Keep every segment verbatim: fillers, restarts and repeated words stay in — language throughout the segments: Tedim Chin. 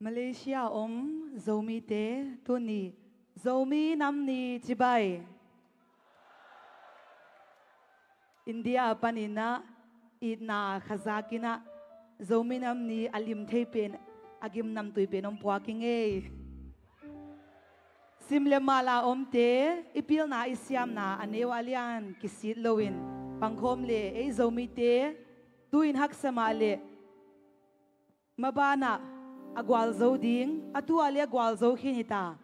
Malaysia a om Zomite tuni Zomi Nam Ni cibai. India a panin ah itna khazakin ah Zomi Nam Ni a lim thei pen, a gim namtui pen hong puak ing ei. Sim le mal a omte i pilna i siamna a neu a lian kisit loin pangkhawm le ei Zomite tu-in haksa mah le mabanah a gualzo ding, a tu-a le a gualzo khin hita.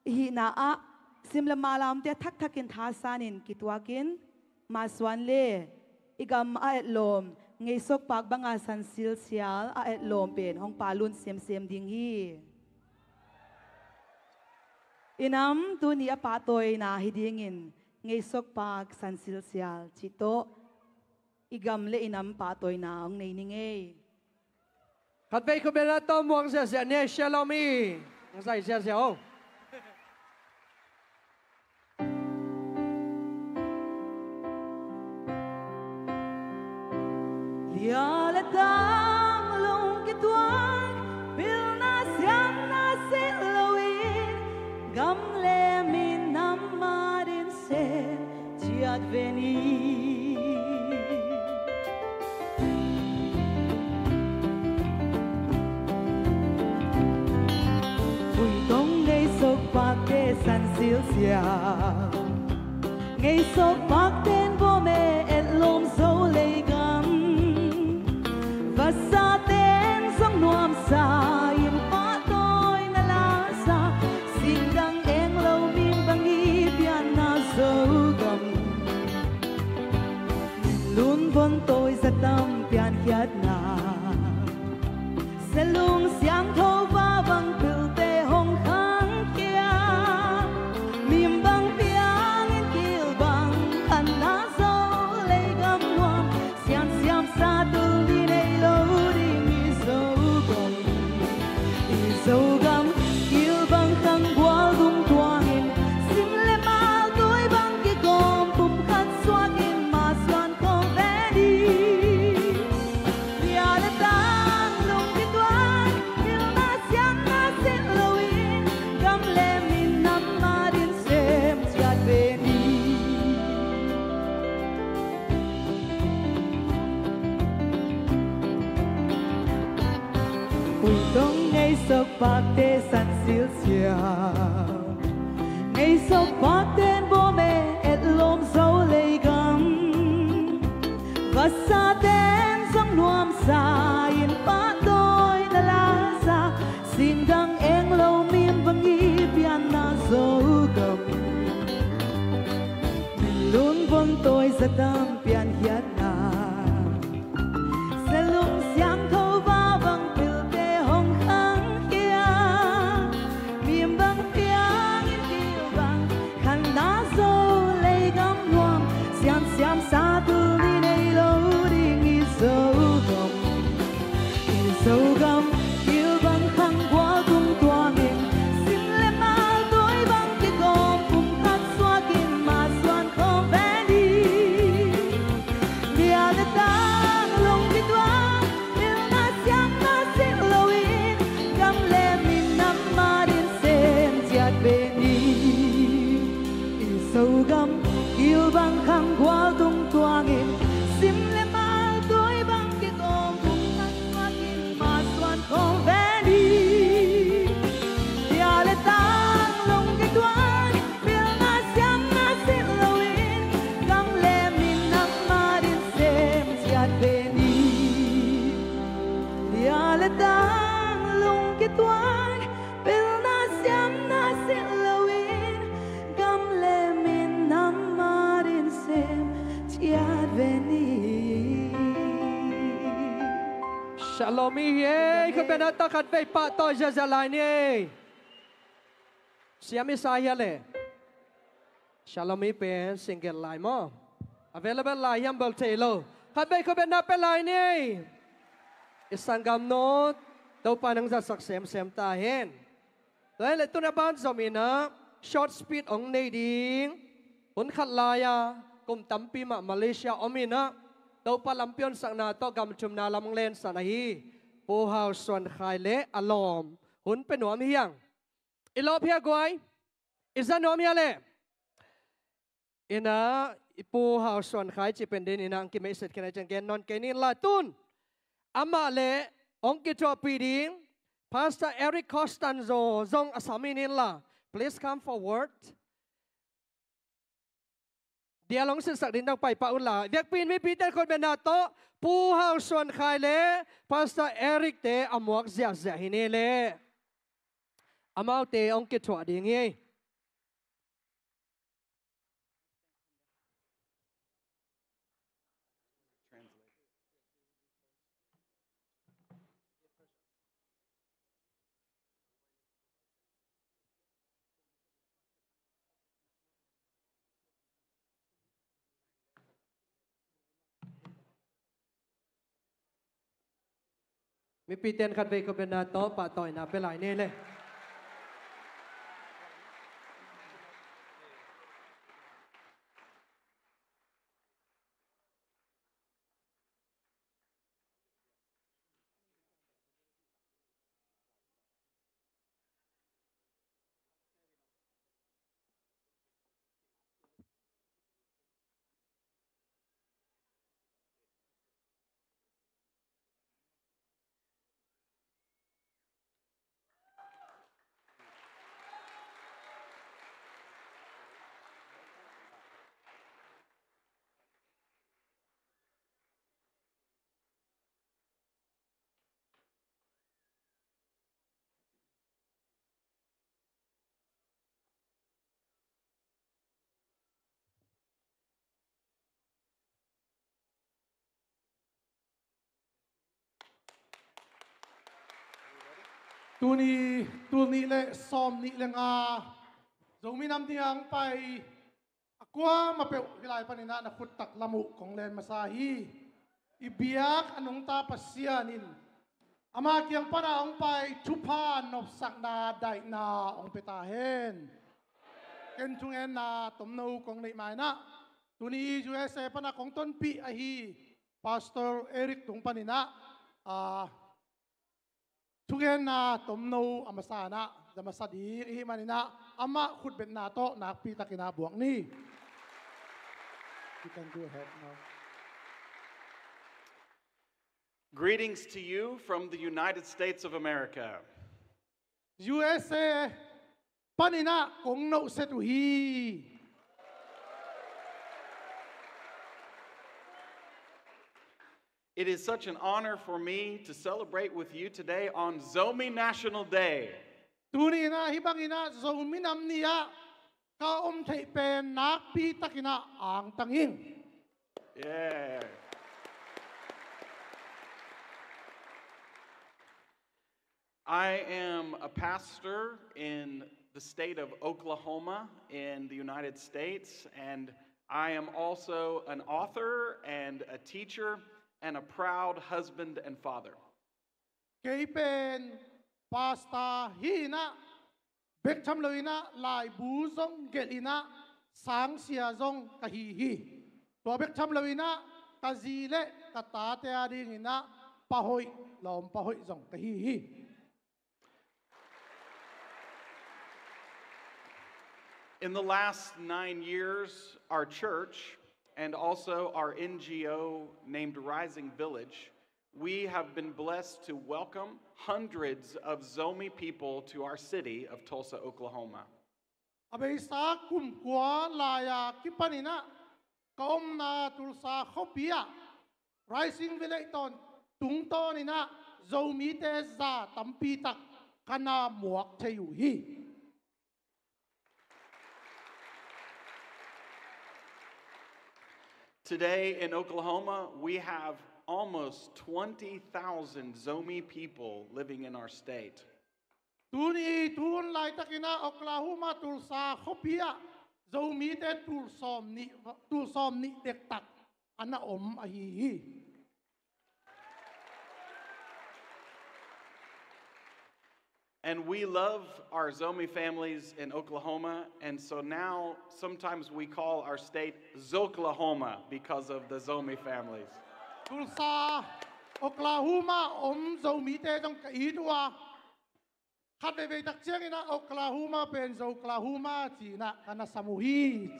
I hihna ah sim le mal a omte a thakthak in thasan in kituakin masuan le i gam a etlawm Ngeisok Pak banga San Sil Sial a etlawm pen hong palun semsem ding hi. I nam tuni a pahtawina hi dingin Ngeisok Pak San Sil Sial cih tawh i gam le i nam pahtawina hong nei ning ei. Khatvei khut beng na tawh muang ziahziah ni ei, Shalom i. Hong zai ziahziah o. Lia le tang lungkituak, pilna siamna silh loin, gam le minam matin sem ciat ve ni. Vui tong Ngeisok Pakte San Sil Sial, Ngeisok Pakten bawm e etlawm zo leigam. Vasaten zong nuamsa in pahtawina lasa, singdang eng lo mim bang i pianna Zogam. Lun von tawi zatam piankhiatna, selung siangtho va bang pilte hong khangkhia. Mim bang piangin kil bang khanna zo leigam nuam, siansiam sa tul ni nei lo ding i Zogam. I Zogam kil bang khang gual dung tuangin, sim le mal tawi bang kikawm pumkhat suakin masuan khawm ve ni. Lia le tang lungkituak, pilna siamna silh loin, gam le minam matin sem ciat ve ni. Vui tong Ngeisok Pakte San Sil Sial, Ngeisok Pakten bawm e etlawm zo leigam. Vasaten zong nuamsa in pahtawina lasa, singdang eng lo mim bang i pianna Zogam. Lun von tawi zatam piankhiatna, selung siangtho va bang pilte hong khangkhia. Mim bang piangin kil bang khanna zo leigam nuam, siansiam sa tul ni nei lo ding i Zogam. I Zogam kil bang khang gual dung tuangin, sim le mal tawi bang kikawm pumkhat suakin masuan khawm ve ni. Lia le tang lungkituak, pilna siamna silh loin, gam le minam matin sem ciat ve ni. I Zogam kil bang khang gual dung tuangin, sim le mal tawi bang kikawm pumkhat suakin masuan khawm ve ni. Lia le tang lungkituak, pilna siamna silh loin, gam le minam matin sem ciat ve ni. Lia le tang lungkituak, pilna siamna silh loin, gam le minam matin sem ciat ve ni. Shalom i hi ei, khut beng na tawh khatvei pahtawi ziahziah lai ni ei. Siam i sa hia le? Shalom i pen single lai maw? Available lai hiam bel thei lo. Khatvei khut beng na pia lai ni ei. I sanggamnu, Topa nang zatsak semsem ta hen. Tua hi leh tun a ban zom in ah short speech hong nei ding. Hun khat lai-a kum tampi mah Malaysia om in ah Topa lampi honsakna tawh gam thumna lam hong lensan ahi Pu Hau Suan Khai le a lawm hun pe nuam hi hang. I lawp hia guai? I za nuam hia le? Ina, i Pu Hau Suan Khai ci pen din ina ang kimeihset khin a ciang gen nawn kei nin la tun. Amah le hong kithuahpih ding Pastor Eric Costanzo zong a sam hi nin la. Please come forward. Dia long sinsak ding dang pai pah un la. Biakpi'n mipite khutbetna tawh Pu Hau Suan Khai le Pastor Eric te a muak ziahziah hi ni le. Amaute hong kithuah ding hi. Mipite'n khatvei khutbetna tawh pahtawina pia lai ni le. Tuni, tul nih le sawm nih le nga Zomi Nam Ni a hong pai a kuamah peuh hih lai panin ah na khut taklam uh kong len masa hi. I biak a nungta Pasian in ama kiang pan a hong pai thupha nopsakna daihna hong pia ta hen. Ken thungetna tomno kong neih ma-in ah tuni U S A pan a kong tonpih ahi Pastor Eric tung panin ah, ah, thungetna tomno a masa in ah za masa ding i hih manin ah amah khutbetna tawh nakpi takin ah buak ni. You can go ahead now. Greetings to you from the United States of America. U S A panin ah kong nohset uh hi. It is such an honor for me to celebrate with you today on Zomi National Day. Tuni in ah hih bangin ah Zomi Nam Ni ah ka om theih pen nakpi takin ah angtang ing. Yeah. I am a pastor in the state of Oklahoma in the United States, and I am also an author and a teacher and a proud husband and father. Kei pen pastor hi in ah, bek tham lo in ah laibu zong gelh in ah, sangsia zong ka hi hi. Tua bek tham lo in ah ka zi le ka tate a dingin ah pa hoih, lawmpa hoih zong ka hi hi. In the last nine years, our church and also our N G O named Rising Village, we have been blessed to welcome hundreds of Zomi people to our city of Tulsa, Oklahoma. A beisa kum kua lai-a kipanin ah ka omna Tulsa khuapi ah Rising Village tawn tungtawnin ah Zomite za tampi tak ka na muak thei uh hi. Today in Oklahoma, we have almost twenty thousand Zomi people living in our state. Tuni tun laitakin ah Oklahoma Tulsa khuapi ah Zomite tul sawm nih, tul sawm nih dektak a na om ahi hi. And we love our Zomi families in Oklahoma, and so now sometimes we call our state Zoklahoma because of the Zomi families. Tulsa, Oklahoma om Zomite zong ka it uh a, khat veivei tak ciangin ah Oklahoma pen Zoklahoma ci-in ah ka na sam uh hi ci.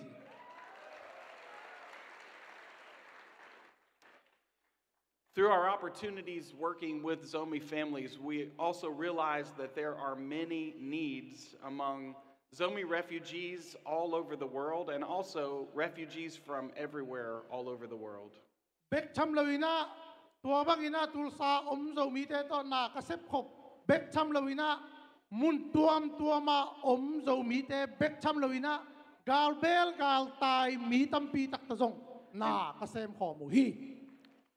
Through our opportunities working with Zomi families, we also realize that there are many needs among Zomi refugees all over the world and also refugees from everywhere all over the world. Bek tham loin ah, tua bangin ah Tulsa om Zomite tawh na ka sepkhop bek tham loin ah, mun tuamtuam ah om Zomite bek tham loin ah, galbel galtai mi tampi takta zong na ka semkhawm uh hi.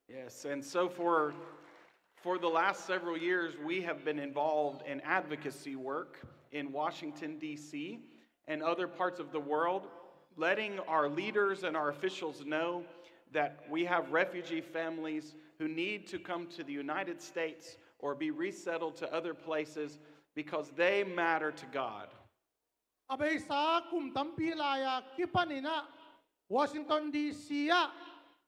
Yes, and so for, for the last several years, we have been involved in advocacy work in Washington, D C, and other parts of the world, letting our leaders and our officials know that we have refugee families who need to come to the United States or be resettled to other places because they matter to God. A beisa kum tampi lai-a kipanin ah Washington D C ah,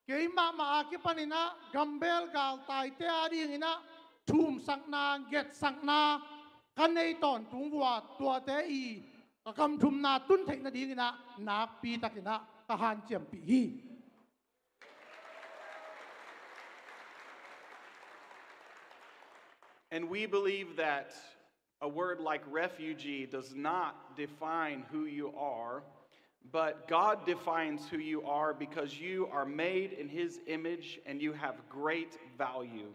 keimahmah a kipanin ah gambel galtaite adingin ah thumsakna, ngetsakna ka nei tawntung uh a, tuate i ka gamthumna tun theih nadingin ah nakpi takin ah ka hanciampih hi. And we believe that a word like refugee does not define who you are, but God defines who you are because you are made in His image and you have great value.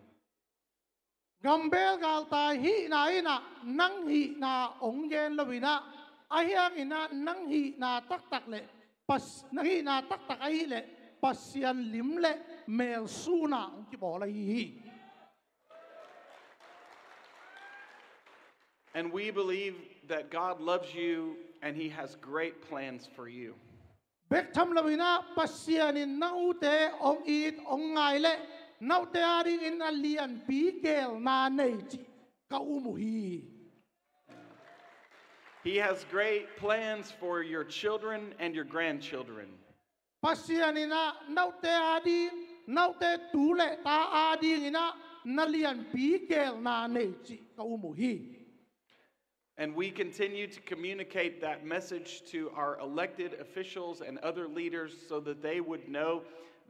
Gambel galtai hihna in ah nang hihna hong gen loin ah, ahi hangin ah nang hihna taktak le Pas-, nang hihna taktak ahih leh Pasian lim le mel sun ah hong kibawl ahi hi. And we believe that God loves you and He has great plans for you. Bek tham loin ah Pasian in na ute hong it hong ngai le na ute adingin a lianpi geelna nei cih ka um uh hi. He has great plans for your children and your grandchildren. Pasian in ah na ute ading, na ute tu le ta adingin ah na lianpi geelna nei cih ka um uh hi. And we continue to communicate that message to our elected officials and other leaders so that they would know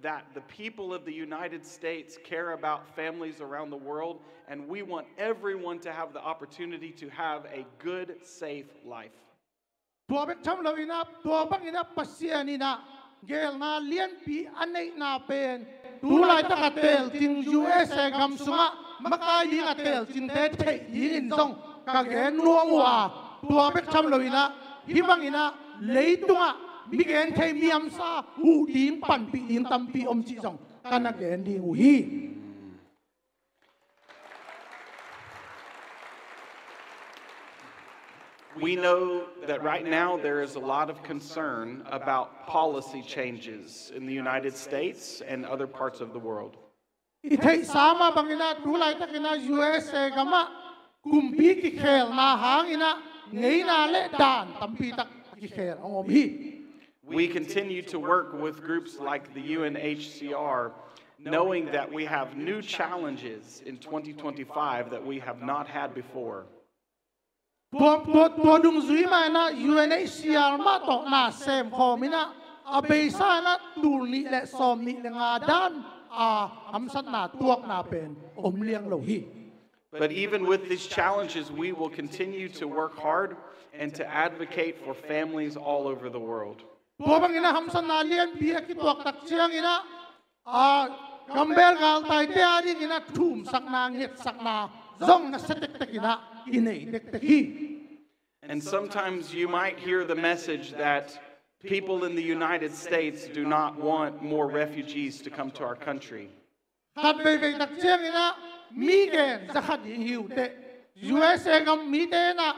that the people of the United States care about families around the world, and we want everyone to have the opportunity to have a good, safe life. Tua bek tham loin ah, tua bangin ah Pasian in ah geelna lianpi a neihna pen tu laitak a telcing U S A gam sungah makai ding a telcingte theih dingin zong ka gen nuam uh a, tua bek tham loin ah hih bangin ah leitungah mi genthei mi hamsa huh ding, panpih ding tampi om cih zong ka na gen ding uh hi. We know that right now there is a lot of concern about policy changes in the United States and other parts of the world. I theihsa mah bangin ah tu laitakin ah U S A gamah kumpi kikhelna hangin ah ngeina le dan tampi tak a kikhel hong om hi. We continue to work with groups like the U N H C R, knowing that we have new challenges in twenty twenty-five that we have not had before. Tua, tua, tua dungzui mah in ah U N H C R mah tawh na semkhawm in ah a beisa in ah tul nih le sawm nih le nga dan a hamsatna tuakna pen om liang lo hi. But even with these challenges, we will continue to work hard and to advocate for families all over the world. Tua bangin ah hamsatna lianpi a kituak tak ciangin ah, a, gambel galtaite adingin ah thumsakna, ngetsakna zong nasia tektek in ah i nei tektek hi. And sometimes you might hear the message that people in the United States do not want more refugees to come to our country. Khat veivei tak ciangin ah mi gen za kha ding hi uh teh. U S A gam mite in ah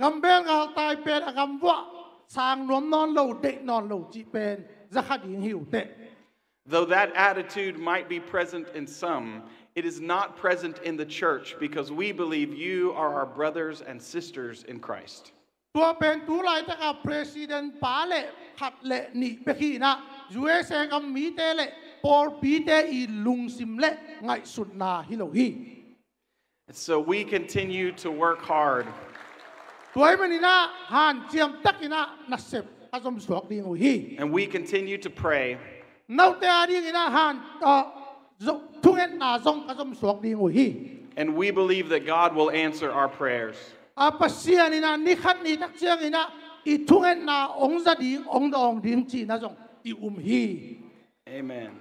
gambel galtai pen a gam vuah sang nuam nawn lo, deih nawn lo cih pen za kha ding hi uh teh. Though that attitude might be present in some, it is not present in the church because we believe you are our brothers and sisters in Christ. Tua pen tu laitaka president pa le khat le nih bek hi in ah U S A gam mite le pawlpite i lungsim le ngaihsutna hi lo hi. So we continue to work hard. Tua ahih manin ah hanciam takin ah nasep ka zom suak ding uh hi. And we continue to pray. Note a dingin ah han, ah, zo-, thungetna zong ka zom suak ding uh hi. And we believe that God will answer our prayers. A Pasian in ah ni khat ni tak ciangin ah i thungetna hong za ding, hong dawng ding cihna zong i um hi. Amen.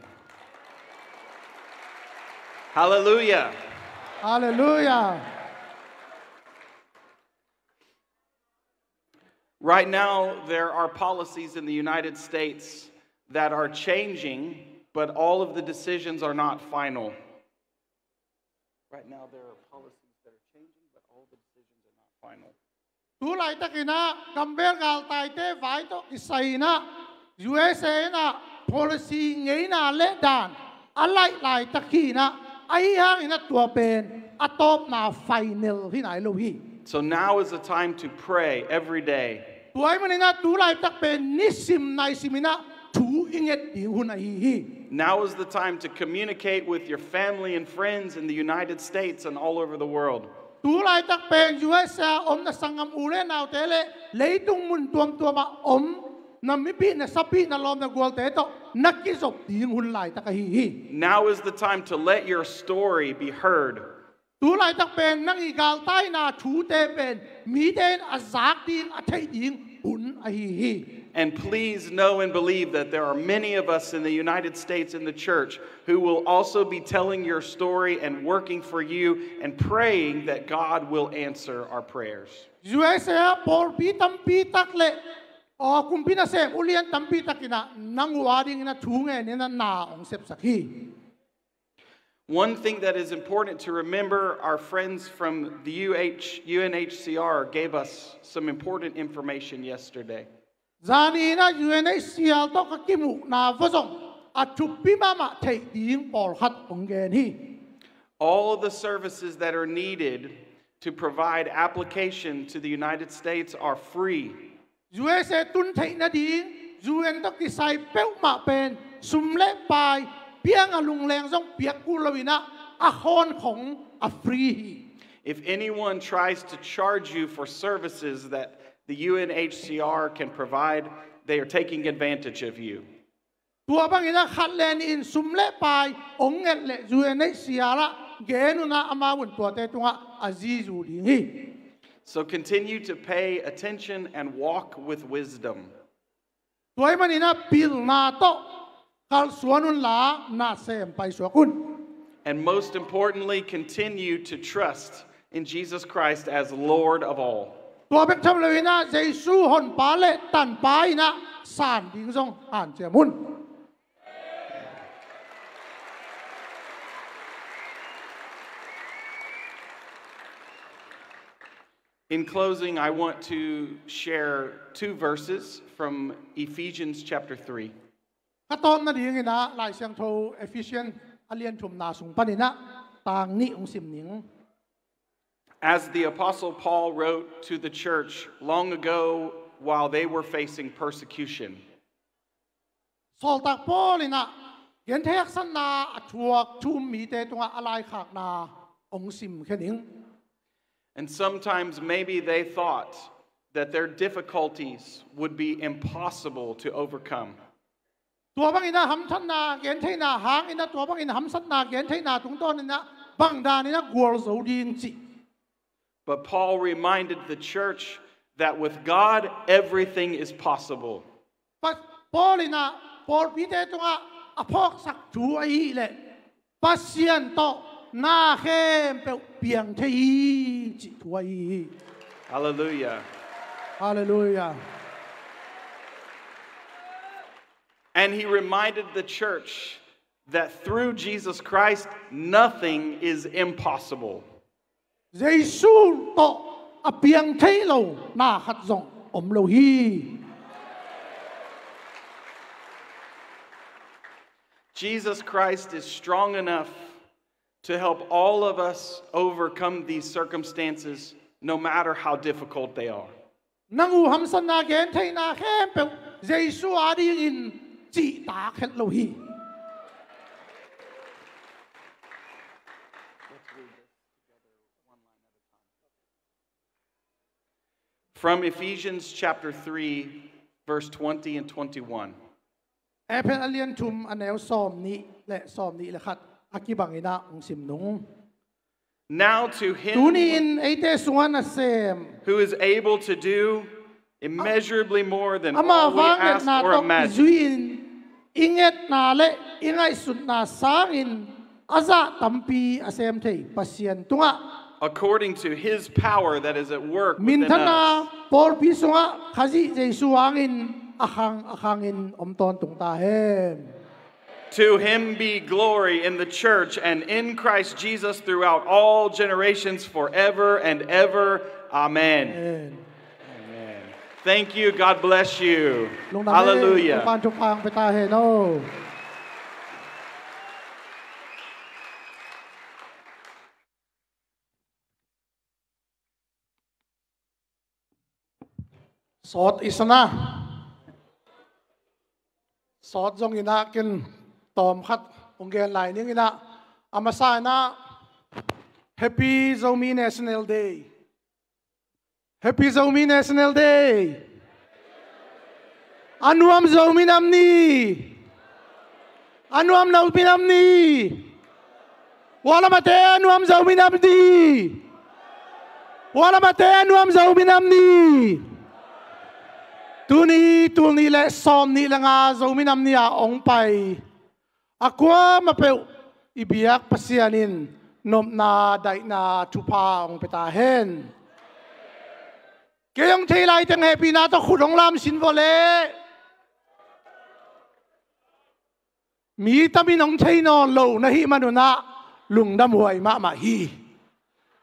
Hallelujah. Hallelujah. Right now, there are policies in the United States that are changing, but all of the decisions are not final. Right now, there are policies that are changing, but all the decisions are not final. Tu laitakin ah gambel galtaite vai tawh kisai in ah U S A in ah policy ngeina le dan a laih laitak hi in ah, ahi hangin ah tua pen a tawpna final hi nai lo hi. So now is the time to pray every day. Tua ahih manin ah tu laitak pen nisim naisim in ah thu i nget ding hun ahi hi. Now is the time to communicate with your family and friends in the United States and all over the world. Tu laitak pen U S A om na sanggam u le naute le leitung mun tuamtuam ah om na mipih, na sapih, na lawm, na gualte tawh na kizop ding hun laitak ahi hi. Now is the time to let your story be heard. Tu laitak pen nang i galtaina thute pen mite in a zak ding, a theih ding hun ahi hi. And please know and believe that there are many of us in the United States in the church who will also be telling your story and working for you and praying that God will answer our prayers. U S A pawlpi tampi tak le, aw, kumpi nasem ulian tampi takin ah nang uh a dingin ah thu ngen in ah na hong sepsak hi. One thing that is important to remember, our friends from the U H, U N H C R gave us some important information yesterday. Zani in ah U N H C R tawh ka kimuhna va zong a thupi mahmah theih ding pawlkhat hong gen hi. All the services that are needed to provide application to the United States are free. U S A tun theih nading U N tawh kisai peuhmah pen sum le pai, piang a lungleng zong piak kul lo in ah, a khawn khong a free hi. If anyone tries to charge you for services that the U N H C R can provide, they are taking advantage of you. Tua bangin ah khat le nih in sum le pai hong nget leh U N H C R ah gen un ah, amau in tuate tungah a zizu ding hi. So continue to pay attention and walk with wisdom. Tua ahih manin ah pilna tawh kalsuan unla, nasem paisuak un. And most importantly, continue to trust in Jesus Christ as Lord of all. Tua bek tham lo in ah Jesu Honpa le Tanpa in ah san ding zong hanciam un. In closing, I want to share two verses from Ephesians chapter three. Ka tawp nadingin ah Lai Siangtho Ephesians a lian thumna sung panin ah tang nih hong sim ning. As the Apostle Paul wrote to the church long ago while they were facing persecution. Sawltak Paul in ah genthei haksatna a thuak thu-um mite tungah a laikhakna hong simkhia ning. And sometimes maybe they thought that their difficulties would be impossible to overcome. Tua bangin ah hamthatna gentheihna hangin ah, tua bangin hamsatna gentheihna tungtawnin ah bangdanin ah gualzo ding cih. But Paul reminded the church that with God, everything is possible. Pa-, Paul in ah pawlpite tungah a phawksak thu ahih leh Pasian tawh na khempeuh piang thei hi cih thu ahi hi. Hallelujah. Hallelujah. And he reminded the church that through Jesus Christ, nothing is impossible. Jesu tawh a piang thei lo na khat zong om lo hi. Jesus Christ is strong enough to help all of us overcome these circumstances, no matter how difficult they are. Nang uh hamsatna gentheihna khempeuh Jesu a dingin cihtak het lo hi. from Ephesians chapter three, verse twenty and twenty-one. Efesa a lian thum a neu sawm nih le sawm nih le khat a kibangin ah hong sim nung. Now to him Tuni-in eite sungah nasem who is able to do immeasurably more than all we ask or imagine. Ama vangliatna tawh i zui-in i ngetna le i ngaihsutna sangin a zah tampi a sem thei Pasian tungah, according to his power that is at work within us. Minthanna pawlpi sungah Khazih Jesu hangin a khang a khangin om tawntung ta hen. To him be glory in the church and in Christ Jesus throughout all generations, forever and ever. Amen. Amen. Amen. Thank you. God bless you. Lungdam e. Hallelujah. Topa'n thupha hong pia ta hen aw. Sawt i sa na. Sawt zong in ah ken tawm khat hong gen lai ning in ah, a masa in ah Happy Zomi National Day. Happy Zomi National Day. A nuam Zomi nam ni. A nuam Zomi nam ni. Hua lamate a nuam Zomi nam ni. Hua lamate a nuam Zomi nam ni. Tuni tul nih le sawm nih le nga Zomi nam ni-a hong pai a kuamah peuh i biak Pasian in nopna daihna thupha hong pia ta hen. Kei hong thei lai teng hehpihna tawh khut hong lam sin vawh leh. Mi tamin hong thei nawn lo na hih man un ah lungdam huai mahmah hi.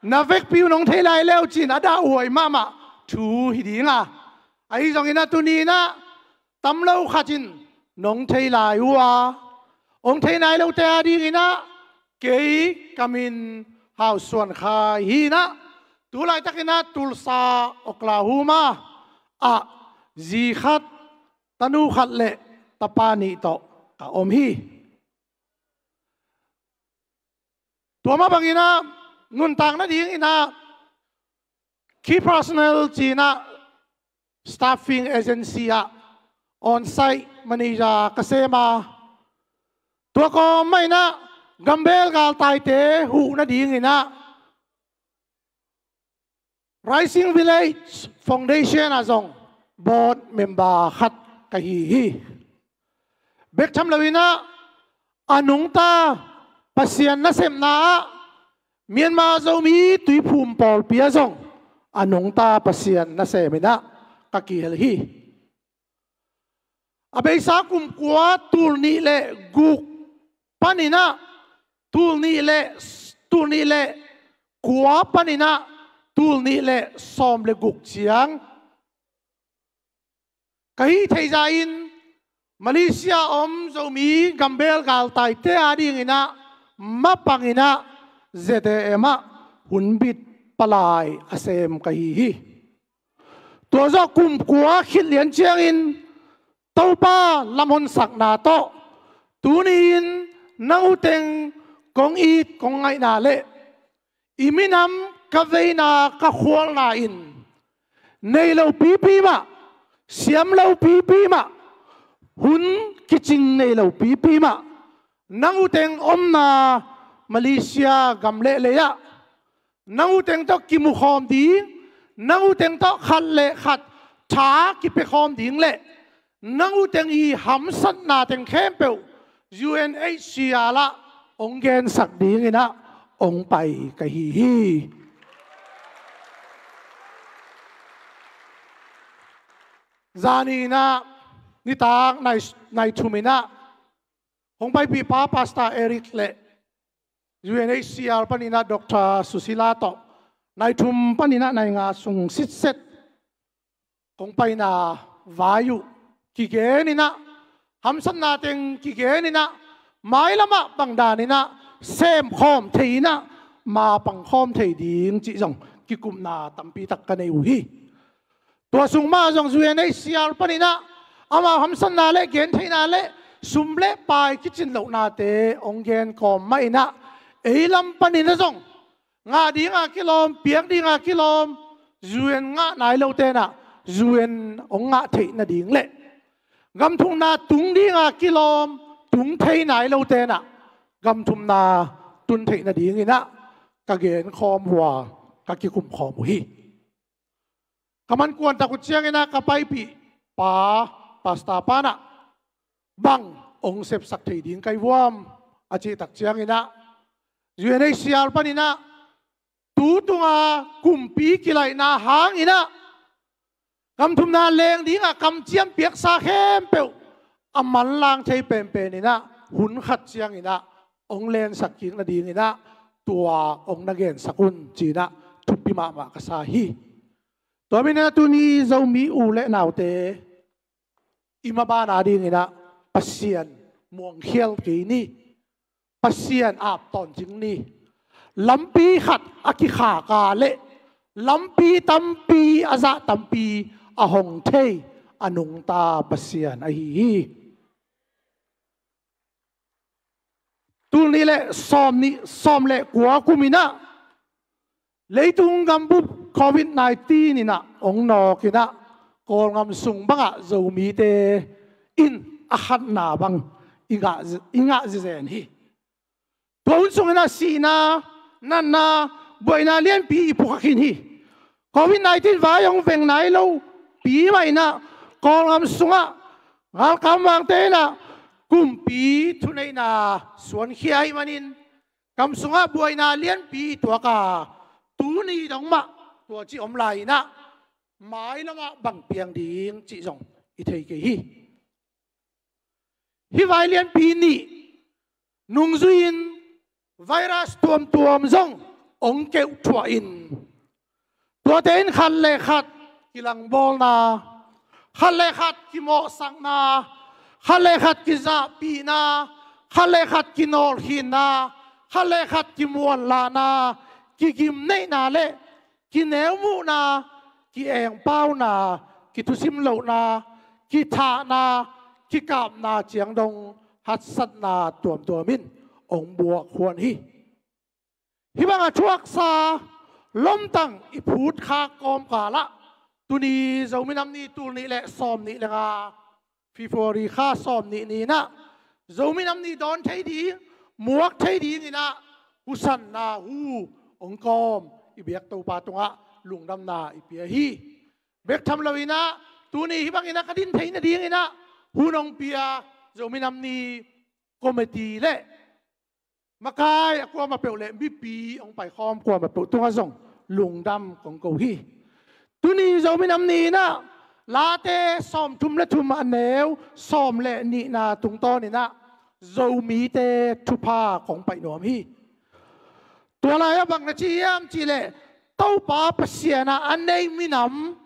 Na vekpi un hong thei lai leu cin a dahhuai mahmah thu hi ding a, ahi zongin ah tuni in ah tam lo khat in nong thei lai uh a, hong thei nai lote a dingin ah kei ka min Hau Suan Khai hi in ah, tu laitakin ah Tulsa, Oklahoma ah zi khat, tanu khat le tapa nih tawh ka om hi. Tua mah bangin ah nuntak nadingin ah Key Personnel ci-in ah staffing agency ah on-site manager ka sem a, tua kawm mah in ah gambel galtaite huh nadingin ah Rising Village Foundation ah zong board member khat ka hi hi. Bek tham loin ah a nungta Pasian nasepna ah Myanmar Zomi Tuiphum Pawlpi ah zong a nungta Pasian nasem in ah ka kihel hi. A beisa kum kua tul nih le guk panin ah tul nih le, tul nih le kua panin ah tul nih le sawm le guk ciang ka hih theih zah in Malaysia om Zomi gambel galtaite a dingin ah mapangin ah Z A M ah hunbit palai a sem ka hi hi. Tua zawh kum kua khit lian ciangin Topa lamhonsakna tawh tuni-in nang uh teng kong it kong ngaihna le i minam ka veina ka khualna in nei lo pipi mah, siam lo pipi mah, hun kicing nei lo pipi mah, nang uh teng omna Malaysia gam le lei ah nang uh teng tawh kimukhawm ding, nang uh teng tawh khat le khat tha kipiakhawm ding le nang uh teng i hamsatna teng khempeuh U N H C R ah hong gensak dingin ah hong pai ka hi hi. Zani in ah nitak nai, nai thum in ah hong paipihpa Pastor Eric le U N H C R panin ah Doctor Susila tawh nai thum panin ah nai nga sung sitset kong paina vai uh kigen in ah, hamsatna teng kigen in ah, mailam ah bangdan in ah semkhawm thei in ah, mapangkhawm thei ding cih zong kikupna tampi tak ka nei uh hi. Tua sung mah zong U N H C R panin ah amau hamsatna le gentheihna le sum le pai kicin lohnate hong gen kawm mah in ah, ei lam panin ah zong ngah dinga kilawm, piak dinga kilawm, U N ngah nai lo tenah U N hong ngah theih nading le gam thumna tung dinga kilawm tung thei nai lo tenah gam thumna tun theih nadinginah ka genkhawm uh a ka kikumkhawm uh hi. Ka man kuantak uh cianginah ka paipih pa, pastor panah bang hong sepsak thei ding ka hi vuam a cihtak cianginah U N H C R paninah tu tunga kumpi kilaihna hanginah gam thumna leng dingah kamciam piaksa khempeuh a manlang thei penpeninah hun khat cianginah hong lensak kik nadinginah tua hong na gensak un cinah thupi mahmah ka sa hi. Tua maninah tuni Zomi u le naute i mabana dinginah Pasian muangkhial kei ni. Pasian ap tawntung ni. Lampi khat a kikhaka le lampi tampi a zah tampi a hong thei a nungta Pasian ahi hi. Tul nih le sawm nih, sawm le kua kuminah leitung gambup covid nineteen inah hong nawkinah Kawlngam sung bangah Zomite in a khatna bang i ngah, i ngah zizen hi. Tua hun sunginah sihna, natna, buaina lianpi i phukhak khin hi. Covid nineteen vai hong veng nai lo pi mah inah Kawlngam sungah galkap vangte inah kumpi thuneihna suankhia ahih manin gam sungah buaina lianpi i tuaka tuni dong mah tua ci om lai inah mailamah bang piang ding cih zong i thei kei hi. Hih vai lianpi nih nungzui-in virus tuamtuam zong hong keuhthuah in tuate in khat le khat kilangbawlna, khat le khat kimawhsakna, khat le khat kizahpihna, khat le khat kinawlkhinna, khat le khat kimuanlahna, kigimneihna le kineumuhna, ki-engpauna, kithusim lohna, kithahna, kikapna ciang dong haksatna tuamtuam in hong buak huan hi. Hih banga thuaksa lomtang i phutkhak kawmkalah tuni Zomi Nam Ni tul nih le sawm nih le nga February kha sawm nih ni inah Zomi Nam Ni dawn thei ding, muak thei dinginah husanna hu hong kawm i biak Topa tungah lungdamna i pia hi. Bek tham loinah tuni hih banginah ka din theih nadinginah hun hong pia Zomi Nam Ni committee le makai a kuamah peuh le mipi hong paikhawm kuamah peuh tungah zong lungdam kong ko hi. Tuni Zomi Nam Ni inah Late sawmthum le thum a neu sawm le nihna tungtawninah Zomite thupha kong paih nuam hi. Tua lai-ah bang na ci hiam cihleh Topa Pasian ah a nei minam,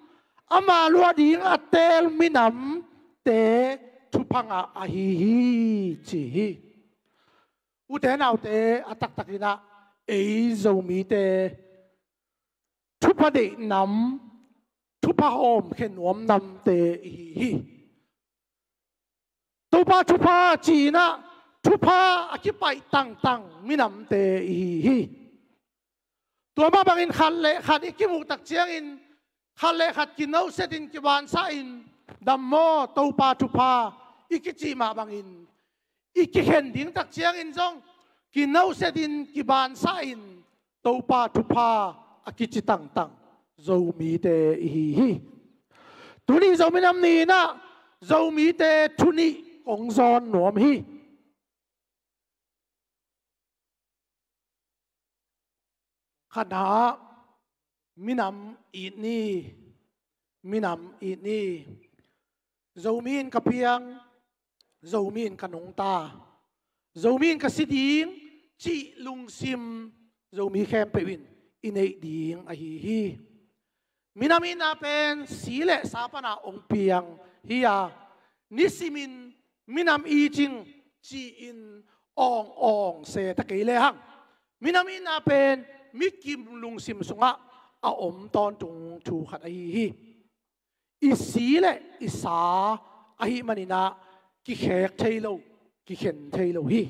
ama luah ding a teel minamte thupha ngah ahi hi ci hi. Ute naute, a taktakinah ei Zomite thupha deih nam, thupha hawmkhia nuam namte ihi hi. Topa thupha ci-inah thupha a kipaih tangtang minamte ihi hi. Tua mah bangin khat le khat i kimuh tak ciangin khat le khat kinohsetin kibansahin dam maw, Topa thupha i kicih mah bangin i kikhen ding tak ciangin zong kinohsetin kibansahin Topa thupha a kici tangtang Zomite ihi hi. Tuni Zomi Nam Ni inah Zomite thu nih kong zawn nuam hi. Khatna, minam it ni, minam it ni. Zomi in ka piang, Zomi in ka nungta, Zomi in ka si ding cih lungsim Zomi khempeuh in i neih ding ahi hi. Minam itna pen si le sa pana hong piang hi a, nisimin minam it ing ci-in awng awng se ta kei lehang, minam itna pen mikim lungsim sungah a om tawntung thu khat ahi hi. I si le i sa ahih maninah kikhek thei lo, kikhen thei lo hi.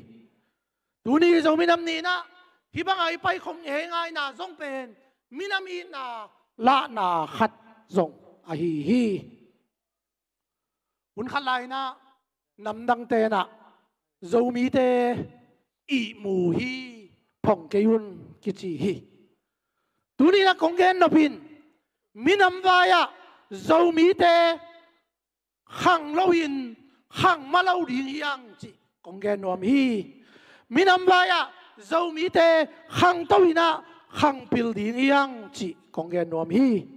Tuni Zomi Nam Ni inah hih banga i paikhop ngeingaina zong pen minam itna lahna khat zong ahi hi. Hun khat lai-inah namdangte inah Zomite ihmu hi, phong kei un kici hi. Tuni-inah kong gen nop in minam vai-ah Zomite khang loin khang mah lo ding hi hang cih kong gen nuam hi. Minam vai-ah Zomite khangto inah khangpil ding hi hang cih kong gen nuam hi.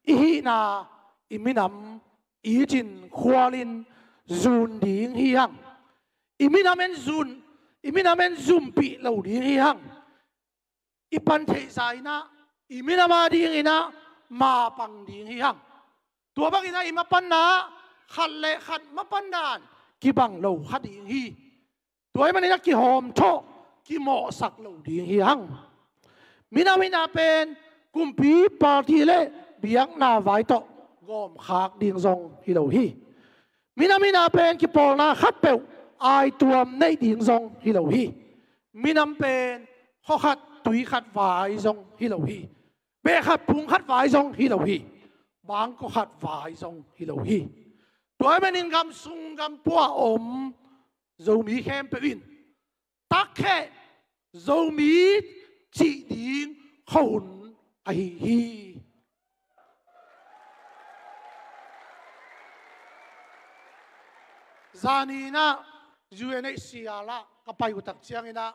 I hihna i minam itin khualin zun ding hi hang. I minam en zun, i minam en zumpih lo ding hi hang. I pan theihsa inah i minam a dinginah mapang ding hi hang. Tua banginah i mapanna khat le khat mapanna in kibang lo kha ding hi. Tua ahih maninah kihawmthawh kimawhsak lo ding hi hang. Minam hihna pen kumpi party le biakna vai tawh gawmkhak ding zong hi lo hi. Minam hihna pen kipawlna khatpeuh aituam neih ding zong hi lo hi. Minam pen khuakhat tuikhat vai zong hi lo hi. Behkhat pungkhat vai zong hi lo hi. Bangkua khat vai zong hi lo hi. Tua ahih manin gam sung gam pua a om Zomi khempeuh in takheh Zomi cih ding khuahun ahi hi. Zani inah U N H C R ah ka pai uh tak cianginah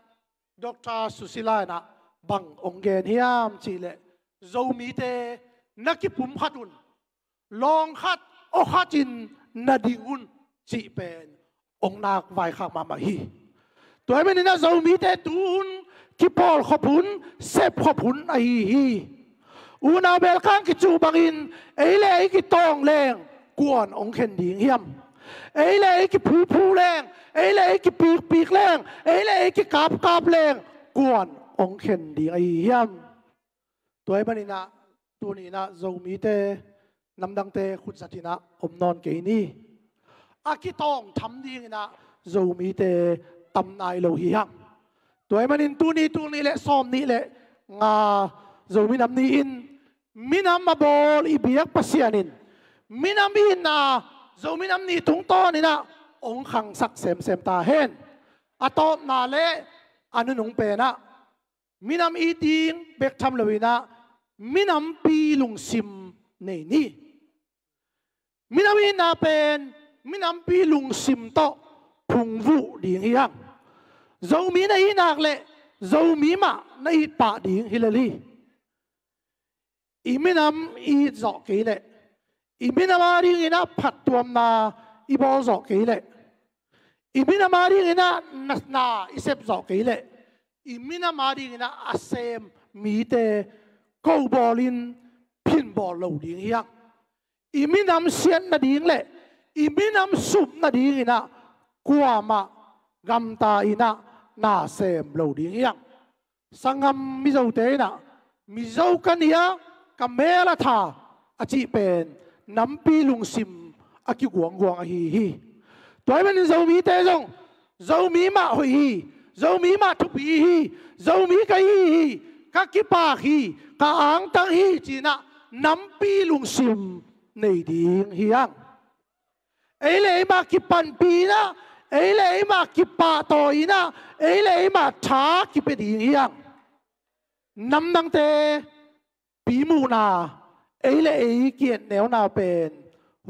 Doctor Susila inah bang hong gen hiam cihleh, Zomite na kipumkhat un, lawng khat aw khatin na ding un cih pen hong nak vaikhak mahmah hi. Tua ahih maninah Zomite tuhun kipawlkhop hun, sepkhop hun ahi hi. Unau belkang kicuh bangin ei le ei kitawng leng kuan hong khen ding hiam? Ei le ei kiphuphu leng, ei le ei kipikpik leng, ei le ei kikapkap leng kuan hong khen ding ahi hiam? Tua ahih maninah tuni inah Zomite namdangte khutzatinah om nawn kei ni. A kitawng tham dinginah Zomite tam nai lo hi hang. Tua ahih manin tuni tulnih le sawmnih le nga Zomi Nam Ni in minam a bawl i biak Pasian in minam itna Zomi Nam Ni tungtawninah hong khangsak semsem ta hen. A tawpna le a nunung penah minam it ding bek tham loinah minampi lungsim nei ni. Minam itna pen minampi lungsim tawh phungvuh ding hi hang. Zomi na it nak leh Zomi mah na it pah ding hi lel hi. I minam i it zawh kei leh, i minam a dinginah phattuamna i bawl zawh kei leh, i minam a dinginah natna i sep zawh kei leh, i minam a dinginah a sem mite ko bawlin phin bawl lo ding hi hang. I minam siat nading le i minam sup nadinginah kuamah gamta inah na sem lo ding hi hang. Sanggam Mizote inah Mizo ka ni a, ka mel a tha a cih pen nampi lungsim a kiguangguang ahi hi. Tua ahih manin Zomite zong Zomi mah hoih hi, Zomi mah thupi hi, Zomi ka hi hi, ka kipak hi, ka angtang hi cinah nampi lungsim nei ding hi hang. Ei le ei mah kipanpih inah, ei le ei mah kipahtawi inah, ei le ei mah tha kipia ding hi hang. Namdangte pimuhna, ei le ei ki-etneuna pen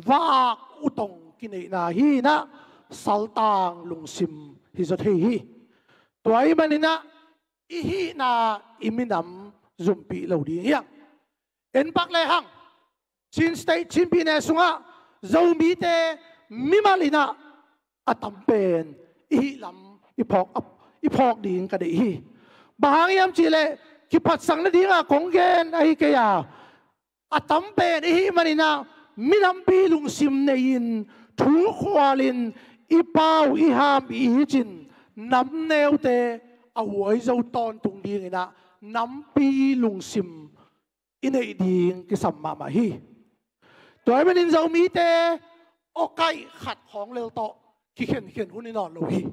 va-ak utong kineihna hi inah saltang lungsim hi zaw thei hi. Tua ahih maninah i hihna i minam zumpih lo ding hi hang. En pak lehang Chin State, Chin Pyine sungah Zomite mimal inah a tam pen i hih lam i phawk, i phawk ding ka deih hi. Bang hang hiam cihleh kiphatsak nadinga kong gen ahi kei a, a tam pen i hih maninah minampi lungsim nei-in thu khualin i pau i ham i icin namneute a huaizo tawntung dinginah nampi lungsim i neih ding kisam mahmah hi. Tua ahih manin Zomite awkaih khat khawng lel tawh kikhenkhen hun i nawn lo hi.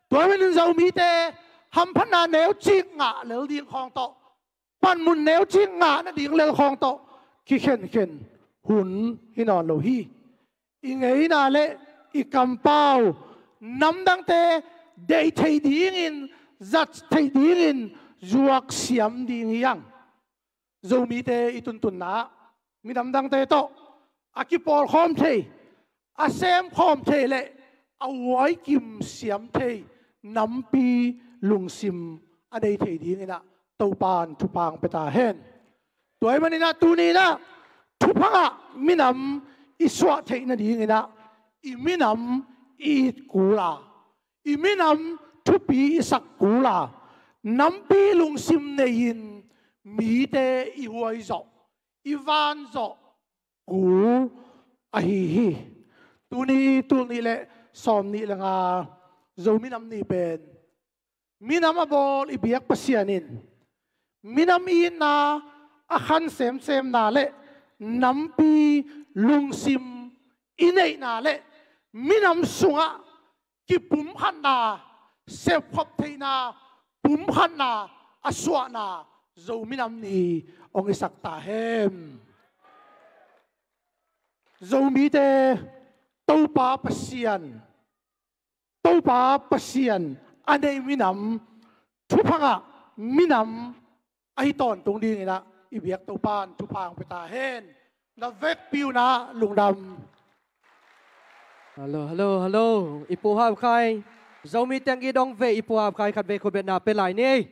Tua ahih manin Zomite hamphatna neucik ngah lel ding khawng tawh panmun neucing ngah nading lel khawng tawh kikhenkhen hun hi nawn lo hi. I ngeina le i kampau namdangte deih theih dingin, zat theih dingin zuak siam ding hi hang. Zomite i tuntunna ah minam dangte tawh a kipawlkhawm thei, a semkhawm thei le a huaikim siam thei nampi lungsim a nei thei dingin ah Topan thupha hong pia ta hen. Tua ahih manin ah tuni in ah thupha ngah minam i suah theih nadingin ah i minam i it kul a, i minam thupi i sak kul a, nampi lungsim nei-in mite i huai zawh, i van zawh kul ahi hi. Tuni tul nih le sawm nih le nga Zomi Nam Ni pen minam a bawl i biak Pasian in minam i itna a khan semsemna le nampi lungsim i neihna le minam sungah kipumkhatna, sepkhop theihna, pumkhatna a suahna Zomi Nam Ni hong hisak ta hen. Zomite Topa Pasian, Topa Pasian a nei minam, thupha ngah minam ahi tawntung dingin ah i biak Topan thupha hong pia ta hen. Na vekpi un ah lungdam. Hello, hello, hello. I Pu Hau Khai. Zomi teng i dong ve, i Pu Hau Khai khat vei khutbetna pia lai ni.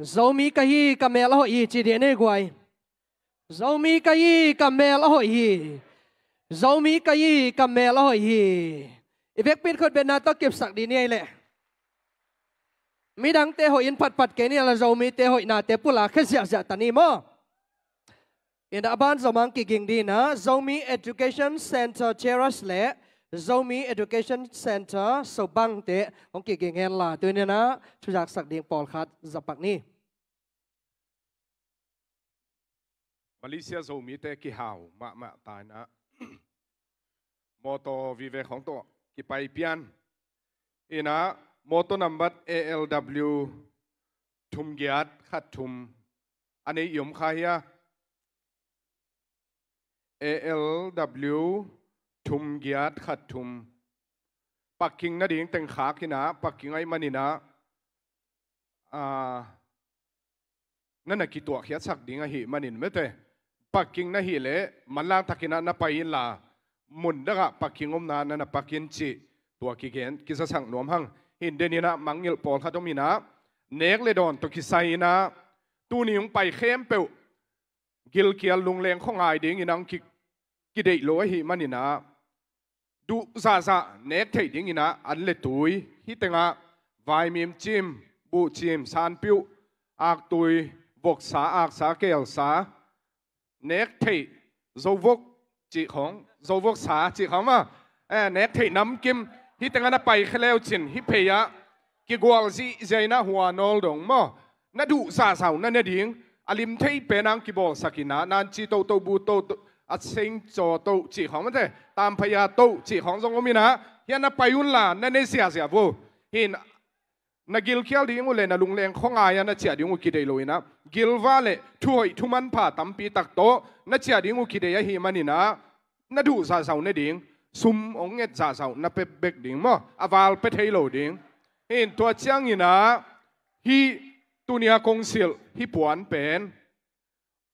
Zomi ka hi, ka mel a hoih hi ci dih ni guai. Zomi ka hi, ka mel a hoih hi. Zomi ka hi, ka mel a hoih hi. I vekpi in khutbetna tawh kipsak dih ni ei leh. Midangte hoih in phatphat kei ni a la, Zomite hoihnate pulak khia ziahziah ta ni maw. In a ban zomang kiging dih in ah Zomi Education Centre Cheras le Zomi Education Centre Sobangte hong kiging hen la, tuni in ah thuzaksak ding pawlkhat zapak ni. Malaysia Zomite kihau mahmah ta in ah mawtaw vive khawng tawh kipai pian in ah mawtaw nambat A L W thum giat khat thum a nei i om kha hia? A L W thum giat khat thum. Parking nading teng khak in ah, parking ahih manin ah, ah, na na kituahkhiatsak ding ahih manin mete. Parking na hih leh manlang takin ah na pai inla, mun dangah parking omna na na park in cih tua kigen kizasak nuam hang. Hi in, den in ah mangngilh pawlkhat om in ah, nek le dawn tawh kisai in ah, tuni hong pai khempeuh gilkial lungleng khuangai dingin ah hong ki, kideih lo ahih manin ah, duh zahzah nek theih dingin ah an le tui, hih tengah vaimim cim, buhcim, sanpiuh, aktui, voksa, aksa, kelsa, nek theih, zovok cih khawng, zovoksa cih khawng maw, eh, nek theih namkim, hih tengah na pai khia le uh cin, hih phei ah kigualh zihziah in ah hua nawl dong maw, na duh zahzah uh na ne ding, a lim thei pen ah hong kibawlsak in ah, nanci tohtoh, bu tohtoh, a seng caw toh cih khawng mate, tamphaya toh cih khawng zong om in ah, hih ah na pai unla na ne ziahziah vo. Hi in, na gilkial ding uh le na lungleng khuangai ah na ciah ding uh kideih lo in ah, gilva le thuhoih thumanpha tampi tak tawh na ciah ding uh kideih ahih manin ah, na duh zahzah uh ne ding, sum hong nget zahzah uh na pia bek ding maw, a val pia thei lo ding. Hi in, tua ciangin ah, hih tuni a kong silh hih puan pen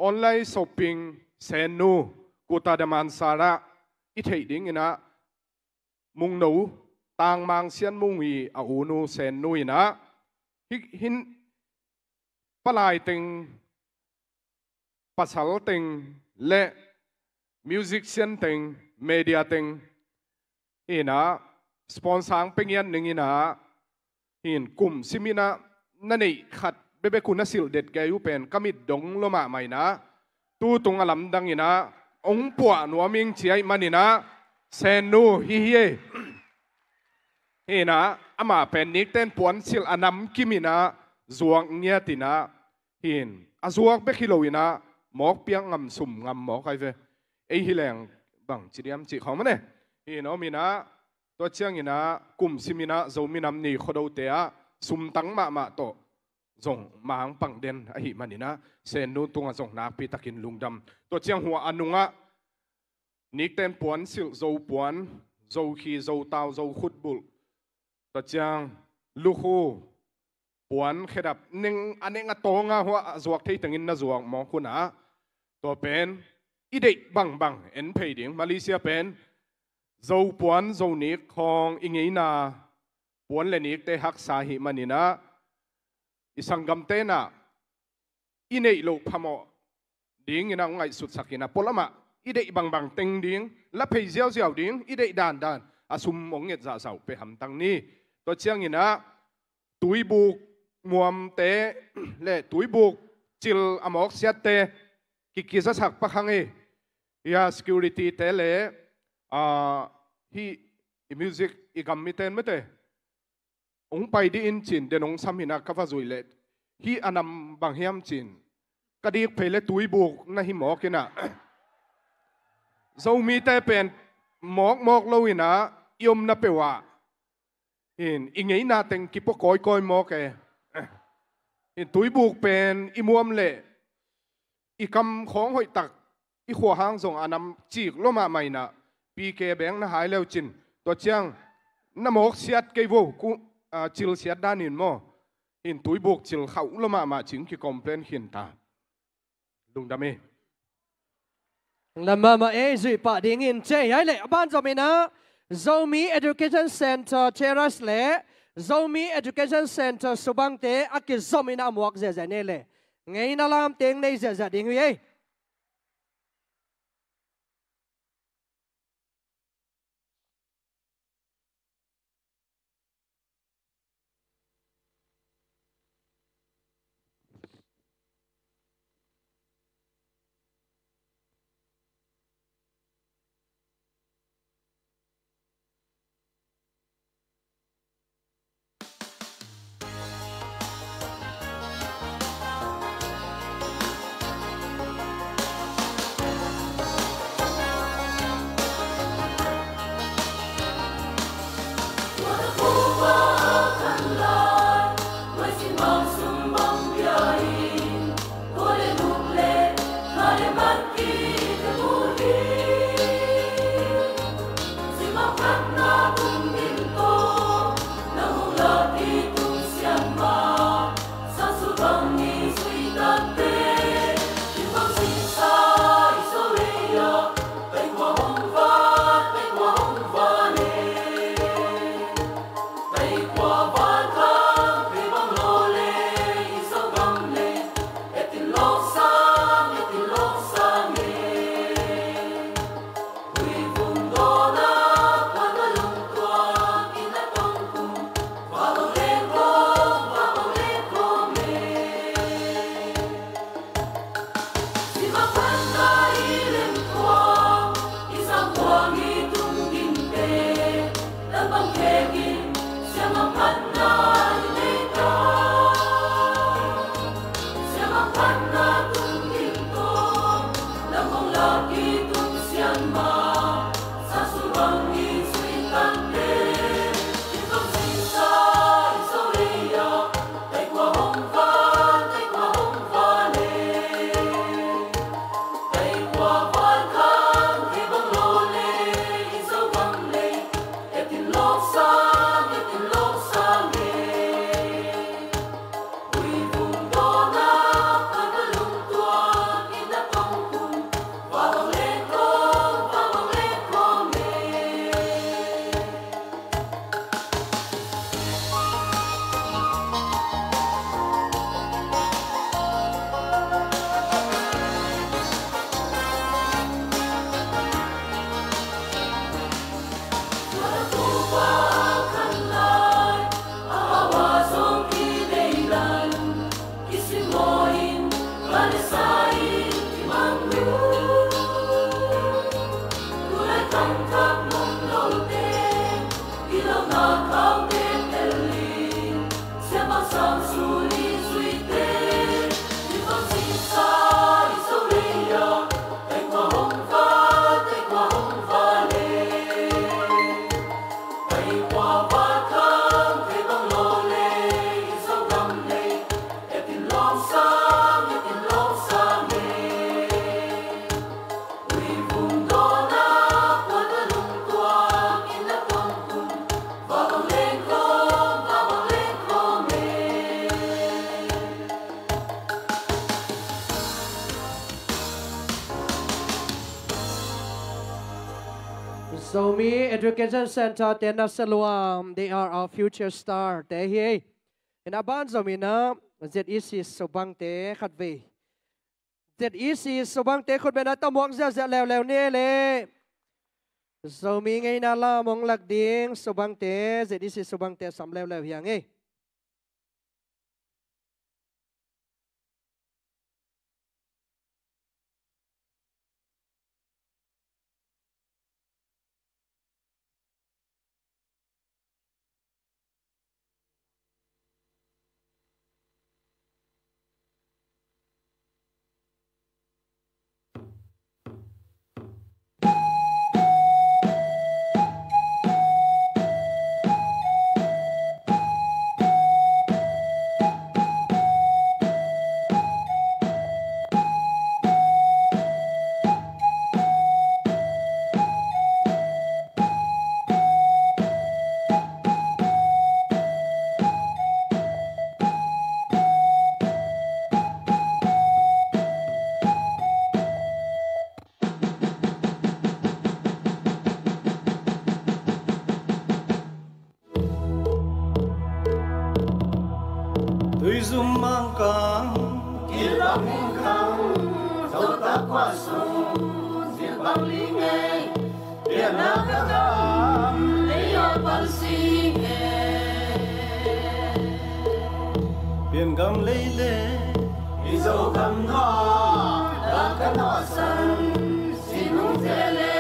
online shopping, Sennu, Kota Damansara i theih dingin ah, Mungno, Tangmang Sian Mung i a unu Sennu in ah, hih, hih in palai teng, pasal teng le musician teng, media teng in ah sponsor hong pia ngiat ning in ah, hi in, kum sim in ah na neih khat bekbek uh na silh det kei uh pen ka mit dong lua mahmah in ah, tu tung a lamdang in ah hong puah nuam ing ci ahih manin ah, Sennu hi hi ei. Hi in ah, amah pen nikten puansilh a namkim in ah zuak ngiat in ah, hi in, a zuak bek hi lo in ah, mawk piak ngam, sum ngam mawk ai ve. Ei hi leng bang ci diam cih khawng mane. Hi in, om in ah, tua ciangin ah kum sim in ah Zomi Nam Ni Khuadote ah sumtang mahmah tawh zong mangpang den ahih manin ah, Sennu tungah zong nakpi takin lungdam. Tua ciang hua a nungah nikten puan silh, Zo puan, Zo khi, Zo tau, Zo khutbulh, tua ciang lukhu, puan khedap, neng a neng a tawnga hua a zuak thei tengin na zuak mawk hunah, tua pen i deih bangbang en phei ding. Malaysia pen Zo puan, Zo nik khawng i ngeina puan le nikte haksa ahih manin ah, i sanggamte in ah i neih loh phamawh dingin ah hong ngaihsutsak in ah, pualamah i deih bangbang teng ding, la phei ziauziau ding, i deih dandan a sum hong nget zahzah uh pia hamtang ni. Tua ciangin ah tuibuk muamte le tuibuk cil a mawksiatte kikizasak pak hang hi. Hia security te le, ah, hih i music i gam miten mete hong pai dih in cin, den hong sam hi in ah ka va zuih leh, hih a nam bang hiam cin, ka dik phei le tuibuk na hi mawk in ah, Zomite pen mawkmawk lo in ah i omna peuh ah in i ngeina teng kipua kawikawi mawk e. In tuibuk pen i muam leh i kam khawng hoihtak i khua hang zong a nam cik lua mahmah in ah, P K beng na hai leu cin, tua ciang na mawksiat kei vo, ku, ah, cilsiat danin maw, in tuibuk cil khauh lua mahmah cin ki complain khin ta. Lungdam hi. Lungdam mahmah ei, zuih pah dingin cei hai leh a ban zom in ah Zomi Education Center Terrace le Zomi Education Center Subangte a kizom in ah a muak ziahziah nei leh ngeina lamteng nei ziahziah ding hi ei. Education Center te na saluam, they are our future star te hi. Ina ban Zomi na Z E C Subang te khatvei. Z E C Subang te khutbetna tawh muak ziahziah leuleu ni le. Zomi ngeina lam hong lak ding Subang te, Z E C Subang te sam leuleu hi a ngei. Tuizum mangkang, kilbang mangkang, Zotak khuasung, zilbang lingei, pianna ka gam, lei a pan singei. Piangam lei le, i Zogam nawh, la ka nawhsan, sinung zele,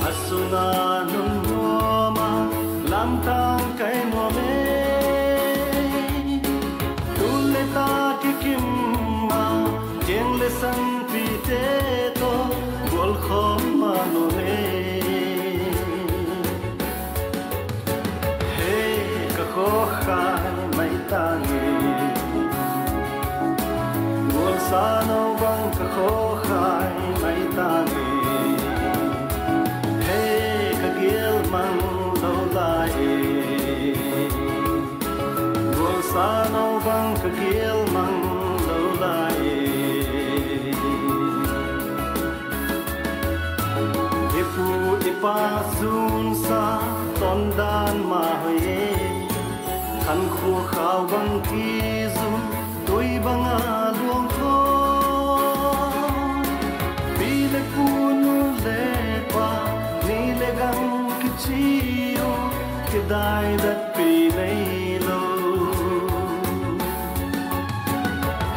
A sungah nun nuam a, lamtang kai nuam e. Tul le ta kikim a, kiang le sangpite tawh gualkhawm mah nuam e. Hei ka khawkhai maitang e, gualsa no bang ka khawkhai maitang e. Hei ka gial mang lo lai e, gualsa no bang ka gial mang lo lai e. I pu i pa sunsa tondan mah hoih e. Khankhua khau bang kizum, tui banga luang khawng. Pi le pu, nu le pa, ni le gam kici uh, kidaidatpih nei lo.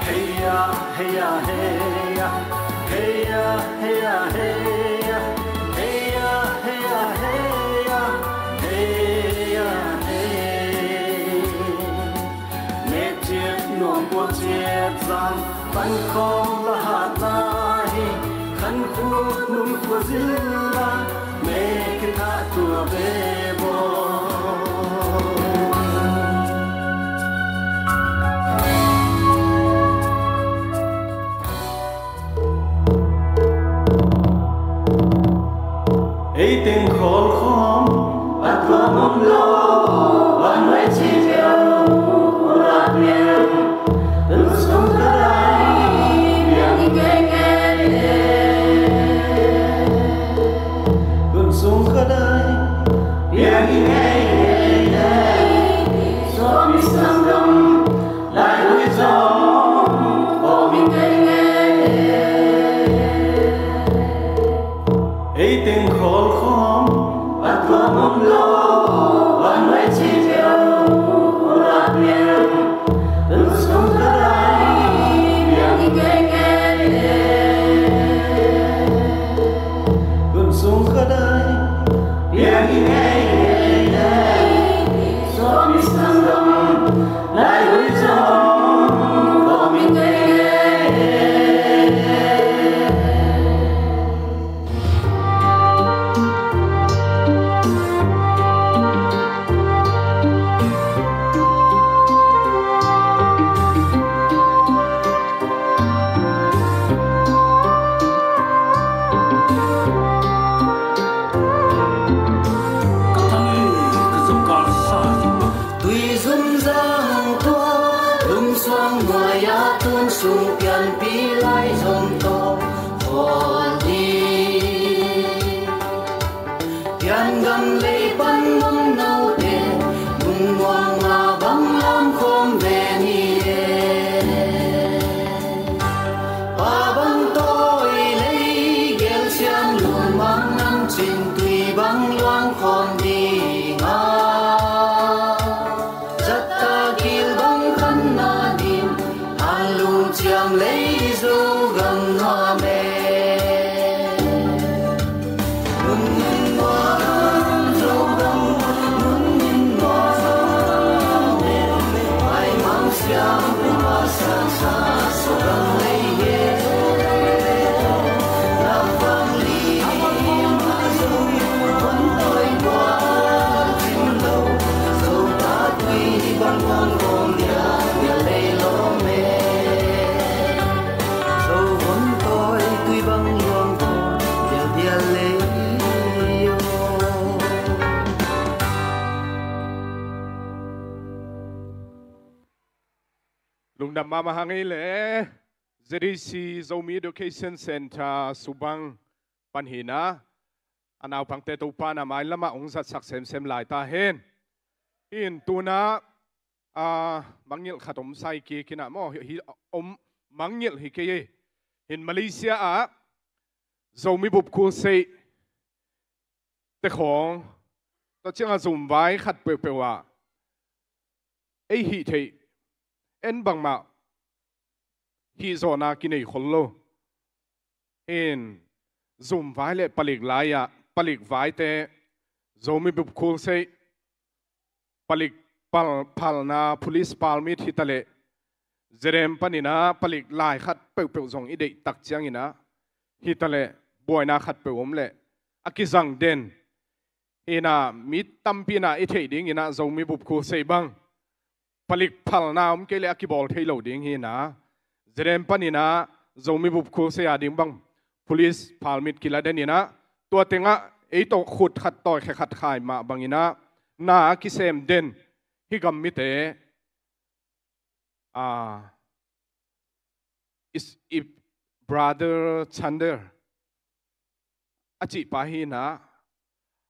Heia, heia, heia. Heia, heia, heia. Heia, heia, heia. Heia, heia. Nek ciat nuam, pua ciat zang, pan khawng la hatna hi. Khankhua nunkhua zil la, mek kithah tua ve baw. Ei teng khawl khawm, a tuam om lo, a nuai ci peuh, u la peuh, tun sung ka dai, piang i ngeingei. Tun sung ka dai, piang i ngei. Tun sung pianpi lai zong tawh khawl hi. Pian gam lei pan nong note, nung muang nga bang lam khawm ve ni e. Pa bang tawi lei gel siam lun mang nang cin tui bang luang khawm ding a. Zatta gil bang khan na ding, han lung ciang lei Zogam nuam e. Nun in nuam Zogam, nun in nuam Zogam e. Mai mang siang, nun ma sang sa, Zogam lei e. Lam bang li, ma Zogam, kon toi bua, cin lo. Lungdam mahmah hang ei le, Z D C Zomi Education Center Subang pan hi na, a naupangte Topa na mai lamah hong zatsak semsem lai ta hen. Hi in tuna, a, mangngilh khat om sai kik hi na maw, hi, hi, om mangngilh hi kei hi. Hi in Malaysia ah Zomi bup khulsei te khawng, tua ciangah zumvai khat peuhpeuh ah ei hih theih en bangmah hih zawhna kinei khol lo. Hi in zumvai le palik lai-ah, palik vaite Zomi bup khulsei, palik pal-, phalna police permit hi ta leh, Z M panin ah palik lai khat peuhpeuh zong i deih tak ciangin ah, hi ta leh buaina khat peuh om leh a kizang den. Hi in ah mi tampi in ah i theih dingin ah Zomi bup khulsei bang palik phalna om kei leh a kibawl thei lo ding hi in ah, Z M panin ah Zomi bup khulsei a ding bang police permit kila den in ah, tua tengah ei tawh khut khat tawi khe khat khai mah bangin ah na a kisem den hi gam mite, ah, is, i brother Chander a cih pa hi in ah,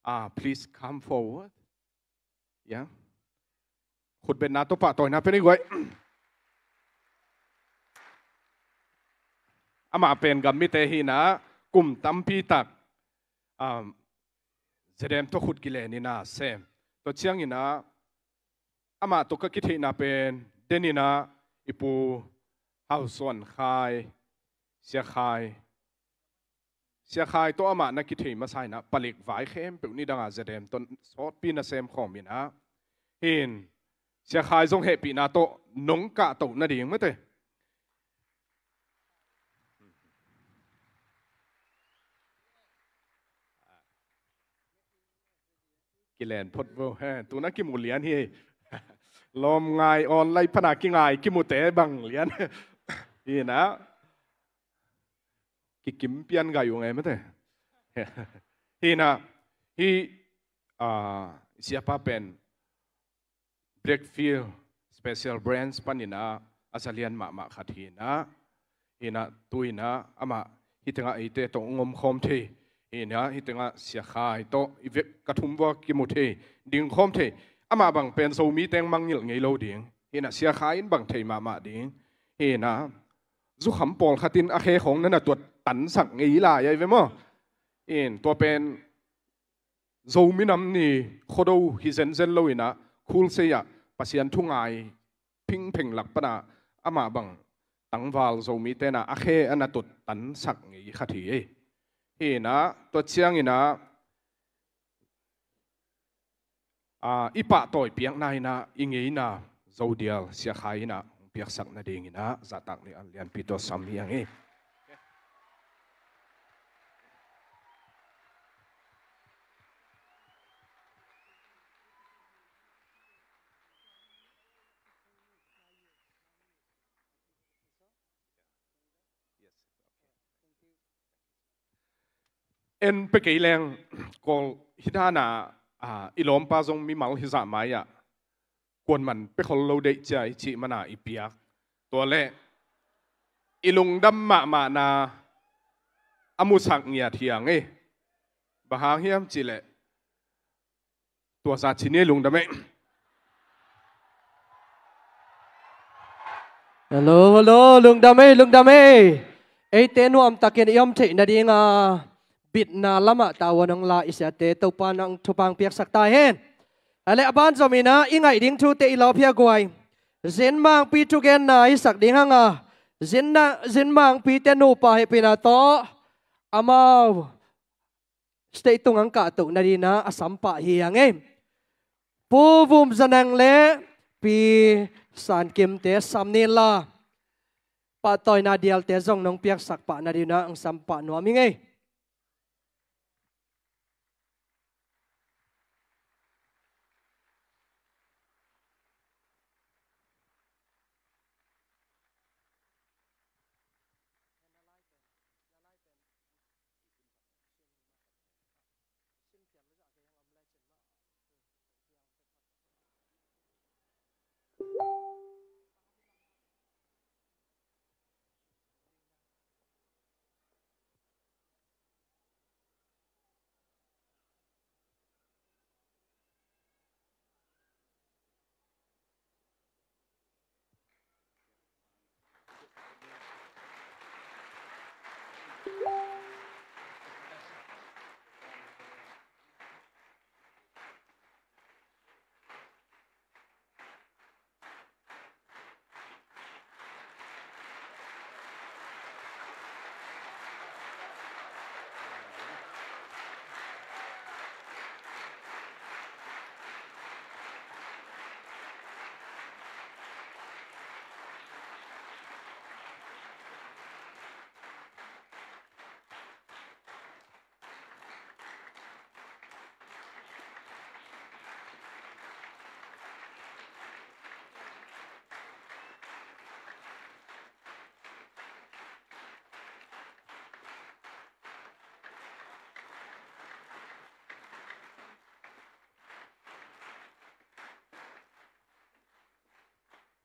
ah, please come forward. Ya. Khutbetna tawh pahtawina pen i guai. Amah pen gam mite hi in ah, kum tampi tak, um, Z M tawh khut kilen in ah sem. Tua ciangin ah, amah tawh ka kitheihna pen den in ah, i pu Hau Suan Khai, Sia Khai, Sia Khai tawh amah na kithei masa in ah, palik vai khempeuh nidangah Z M tawh sawtpi na sem khawm in ah, hi in Sia Khai zong hehpihna tawh nong kahtoh nading mate. Kilen phot vo, he, tuna kimu lian hi. Lawm ngai online pana kingai kimute bang lian. Hi in ah, kikim pian gai uh ngai mate. Hi in ah, hi, ah, siapa pen Blackfield Special Branch panin ah a zalian mahmah khat hi in ah, hi in ah tu in ah amah hih tengah eite tawh hong om khawm thei. Hi in ah hih tengah Sia Khai tawh i vek ka thum vua kimu thei, ding khawm thei. Amah bang pen Zomi teng mangngilh ngei lo ding. Hi in ah Sia Khai in bang thei mahmah ding. Hi in ah zukham pawlkhat in a khe khawng na na tuat tansak ngei lai ahi ve maw. Hi in tua pen Zo minam ni Khuado hi zenzen lo in ah, khulsei ah Pasian thu ngai phingpheng lak pan ah amah bang tangval Zomite in ah a khe a na tut tansak ngei khat hi ei. Hi in ah, tua ciangin ah, ah, i pahtawi piakna in ah, i ngeina Zo dial Sia Khai in ah hong piaksak nadingin ah zahtak ni an lianpi tawh sam hi ang ei. En pe kei leng, Kawl hi dan a, ah, i lawmpa zong mimal hi zah mai ah, kuaman pe khol lo deih cia i cih man a i piak. Tua leh, i lungdam mahmahna a musak ngiat hi a ngei. Bang hang hiam cih leh tua sa ci ni, lungdam ei. Hello, hello, lungdam ei, lungdam ei. Eite nuamtakin i om theih nadinga bitna lamah tavuan hong la i siate Topa in thupha piaksak ta hen. A leh a ban zom in ah i ngaih ding thute i lawp hi a guai. Zinmangpi thugenna i sak ding hang a, Zinna, Zinmangpite nupa hehpihna tawh amau stage tung hong kahtoh nadingin ah a sampah hi a ngei. Pu Vum Za Neng le Pi San Kimte sam ni in la, pahtawina dialte zong nong piaksak pah nadingin ah hong sampah nuam hi ngei.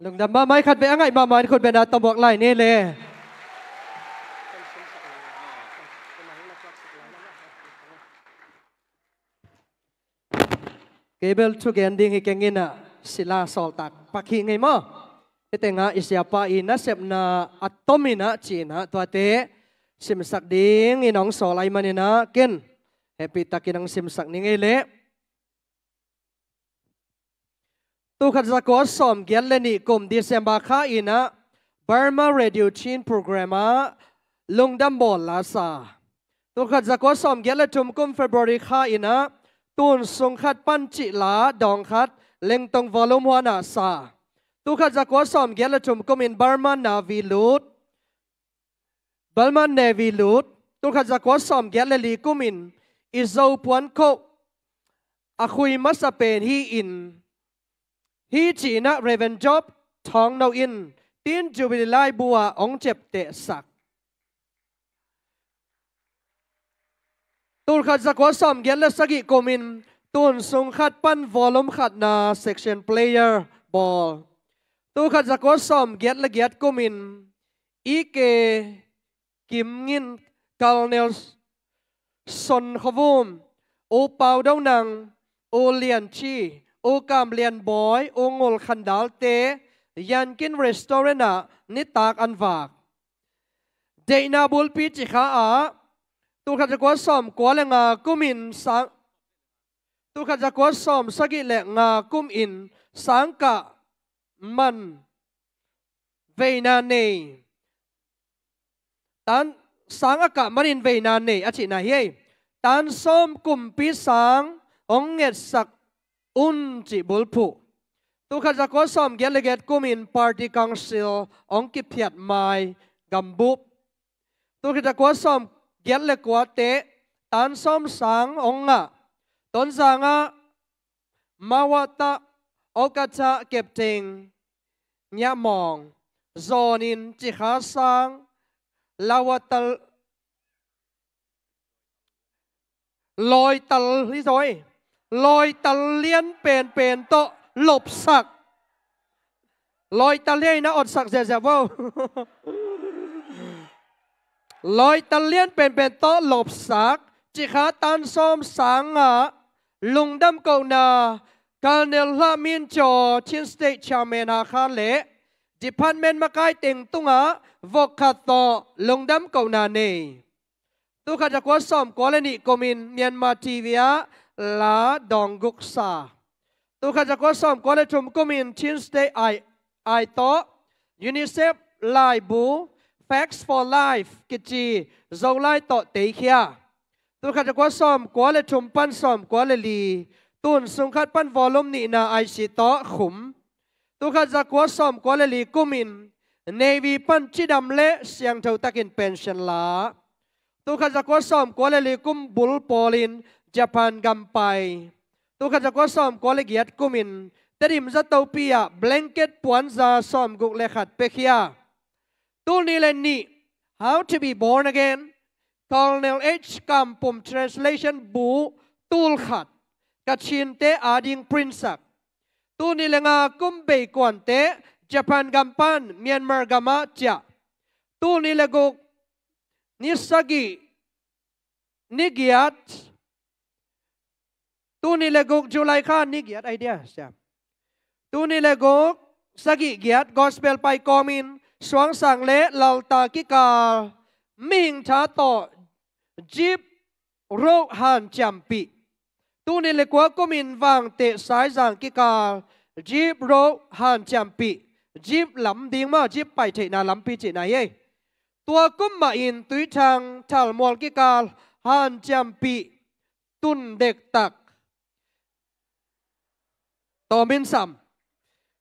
Lungdam mahmah ei. Khat vei a ngaih mahmah in khut beng a tawm buak lai ni le. Kei bel thugen ding hi keng in ah, sila sawltak pak hi ngei maw. Hih tengah i siapa i nasepna a tom in ah ci-in ah tuate simsak dingin hong sawl ahih manin ah ken hehpihtakin hong simsak ni ngei leh. Tul khat za kua sawm giat le nih kum December kha in ah Burma Radio Chin program ah lungdam bawl la sa. Tul khat za kua sawm giat le thum kum February kha in ah Tun Sung Khat Pan cih la dawng khat Lengtong Volume One ah sa. Tul khat za kua sawm giat le thum kum in Burma Navy lut, Burma Navy lut. Tul khat za kua sawm giat le li kum in i Zo puan khoh a khui masa pen hi-in, hi ci-in ah Reverend Job Thawng No in Teen Jubilee laibu ah hong ciaptehsak. Tul khat za kua sawm giat le sagih kum in Tun Sung Khat Pan Volume Khatna section player bawl. Tul khat za kua sawm giat le giat kum in I K Kim Ngin, Colonel Son Khaw Vum, U Pau Do Nang, U Lian Chi, U Kam Lian Bawi, U Ngul Khan Dal te Yankin Restaurant ah nitak an vak. Deihna bulpi ci kha ah tul khat za kua sawm kua le nga kum in sang, tul khat za kua sawm sagih le nga kum in sang kah man veina nei. Tan sang a kah manin veina nei a cihna hi ei. Tan sawm kumpi sang hong ngetsak un cih bulphuh. Tul khat za kua sawm giat le giat kum in Party Council hong kiphiat mai gambup. Tul khat za kua sawm giat le kua teh tan sawm sang hong ngah. Tonzang ah Mawata Okata Kepteng Ngiahmawng zawnin ci kha sang Lawata lawital hi zaw ei. Lawital lian penpen tawh lopsak. Lawital hi ei, na otsak ziahziah vo. Lawitan lian penpen tawh lawpsak, cikha tan sawm sangah lungdam kohna, Colonel Hla Min Caw, Chin State Chairman Hakha le department makai teng tungah vok khat tawh lungdam kohna nei. Tul khat za kua sawm kua le nih kumin Myanmar T V ah la dawng guk sa. Tul khat za kua sawm kua le thum kumin Chin State ai, ai tawh UNICEF laibu Facts for Life kici Zolai tawh teikhia. Tul khat za kua sawm kua le thum pan sawm kua le li, tun sung khat pan volume nihna I C tawh khum. Tul khat za kua sawm kua le li kumin Navy pan cidam le siangtho takin pension la. Tul khat za kua sawm kua le li kum bul pawlin Japan gam pai. Tul khat za kua sawm kua le giat kumin Tedim zatopi ah blanket puanza sawm guk le khat pekhia. Tul nih le nih, How to be Born Again, Colonel H Kam Pum translation bu tul khat, Kachinte ading print sak. Tul nih le nga kum bei kuante Japan gam pan Myanmar gamah ciah. Tul nih le guk ni sagih ni giat. Tul nih le guk July kha ni giat ai dia sia. Tul nih le guk sagih giat gospel pai kawmin suangsang le lalta kikal mihing tha tawh jeep roh hanciampih. Tul nih le kua kumin Vangteh Saizang kikal jeep roh hanciampih. Jeep lam ding maw, jeep pai theihna lampi cihna hi. Tua kum mahin Tuithang Thalmual kikal hanciampih tun dektak. Tawmin sam.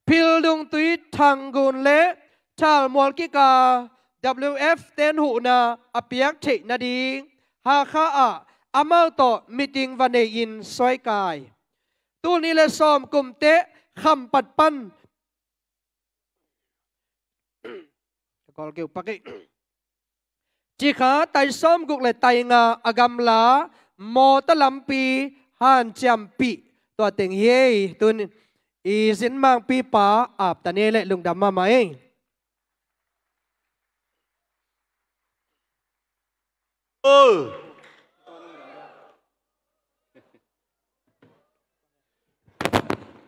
Phildung Tuithang gun le Thalmual kikal W F ten huhna a piak theih nading Hakha ah amau tawh meeting va nei-in suaikai. Tul nih le sawm kumte Khampat pan Cikha tai sawm guk le tai nga a gamla mawtaw lampi hanciampih tua teng hi ei. Tun i zinmangpipa apta ni le lungdam mahmah ei.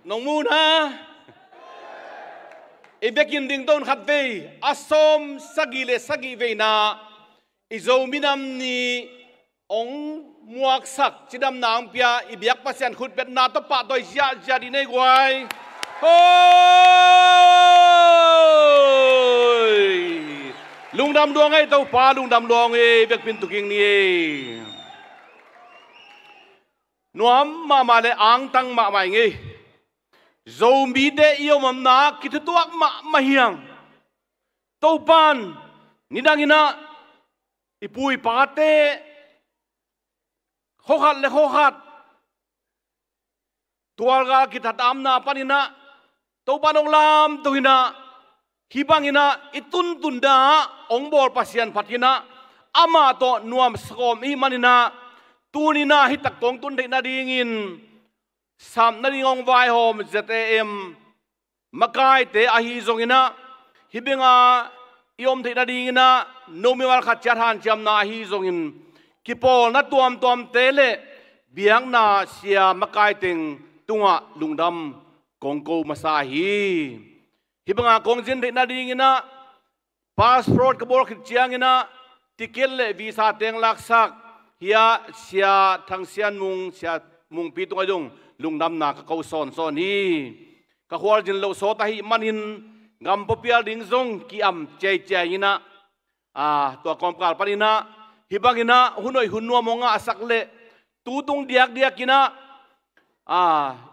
Nong mu na, i biakinn ding ton khat vei a sawm sagih le sagih veina i Zo minam ni ong muaksak cidamna ong pia i biak Pasian khutbetna tawh pahtawi ziahziah dih nei guai. Hoi! Lungdam luang ei Topa, lungdam luang ei, biakpin tuking ni ei. Nuam mahmah le angtang mahmah i ngei. Zomite i omamna kithutuak mahmah hiang. Topan nidang inah i pu i pate khokhat le khokhat tualgal kithatamna paninah Topan ong lamto hinah hih banginah i tuntun dah ong bawl Pasian phat hinah amah tawh nuam sawm i hih maninah tuninah hih tak kong tun theih nadingin sap nading ong vaihawm Z A M makaite ahi zonginah hih benga i om theih nadinginah nomi malkhat ciat hanciamna ahi zongin kipawlna tuamtuamte le biakna sia makaiteng tungah lungdam kong ko masa hi. Hih banga kong zin theih nadinginah passport ka bawl khit cianginah ticket le visa teng laksak hia Sia Thang Sian Mung, Sia Mungpi tungah zong lungdamna ka ko sawnsawn hi. Ka khualzin loh sawt ahih manin gam pawpial ding zong ki-am ciaiciai inah tua kawmkal paninah hih banginah hun hoih hun nuam aw ngahsak leh tutung diakdiakinah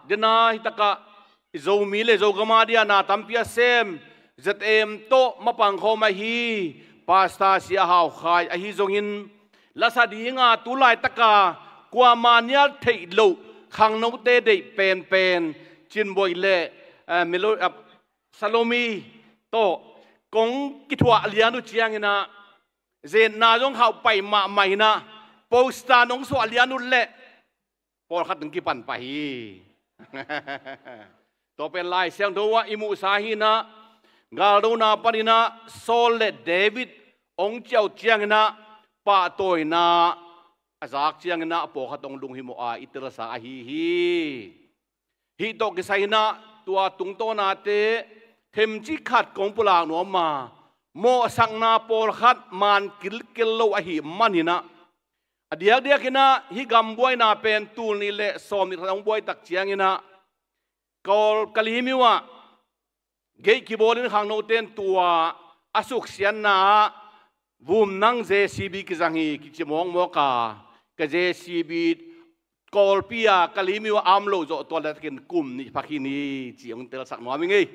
dena hih takah i Zomi le Zogama dia na tampi a sem Z M tawh mapangkhawm ahi Pastor Sia Hau Khai ahi zongin lasa dinga tu laitaka kuama nial theih loh khangnote deih penpen Cinboih le Salomi tawh kong kithuah lian uh cianginah zetna zong hauh pai mahmah inah poster nong suah lian uh leh pawlkhat nong kipan pah hi. Tua pen Lai Siangtho ah i muhsa hinah galdona paninah Saul le David hong ciah uh ciangin ah pahtawina a zak ciangin ah a pawlkhat hong lunghimawh a i telsa ahi hi. Hih tawh kisai in ah tua tungtawnate themcik khat kong pulak nuam a, mawhsakna pawlkhat man kilkel lo ahih manin ah, a diakdiakin ah hih gambuaina pen tul nih le sawm nih khat hong buai tak ciangin ah Kawl Kalaymyo ah gate kibawlin khangnote in tua a suksiatna ah Vumnang J C B kizang hi, kici mawkmawk a, ka J C B Kawlpi a Kalaymyo a om loh zawh tua letakin kum nih pha khin hi ci hong telsak nuam ing ei.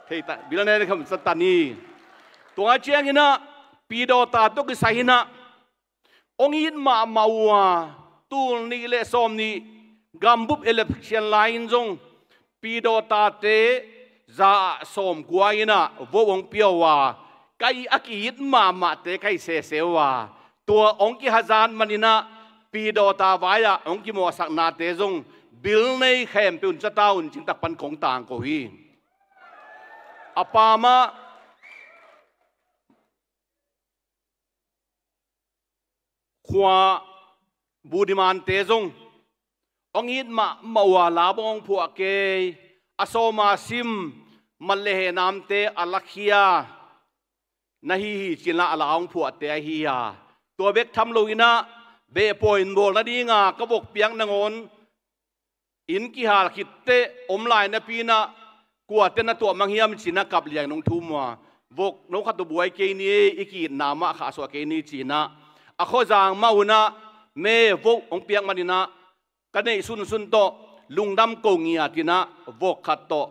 Thei ta, Bilne kham sa ta ni. Tua ciangin ah Pi Dawta tawh kisai in ah hong it mahmah uh a, tul nih le sawm nih gambup election lai-in zong Pi Dawtate za ah sawmkua in ah vote hong pia uh a, ka i a ki-it mahmahte ka hi sese uh a, tua hong kihazat manin ah Pi Dawta vai-ah hong kimawhsaknate zong Bilne khempeuh in za ta un, cihtak pan kong tangko hi. A pa mah khua Budimante zong hong it mahmah uh a, la bang hong phuah kei, a sawm a sim, mat le heh namte a lakhia na hi hi ci-in ah a la hong phuahte ahi a, tua bek tham loin ah beh pawi in bawl nading a ka vok piak nangawn inn kihal khit teh om lai napi-in ah kuate na tuah mang hiam ci-in ah kap liangin hong thum uh a, vok no khat uh buai kei ni, i ki-itna mah khahsuah kei ni ci-in ah a khuazang mah un ah me vok hong piak manin ah ka neih sunsun tawh lungdam ko ngiat in ah vok khat tawh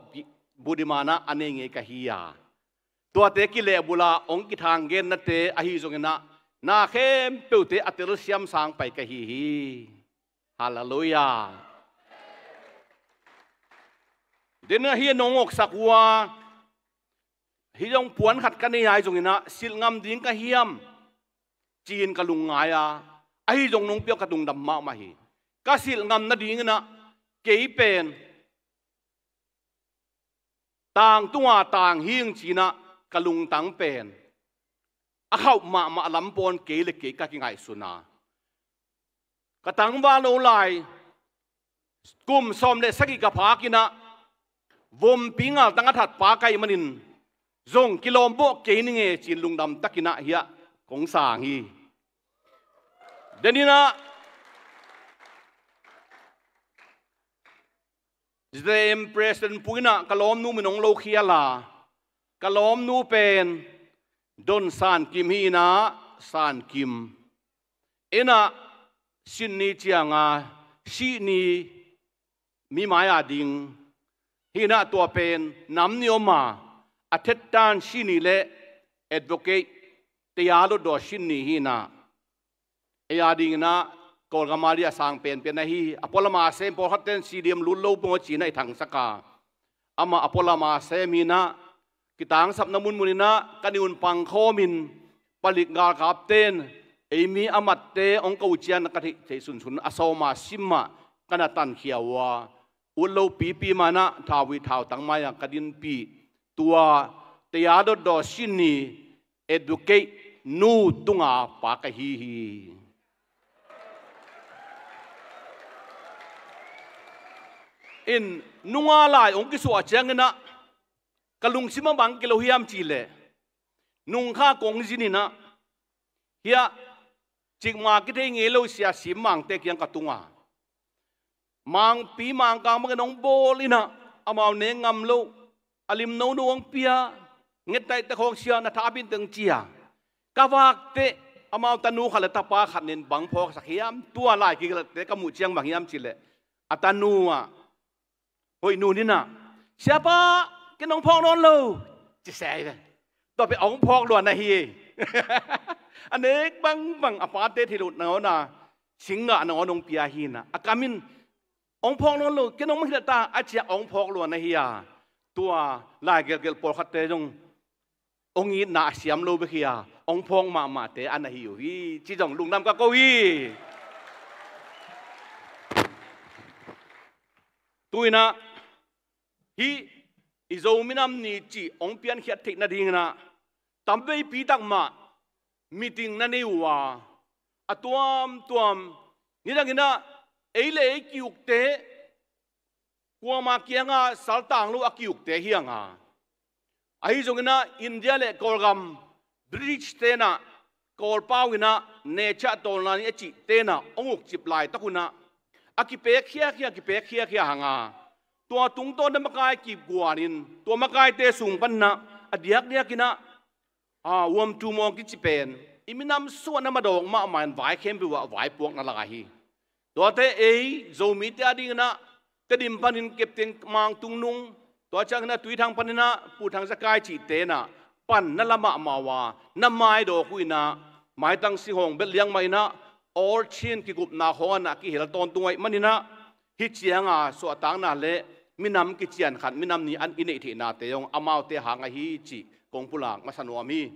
Budiman ah a nei ngei ka hi a, tuate kilehbulh a hong kithang gennate ahi zongin ah na khempeuhte a telsiam sang pai ka hi hi. Halleluiah. Dena hi nong oksak uh a, hih zong puan khat ka nei ahi zongin ah silh ngam ding ka hiam ci-in ka lungngai a, ahi zong nong piak ka lungdam mahmah hi. Ka silh ngam nadingin ah kei pen tangtunga tang hing ci-in ah ka lungtang pen a khauh mahmah lam pawn kei le kei ka kingaihsun a, ka tangval lo lai kum sawm le sagih ka phak in ah vompi ngaltang a that pa ka hih manin zong kilawm bawh kei ning e ci-in lungdam takin ah hiah kong sang hi. Denin ah Z M President Pu in ah ka lawmnu min hong lokhial a, ka lawmnu pen Don San Kim hi in ah, San Kim in ah Sydney ciang a, Sydney mi mai-a ding hi in ah, tua pen nam nih om a, a thettan Sydney le advocate taya lotdaw Sydney hi in ah, ei a dingin ah Kawlgam a ding a sang penpen ahi hi. A pualam a sem pawlkhatte in C D M lut lo pong a ci-in ah i thangsak a, amah a pualam a sem hi in ah kitangsapna munmun in ah ka nih un pangkhawmin palik galkapte in ei mi a matte hong ko ciang ka theih theih sunsun a sawm a sim ah ka na tankhia uh a, ut lo pipi mah in ah thau hi thau tang mai-ah ka dinpih tua taya lotdaw Sydney advocate nu tunga pa ka hi hi. In nunga lai hong kisuah ciangin ah ka lungsim ah bang kilo hiam cih leh, nungkha kong zin in ah hiah cikmah kithei ngei lo sia Sim Mangte kiang ka tung a, Mangpi Mangkang bangin hong bawl in ah amau nek ngam lo, a lim nono hong pia, ngettaihte khawng sia na tha a pin teng ci a, ka vak teh amau tanu khat le tapa khat nin bang phawksak hiam, tua lai kigelhte ka muh ciang bang hiam cih leh, a tanu ah hoih nu nin ah, "Siapa, ken hong phawk nawn lo," ci se hi ve. Tua pen hong phawk lua na hi. A nek bangbang a pate thei loh nangawn a singgah nangawn hong pia hi in ah, a kam in, "Hong phawk nawn lo, ken hong mangkhia ta," a ci a hong phawk lua na hi a, tua lai gelhgelh pawlkhatte zong hong itna a siam lo bek hi a, hong phawk mahmahte a na hi uh hi ci zong lungdam ka ko hi. Tu in ah hih i Zo minam ni cih hong piankhiat theih nadingin ah tamveipi tak mah meeting na nei uh a, a tuamtuam, nidang in ah ei le ei ki-ukte, kuama kiangah saltang lo a ki-ukte hi hang a. Ahi zongin ah India le Kawlgam, British te'n ah Kawlpau in ah nature tawlna ni a cihte in ah hong ukcip laitak un ah a kipek khiakhia, kipek khiakhia hang a. Tua tungtawn na makai kiguanin, tua makaite sung panin ah a diakdiakin ah, a, Uamtu Mawng kici pen i minam sungah na madawk mahmah in vai khempeuh ah vaipuak na lai hi. Tuate ei Zomite adingin ah Tedim panin Kepteng Mang Tungnung, tua ciangin ah Tuithang panin ah Pu Thang Za Kai cihte in ah pan na la mahmah uh a, na maidawk uh in ah, maitang singhawng belh liang mah in ah, all Chin kigupna khawng ah na kihel tawntung ahih manin ah, hih cianga suahtakna le minam kician khat, minam ni an i neih theihnate zong amaute hang ahi cih kong pulak masa nuam hi.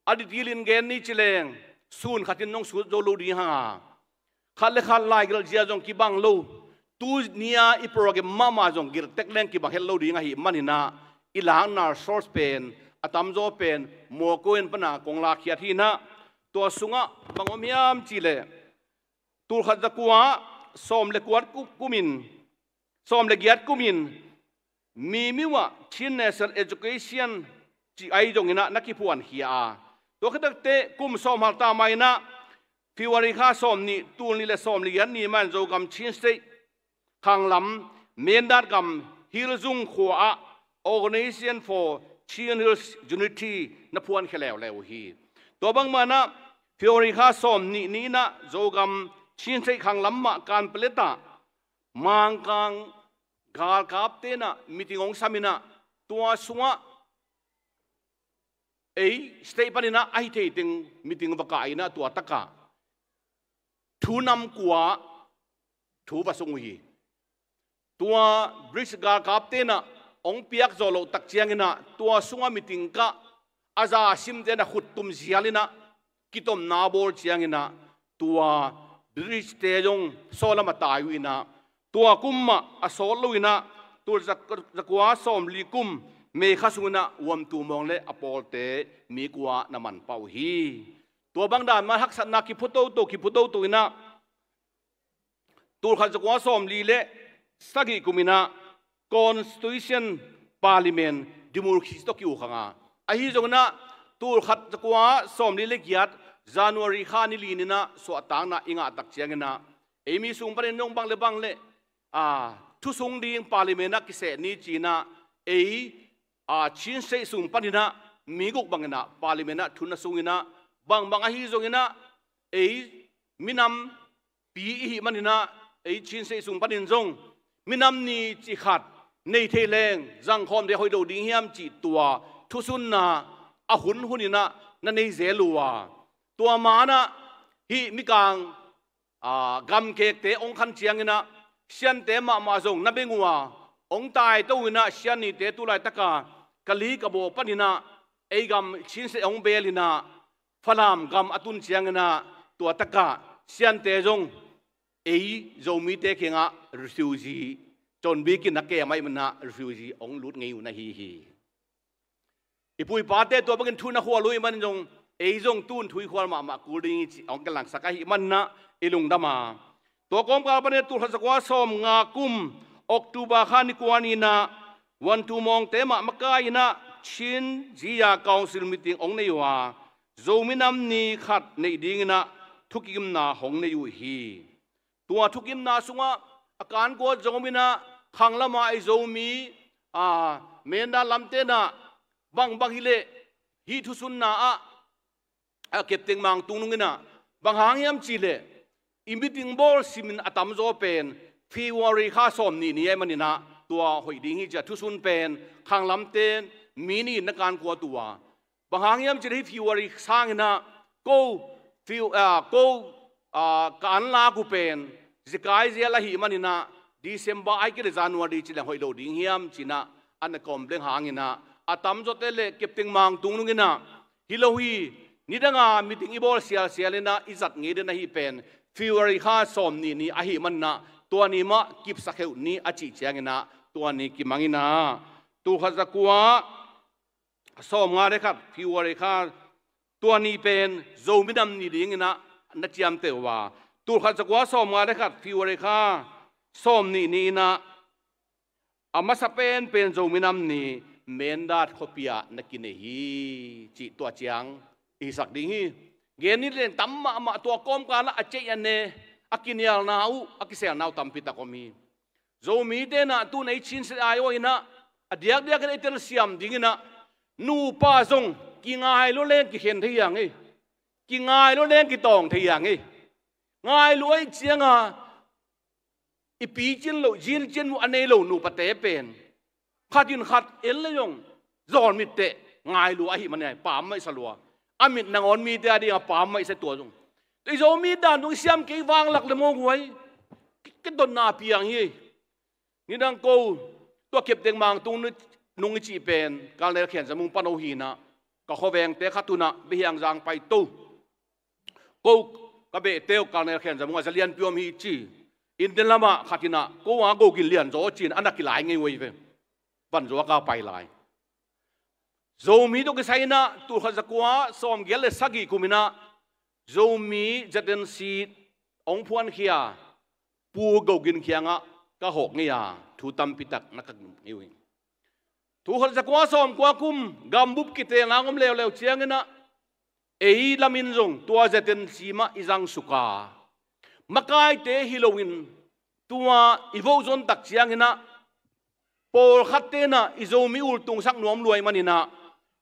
A detail in gen ni ci leng, sun khatin nong sut zo lo ding hang a, khat le khat laigelh zia zong kibang lo, tuni-a i program mahmah zong gelh tek leng kibang het lo ding ahih manin ah, i lakna source pen a tamzaw pen Mawkaw in pan ah kong lakkhiat hi in ah, tua sungah bang om hiam cih leh, tulkhat zakua sawm le kuat ku-, kumin, sawm le giat kumin, Mimiu ah Chin National Education cih ahi zongin ah na kiphuankhia a, tua khit takteh kum sawm hal ta mah in ah, February kha sawm nih, tul nih le sawm le giat ni mah in Zogam Chin State khanglam Mindat gam Hilzung khua ah Organization for Chin Hills Unity na phuankhia leuleu uh hi. Tua bang mah in ah February kha sawm nih ni in ah Zogam Chin State khanglam mah Kanpetlet ah Mangkang galkapte in ah meeting hong sam in ah, tua sungah ei state panin ah ahi thei teng meeting va kah in ah, tua takah thu nam kua thu va sung uh hi. Tua British galkapte in ah hong piak zawh loh tak ciangin ah, tua sungah meeting kah, a za simte in ah khuttum zial in ah kitomna bawl ciangin ah, tua British-te zong sawlam a tai uh in ah, tua kum mah a sawt lo in ah, tul za-, zakua sawmli kum May kha sungin ah Uamtu Mawng le a pawlte mi kua na manpah uh hi. Tua bang dan mah haksatna kiphu toto, kiphu toto in ah, tulkhat zakua sawmli le sagih kum in ah Constitution, Parliament, Democracy tawh ki-uk hang a. Ahi zongin ah tulkhat zakua sawmli le giat January kha ni li ni in ah suahtakna i ngah tak ciangin ah, ei mi sung panin zong bang le bang le, a, thu sung ding Parliament ah kiseh ni ci in ah, ei, a, Chin State sung panin ah mi guk bangin ah Parliament ah thu na sung in ah, bangbang ahi zongin ah ei minam pi i hih manin ah, ei Chin State sung panin zong minam ni cih khat nei thei leng zangkhawm ding hoih lo ding hiam cih tua thusunna a hun hun in ah na nei zel uh a. Tua man ah hih mikang, a, gamkekte hong khan ciangin ah Siante mahmah zong na beng uh a, hong taito in ah Sian nite tu laitak a Kalay Kabaw panin ah ei gam Chin State hong beel in ah Falam gam a tun ciangin ah, tua takah Siante zong ei Zomite kiangah refugee, Chonbuk in a kem ahih manin ah refugee hong lut ngei uh na hi hi. I pu i pate tua bangin thu na khual uh ahih manin zong, ei zong tu-in thu i khual mahmah kul ding hi ci hong kilangsak ahih manin ah i lungdam a. Tua kawmkal panin ah tulkhat zakua sawmnga kum October kha ni kua ni in ah Uamtu Mawngte mah makai in ah Chin Zia Council meeting hong nei uh a, Zo minam ni khat neih dingin ah thukimna hong nei uh hi. Tua thukimna sungah a kan kuat zong om in ah, khanglam ah i Zomi, a, Mindat lamte in ah bangbang hi leh hih thusunna ah, a, Kepteng Mang Tungnung in ah bang hang hiam cih leh i meeting bawl simin a tamzaw pen February kha sawmnih ni ahih manin ah tua hoih ding hi ci a, thusun pen khanglamte mi nih in na kan kuat uh a. Bang hang hiam cih leh hih February sangin ah ko, Fe-, a, ko, a, ka anlak uh pen zekai zel ahih manin ah December ahih kei leh January ci leng hoih lo ding hiam ci in ah a na complain hangin ah, a tamzawte le Kepteng Mang Tungnung in ah, hi lo hi, nidang a meeting i bawl sialsial in ah i zat ngei den ahi pen February kha sawmnih ni ahih manin ah tua ni mah kipsak heuh ni a cih ciangin ah tua ni kimang in ah, tulkhat zakua sawmnga le khat February kha Tua ni pen Zomi nam ni dingin ah na ciamteh uh a, tulkhat zakua sawmnga le khat February kha sawmnih ni-in ah a masa penpen Zomi nam ni Mindat khuapi ah na kinei hi, cih tua ciang i hisak ding hi. Gen ni leng tam mahmah, tua kawmkal ah a ceih a ne, a kinialna uh, a kiselna uh tampi tak om hi. Zomite in ah tu-in ei Chin State ai-awh in ah a diakdiakin ei telsiam dingin ah nupa zong kingai lua leng kikhen thei hi hang ei. Kingai lua leng kitawng thei hi hang ei. Ngai lua ahih ciangin i picin loh, zincin uh a nei lo nupate pen khat in khat en le zong zawlmit teh ngai lua ahih manin ah pammaih sa lua. A mit nangawn mite a dingin ah pammaih sa, tua zong. I Zomi dan zong i siam kei vanglak le maw guai, ke, ke dotna piang hi. Nidang ko tua Kepteng Mangtung nung i cih pen Colonel Khen Za Mung pano hi-in ah, ka khuavengte khat un ah Behiang Zang paito. Ko ka behte uh Colonel Khen Za Mung a za lianpi om hi ci. Indian lamah khat in ah ko a go gin lian zaw ci-in a na kilai ngei uh hi ve. Vanzuak a pai lai. Zomi tawh kisai-in ah tulkhat zakua sawmgiat le sagih kum in ah Zomi Z N C hong phuankhia Pu Go Gin kiangah ka hawk ngei a, thu tampi tak na ka ngen ngei uh hi. Tulkhat zakua sawmkua kum gambup kitelna hong om leuleu ciangin ah ei lamin zong tua Z N C mah i zangsuk a, makaite hi loin tua i vote zon tak ciangin ah pawlkhatte in ah i Zomi ultungsak nuam lua ahih manin ah,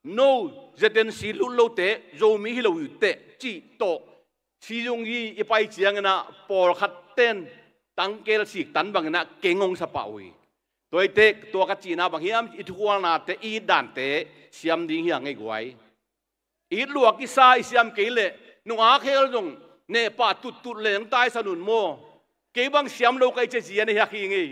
no Z N C lut lote Zomi hi lo uh teh cih tawh Siyungyi i pai ciangin ah pawlkhatte in tangkel sik tan bangin ah keng hong sa pah uh hi. Tua hi teh tua ka cihna bang hiam, i thukhualnate, i it dante siam ding hi hang ei guai. It lua kisa i siam kei leh nungak hel zong neh pah tuttut leng taisan un maw. Kei bang siam lo ka hih ciang zia na hiak hi ngei.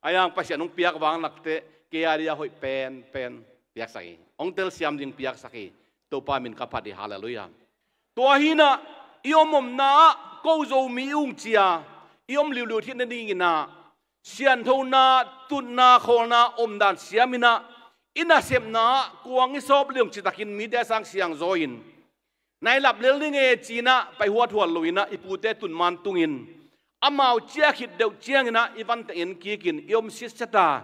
Ahi hang Pasian hong piak vanglakte kei a dia hoih penpen piaksak hi. Hong telsiam ding piaksak hi. Topa min ka phat hi, halleluiah. Tua hi-in ah i om omna ah ko Zomi i ung cia i om liuliu theih nadingin ah sianthona, tutna, khawlna omdan siamin ah i nasepna ah kuang i sawp leh zong citakin mite a sang siangzaw in, na i lap lel ding e ci-in ah pai huathuat loin ah i pute tun man tungin amau ciah khit deuh ciangin ah i van teng en kikin i om sitset a,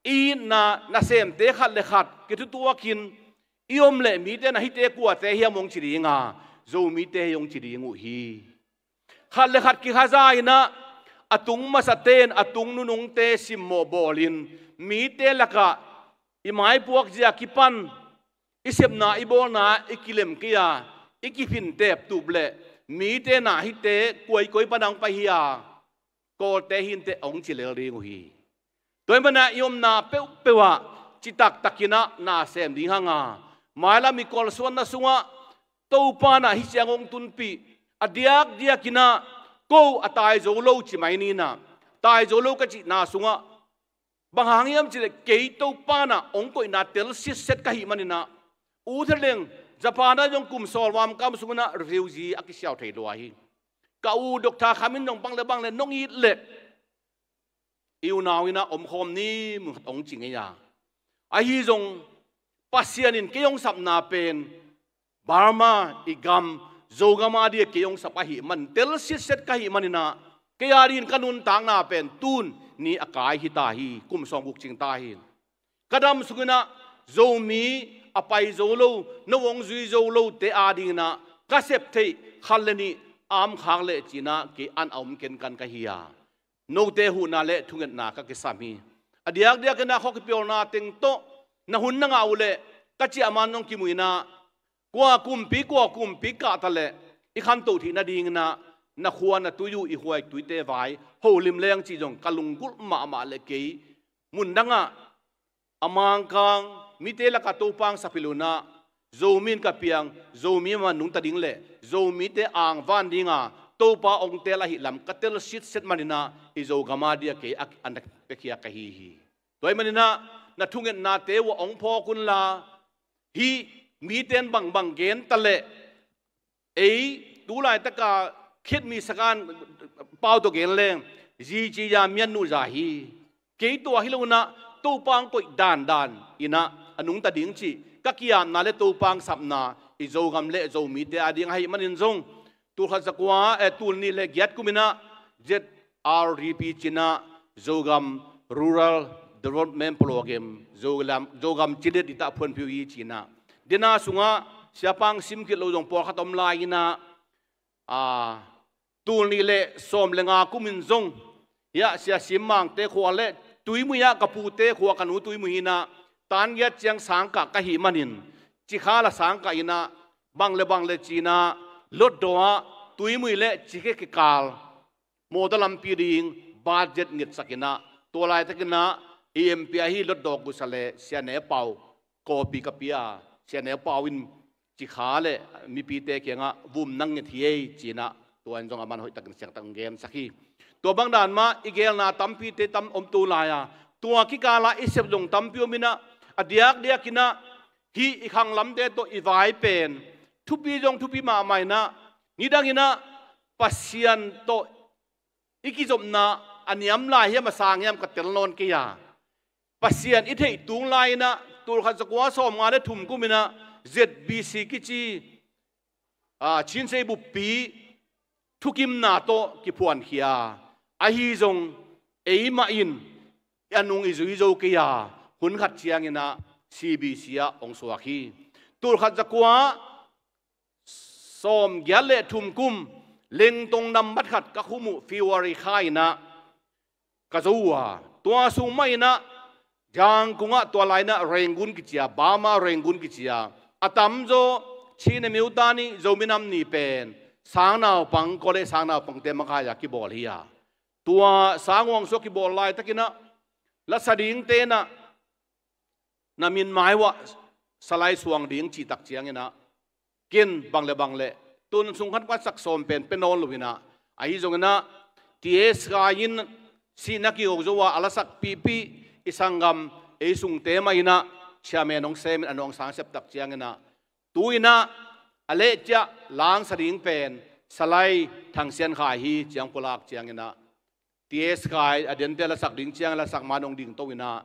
i itna nasemte khat le khat kithutuakin i om leh mite in ah hihte kuate hiam hong ci ding a, Zomite hi hong ci ding uh hi. Khat le khat kikhaza-in ah a tung masate in a tung nunungte simmawh bawlin mite lakah i maipuak zia kipan i sepna i bawlna i kilem kei a, i kiphin teptup leh mite in ah hihte koi koi pan a hong pai hi a, Kawlte hi inteh hong ci lel ding uh hi. Tua ahih manin ah i omna peuhpeuh ah citaktakin ah na sem ding hang a, mailam i kawlsuanna sungah Topa in ah hih ciang hong tunpih, a diakdiakin ah ko a tai zo lo ci mai ni in ah, tai zo lo ka cihna sungah bang hang hiam cih leh kei Topa in ah hong koihna tel sitset ka hih manin ah, U Thang Leng Japan ah zong kum sawlnga ka om sungin ah refugee a kisiau thei lua hi. Ka u Doctor Kham in zong bang le bang le nong it leh i unau in ah omkhawm ni, mun khat hong ci ngei a. Ahi zong Pasian in kei hong sapna pen Burma i gam, Zogam a dia kei hong sap ahih man tel sitset ka hih manin ah, kei a dingin ka nuntakna pen tun ni a kai hi ta hi, kum sawmguk cing ta hi. Ka dam sungin ah Zomi a pai zo lo, no hong zui zo lote a dingin ah ka sep theih khat le nih a om khak leh ci-in ah kei an a om kenkan ka hi a, note huhna le thungetna ka kisam hi. A diakdiakin ah khua kipiawlna teng tawh na hun na ngah uh leh ka ciahman zong kimu in ah, kua kumpi kua kumpi kah ta leh i khantoh theih nadingin ah na khua na tui uh, i huai tuite vai holim leng cih zong ka lunggulh mahmah leh kei mun dangah a Mangkang mite lakah Topa hong sap hilh un ah, Zomi in ka piang, Zomi mah nungta ding leh Zomite angvan ding a Topa hong tel ahih lam ka tel sitset manin ah i Zogam a dia kei a, a na piakhia ka hi hi. Tua ahih manin ah na thungetnate uh ah hong phawk un la, hih mite in bangbang gen ta leh, ei tu laitaka khitmi sakan pau tawh gen leng, zi ci ya mian nuh za hi. Kei tua hi lo in ah Topa hong koih dandan in ah a nungta ding cih ka ki-apna le Topa hong sapna i Zogam le Zomite ading ahih manin zong, tul khat za kua, eh, tul nih le giat kum in ah Z R D P ci-in ah Zogam Rural Development Program, Zogam, Zogam cilet i tah phuanphiu hi ci-in ah. Dena sungah siapa hong sim khit lo zong pawlkhat om lai-in ah, a, tul nih le sawm le nga kum in zong, hiah Sia Sim Mangte khua le Tuimui ah ka pute khua, ka nu Tuimui hi-in ah, tan giat ciang sangkah ka hih manin, Cikha la sangkah in ah, bang le bang le ci-in ah, Lotdaw ah Tuimui le Cikha kikal mawtaw lampi ding budget ngetsak in ah, tua laitakin ah i M P ahi Lotdaw kusa le Sia Ne Pau kawpi ka pia, Sia Ne Pau in Cikha le mipite kiangah vum nang nget hi ei ci-in ah, tua in zong aman hoihtakin siangtak hong gensak hi. Tua bang dan mah i geelna tampite tam om tu lai-a, tua kikal ah i sep zong tampi om in ah, a diakdiakin ah hih i khanglamte tawh i vai pen thupi zong thupi mahmah in ah, nidangin ah Pasian tawh i kizopna a niam lai hiam, a sang hiam ka tel nawn kei a, Pasian i theih tung lai-in ah, tul khat za kua sawm nga le thum kum in ah Z B C kici, a, Chin Sei Buppi thukimna tawh kiphuankhia. Ahi zong eimah in a nung i zui zo kei a, hun khat ciangin ah C B C ah hong suak hi. Tul khat za kua sawm giat le thum kum, Lengtong nambat khat ka khum uh February kha in ah ka zo uh a, tua sung mah in ah Zangkong ah, tua lai-in ah Rangoon kici a, Burma Rangoon kici a, a tamzaw Chin American Zomi Nam Ni pen sangnaupang, college sangnaupangte makai-a kibawl hi a, tua sanguang sua kibawl laitakin ah lasa dingte in ah na min mai uah salai suang ding cih tak ciangin ah, ken bang le bang le tun sung khat khat sak sawm pen pia nawn lo-in ah, ahi zongin ah T S Khai in sihna kigo zo a, a lasak pihpih i sanggam ei sungte mah in ah chairman hong semin a nawngsang sep tak ciangin ah, tu-in ah a leh ciah langsa ding pen Salai Thang Sian Khai hi ci-in pulak ciangin ah, T S Khai a dente lasak ding ciang, lasak man hong dingto-in ah,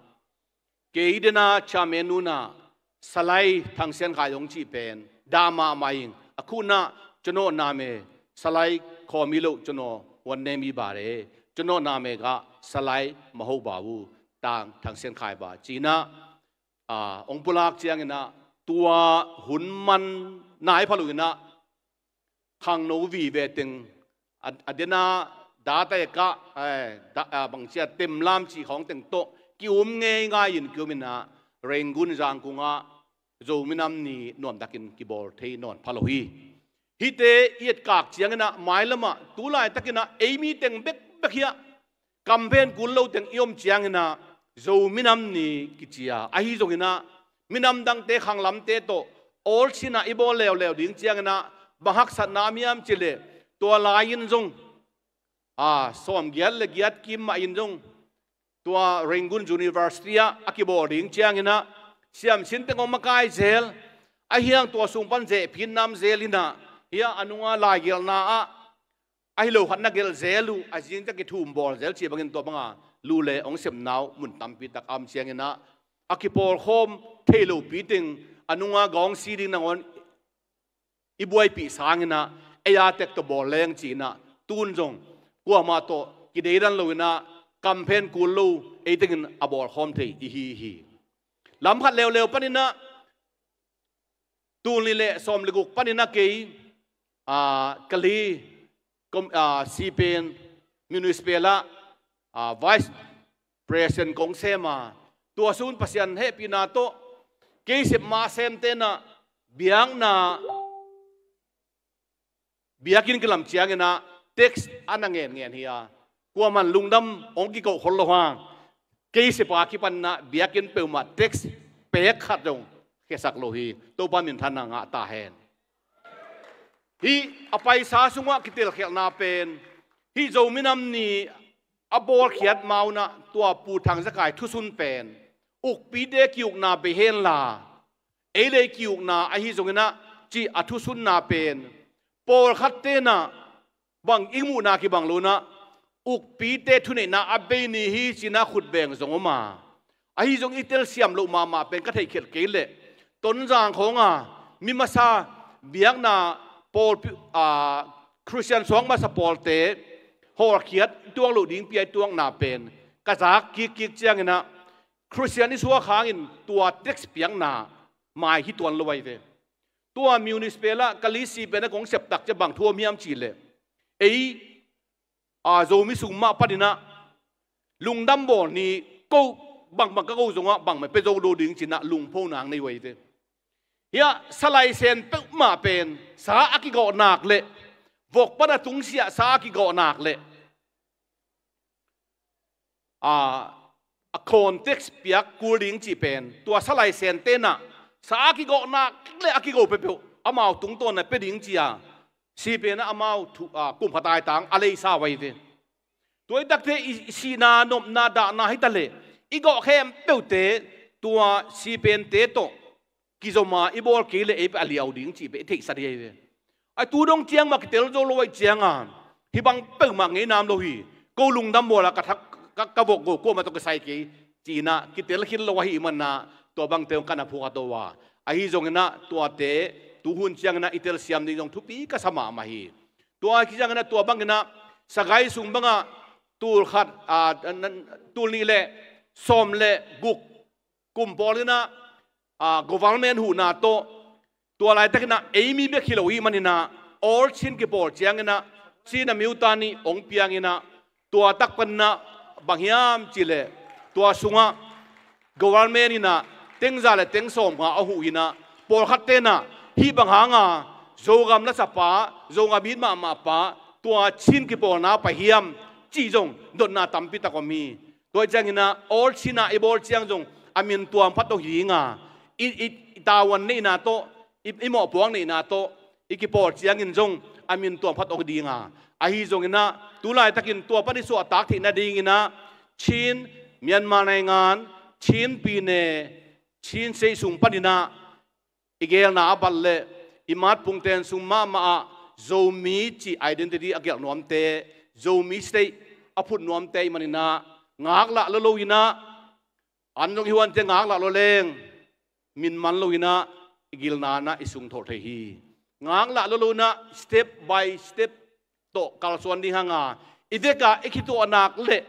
kei dena chairman nu in ah Salai Thang Sian Khai hong cih pen dah mahmah ing. A khu in ah Cunawh Name, Salai Khaw Milo Cunawh, Wan Name Hi Bare, Cunawh Name Gah, Salai Maho Ba U, Tang Thang Sian Khai Ba ci-in ah, a, hong pulak ciangin ah, tua hun man nai pha lo-in ah, khangno vive teng, a, a dena data ekah, eh, da, a, bangci a temlam cih khawng teng tawh ki-um ngeingai-in ki-um in ah, Rangoon Zangkong ah Zomi Nam Ni nuamtakin kibawl thei nawn pha lo hi. Hihte i etkak ciangin ah, mailam ah tu laitakin ah ei mi teng bekbek hi a, kamphen kul lo teng i om ciangin ah Zomi Nam Ni kici a, ahi zongin ah minam dangte khanglamte tawh awlsin ah i bawl leuleu ding ciangin ah bang haksatna om hiam cih leh, tua lai-in zong, a, sawm giat le giat kim mah in zong tua Rangoon University ah a kibawl ding ciangin ah siamsin teng hong makai zel, ahi hang tua sung pan zehphin nam zel in ah, hiah a nunga laigelhna ah ahi lo khat na gelh zel uh, a zingciang kithum bawl zel cih bangin tua banga lu le hong sepna uh mun tampi tak a om ciangin ah, a kipawlkhawm thei lopi teng a nunga gawng si ding nangawn i buaipih sangin ah, ei a tek tawh bawl leng ci-in ah, tun zong kuamah tawh kideidan lo-in ah, kamphen kul lo, ei tengin a bawlkhawm thei i hi hi. Lam khat leuleu panin ah, tul nih le sawm le guk panin ah kei, a, Kalay, kom-, a, C P M Municipal ah, a, Vice President kong sem a, tua sun Pasian hehpihna tawh kei sep mah semte in ah biakna, biakinn kilam ciangin ah tax a na ngenngen hi a, kuaman lungdam hong kikoh khol lo hang, kei sep a kipan in ah biakinn peuhmah tax pek khat zong khiasak lo hi. Topa minthanna ngah ta hen. Hih a paisa sungah kitelkhialhna pen, hih Zomi Nam Ni a bawlkhiat ma-un ah tua Pu Thang Za Khai thusun pen, ukpite ki-ukna bei henla, ei le ei ki-ukna ahi zongin ah, cih a thusunna pen, pawlkhatte in ah bang i muhna kibang lo-in ah, ukpite thuneihna a bei ni hi ci-in ah khut beng zong om a, ahi zong i telsiam loh mahmah pen ka theihkhialh kei leh, Tonzang khawng a mi masa biakna pawl, a, Khristian suak masa pawlte hawlkhiat tuak loh ding pia i tuakna pen ka zak kikkik ciangin ah Khristian i suak hangin tua tax piakna mai hi tuan lo ahi ve. Tua municipal ah ka list pen a kong sep tak ciang bang thu om hiam cih leh, ei, a, Zomi sung mah panin ah lungdam bawl ni, ko bangbang ka ko zongah bangmah pia zo lo ding ci-in ah lungpho nang nei uh ahi ve. Hiah sa laisen peuhmah pen sa a kigawh nak leh, vok pan a tungsiah sa a kigawh nak leh, a, a context piak kul ding cih pen tua sa laisen te in ah sa a kigawh nak leh a kigo peuhpeuh amau tungtawn a pia ding ci-a, si pen ah amau thu, a, kum khat a taitang a leisa uh ahi ve. Tua i takte i, i sihna, nopna, dahna hi ta leh i gawh khempeuhte tua si pente tawh kizom a i bawl kei leh ei pen a liau ding cih pen i theihsa ding ahi ve. A tu dong ciang mah kitel zo lo ahih ciangin hih bang peuhmah ngei nam lo hi. Ko lungdam bawl a ka thak, ka, ka vok go kuamah tawh kisai kei ci-in ah kitel khin lo ahih manin ah tua bangte hong ka na phuak a to a. Ahi zongin ah tuate tuhun ciangin ah i telsiam ding zong thupi ka sa mahmah hi. Tua hi ciangin ah tua bangin ah Sagai sung bangah tul khat, a, nan, tul nih le sawm le guk kum pawl in ah, a, government huhna tawh, tua laitakin ah ei mi bek hi lo ahih manin ah, all Chin kipawl ciangin ah Chin a miuta nih hong piangin ah, tua tak panin ah bang hiam cih leh tua sungah government in ah teng za le teng sawmnga a huh in ah, pawlkhatte in ah hih bang hanga Zogam lasapa, Zogam it mahmah pa tua Chin kipawlna pai hiam cih zong dotna tampi tak om hi. Tua hi ciangin ah all Chin a i bawl ciang zong a min tuam phat aw hi ding a, i, i, i tavuan neihna tawh, i, i mawhpuak neihna tawh i kipawl ciangin zong a min tuam phat aw hi ding a, ahi zongin ah tu laitakin tua pan i suahtak theih nadingin ah Chin, Myanmar naingan, Chin pine, Chin state sung panin ah i geelna a bat leh i matpungten sung mahmah ah Zomi cih identity a gelh nuamte, Zomi state a phut nuamte ahih manin ah ngaklah lo lo in ah, an zong i huante ngaklah lo leng min man lo in ah i gilna in ah i sung tholh thei hi. Ngaklah lo lo in ah step by step tawh kalsuan ding hanga i vek a i kituah nak leh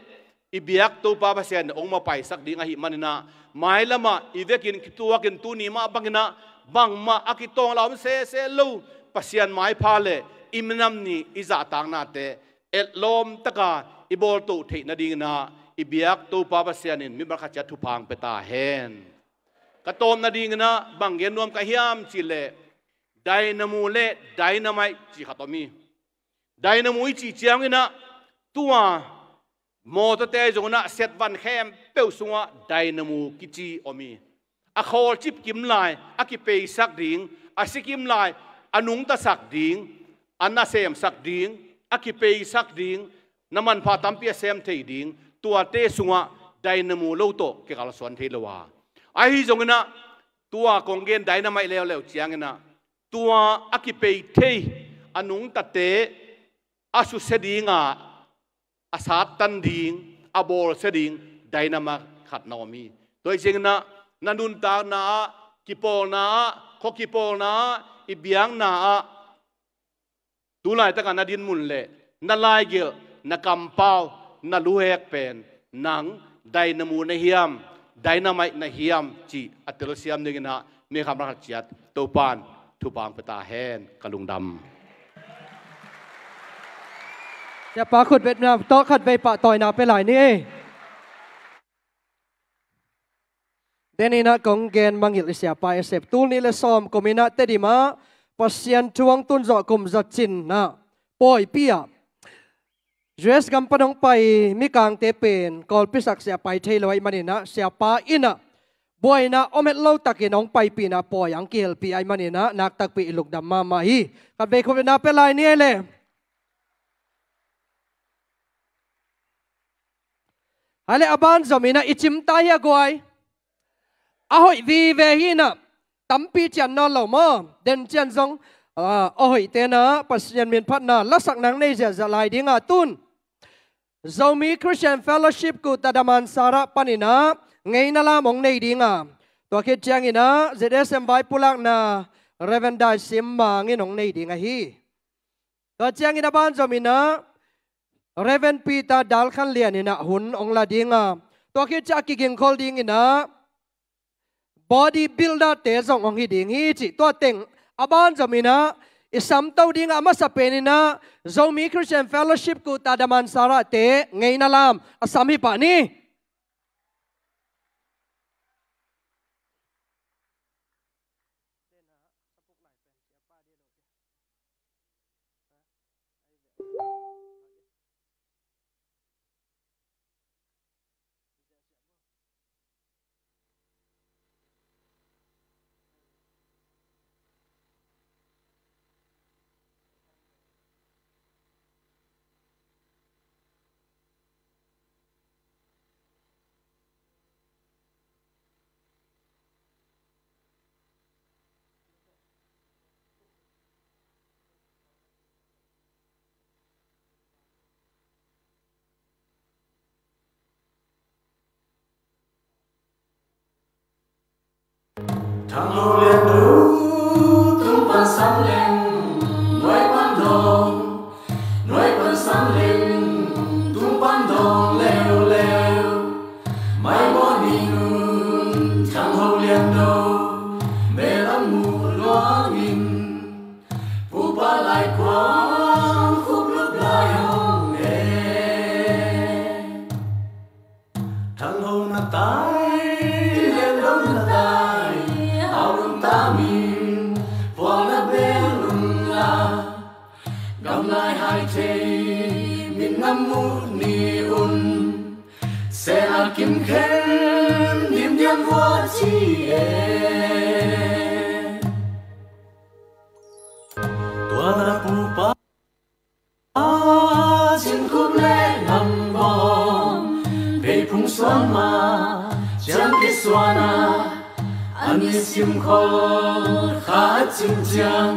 i biak Topa Pasian in hong mapaisak ding ahih manin ah, mailam ah i vekin kituakin tuni mah bangin ah bangmah a kitawng la om sese lo, Pasian maipha leh i minam ni i zahtaknate etlawm taka i bawltoh theih nadingin ah i biak Topa Pasian in mimal khat ciat thupha hong pia ta hen. Ka tawp nadingin ah bang gen nuam ka hiam cih leh, dynamo le dynamite cih khat om hi. Dynamo i cih ciangin ah tua mawtawte zong in ah setvan khempeuh sungah dynamo kici om hi. A khawlcip kim lai a kipeisak ding, a si kim lai a nungtasak ding, a nasemsak ding, a kipeisak ding, na manpha tampi a sem thei ding, tuate sungah dynamo lo tawh kikalsuan thei lo a. Ahi zongin ah tua kong gen dynamite leuleu ciangin ah tua a kipei thei, a nungtate a susia ding a, a sattan ding, a bawlsia ding dynamite khat na om hi. Tua hi ciangin ah na nuntakna ah, kipawlna ah, khua kipawlna ah, i biakna ah, tu laitak a na dinmun leh na laigelh, na kampau, na luhek pen nang dynamo na hiam, dynamite na hiam cih a telsiam dingin ah mi khamkhat ciat Topa'n thupha hong pia ta hen. Ka lungdam. Siapa khutbetna tawh khatvei pahtawina pia lai ni ei. Denin ah kong gen mangngilh i siapa Esep, tul nih le sawm kum in ah Tedim ah Pasian thu hong tun zawh kum za cin ah pawipi ah U S gam pan hong pai mikangte pen Kawlpi sak siapa hi thei lo ahih manin ah siapa in ah buaina om het lo takin hong paipihna pawi hong kihelpih ahih manin ah naktakpi i lungdam mahmah hi. Khatvei khutbetna pia lai ni ei le. Hai le, a ban zom in ah i cim ta hi a guai. A hoih vive hi in ah, tampi cian nawn lo maw? Den cian zong, ah, a hoihte in ah Pasian min phatna lasak nang nei ziahziah lai ding a, tun Zomi Christian Fellowship kuta Damansara panin ah ngeina lam hong nei ding a, Tua khit ciangin ah Z S M vai pulakna Reverend Dai Sim Mang in hong nei ding ahi. Tua ciangin a banzom in ah Reverend Peter Dal Khan Lian in ah hun hong la ding a, tua khit ciang a kigingkhol dingin ah body builder te zong hong hi ding hi cih tua teng a banzom in ah i samto ding a, a masa pen in ah Zomi Christian Fellowship kuta Damansara te ngeina lam a sam hi pah ni. Thang Ho Lian Do, tung pan sam leng nuai pan dong, nuai pan sam leng tung pan dong leuleu. Mai mawh ni un Thang Ho Lian Do, me lam mu luang in, pupa lai kuang khup lup lai hong e. Thang Ho na tai, Lian Do na tai, au lum ta min, puang na bel lum la. Gam lai hai thei, min na mu ni un, se a kim khen, dim diam vua ci e. Tua na pupa, a cin khup le ngam bawm, pei phung suan ma, ciang kisuan a, an i sim khol kha cin ciang,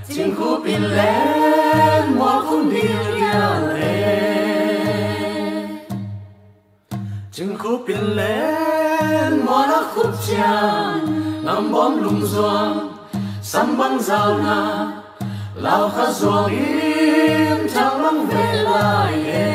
cin khup in len mual khum dil dial e. Cin khup in len mual a khup ciang, ngam bawm lum zuang, sam bang zau na, lau kha zuang in thang mang ve lai e.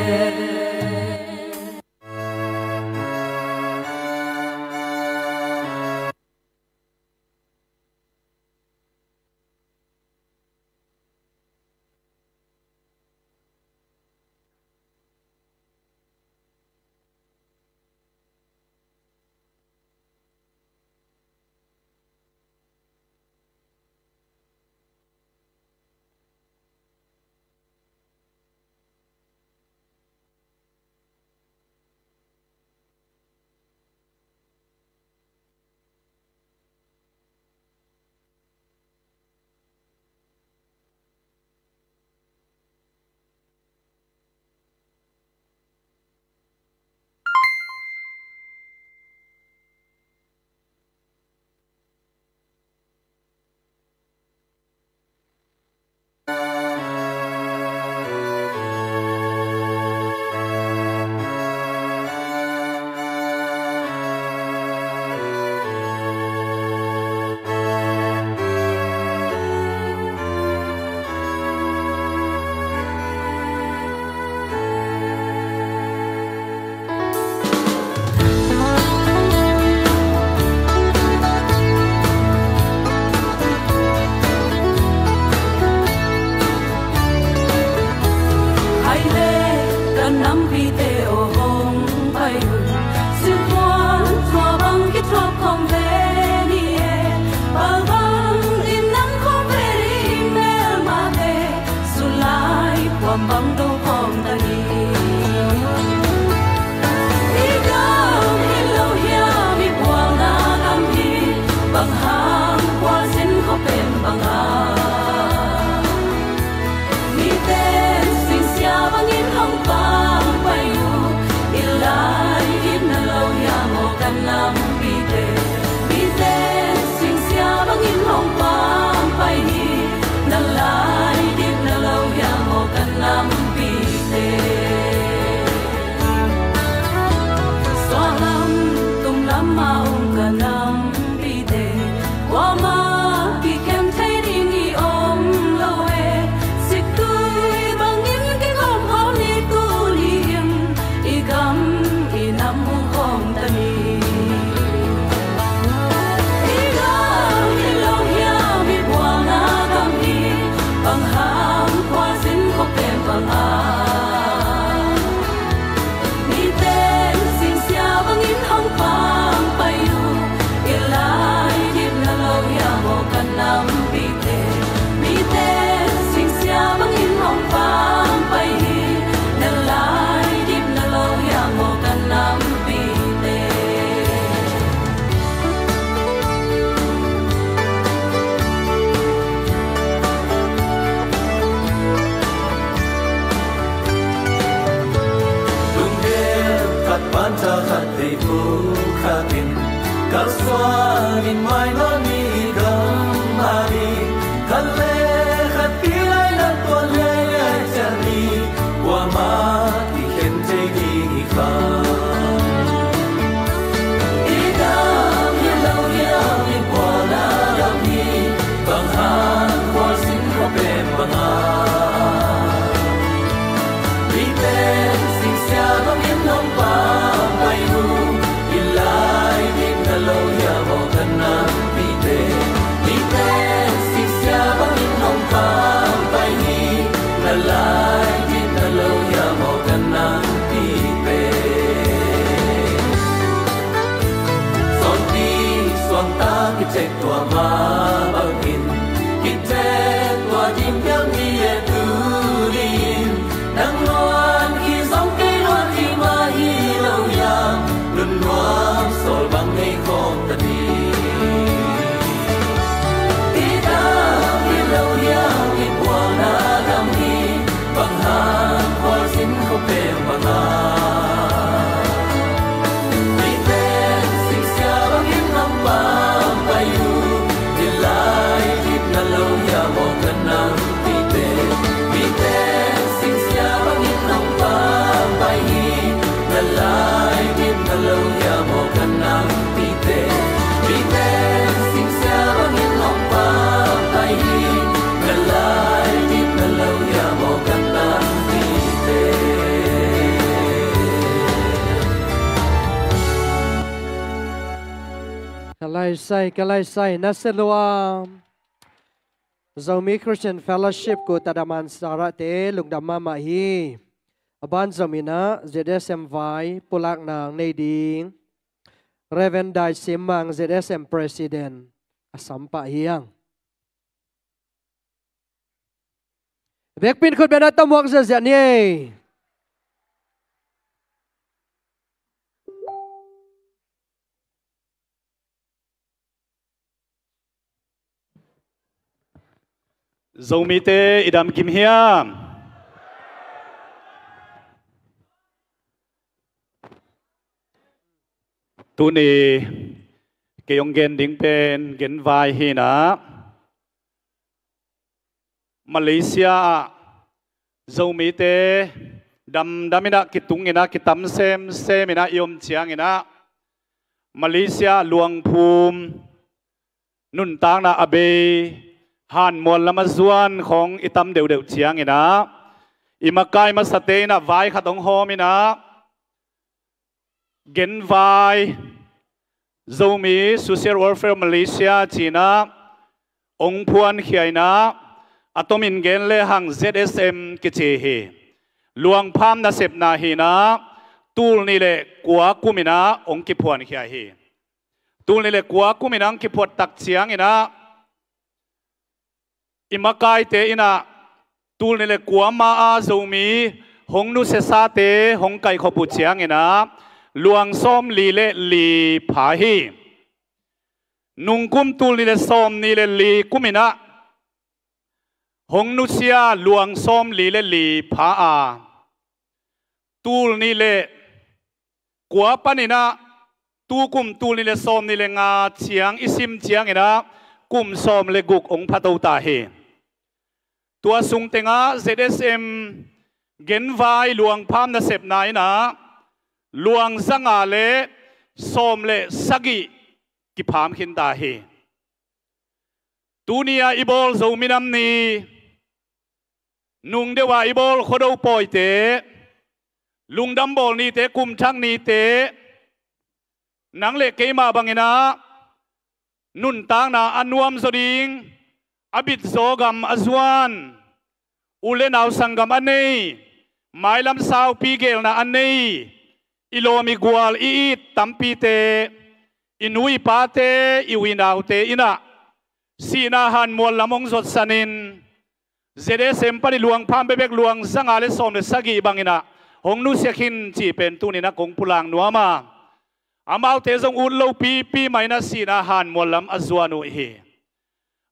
Hai le, ka nampite aw hong pai un. Silhmuan tua bang kithuak khawm ve ni e. Pal bang in nam khawm ve ni melmate. Sulai puam bang do khawm ta ni. I gam hi lo hiam, i bualna gam hi. Bang hang kua sin khuapen bang a. Mite in singsia bangin hong pangpai uh. I lai gimna lo hiam aw ka nampite. Mite in singsia bangin hong pangpai hi. Na lai gimna lo hiam aw ka nampite. Laisai, ka laisai, na se lua. Zomi Christian Fellowship ku tadaman sarate lungdam mahmah hi. A ban zom inah Z S M vai pulakna nei ding Reverend Dai Sim Mang, Z S M President, a sampah hi ang. Vekpin khut bena tamuak ziahziah ni ei. Zomite i damkim hiam? Tuni kei hong gen ding pen genvai hinah, Malaysia ah Zomite damdam inah kitung inah kitam semsem inah i om ciang inah, Malaysia luangphum nuntakna a bei, hanmual lam a zuan khong i tam deuhdeuh ciang inah, i makai masate inah vai khat hong hawm inah, genvai, Zomi Social Welfare Malaysia ci inah hong phuankhia inah, a tomin gen lehang Z S M kici hi. Luangpham nasepna hinah, tul nih le kua kum inah hong kiphuankhia hi. Tul nih le kua kum inah hong kiphuat tak ciang inah, i makaite inah tul nih le kua ma-a Zomi hong nusiasate hong kaikhop uh ciang inah, luang sawmli le li pha hi. Nungkum tul nih le sawmnih le li kum inah hong nusia luang sawmli le li pha a, tul nih le kua pan inah tukum tul nih le sawmnih le nga ciang i sim ciang inah, kum sawm le guk hong phato ta hi. Tua sung tengah Z S M genvai luangpham nasepna inah, luang zanga le sawm le sagih kipham khin ta hi. Tuni-a i bawl Zo minam ni, nung deuh a i bawl Khuado pawite, lungdam bawl nite, kum thak nite, nang le keimah bang inah nuntakna a nuamzaw ding, a bitzaw gam a zuan, u le nau sanggam a nei, mailam saupi geelna a nei, i lawm i gual i it tampite, i nu i pate, i u i naute inah sihna hanmual lam hong zuatsanin, Z S M pan i luangpham bekbek luang zanga le sawm le sagih bang inah hong nusia khin cih pen tuni inah kong pulak nuam a, amaute zong ut lopipi mah inah sihna hanmual lam a zuan uh hi.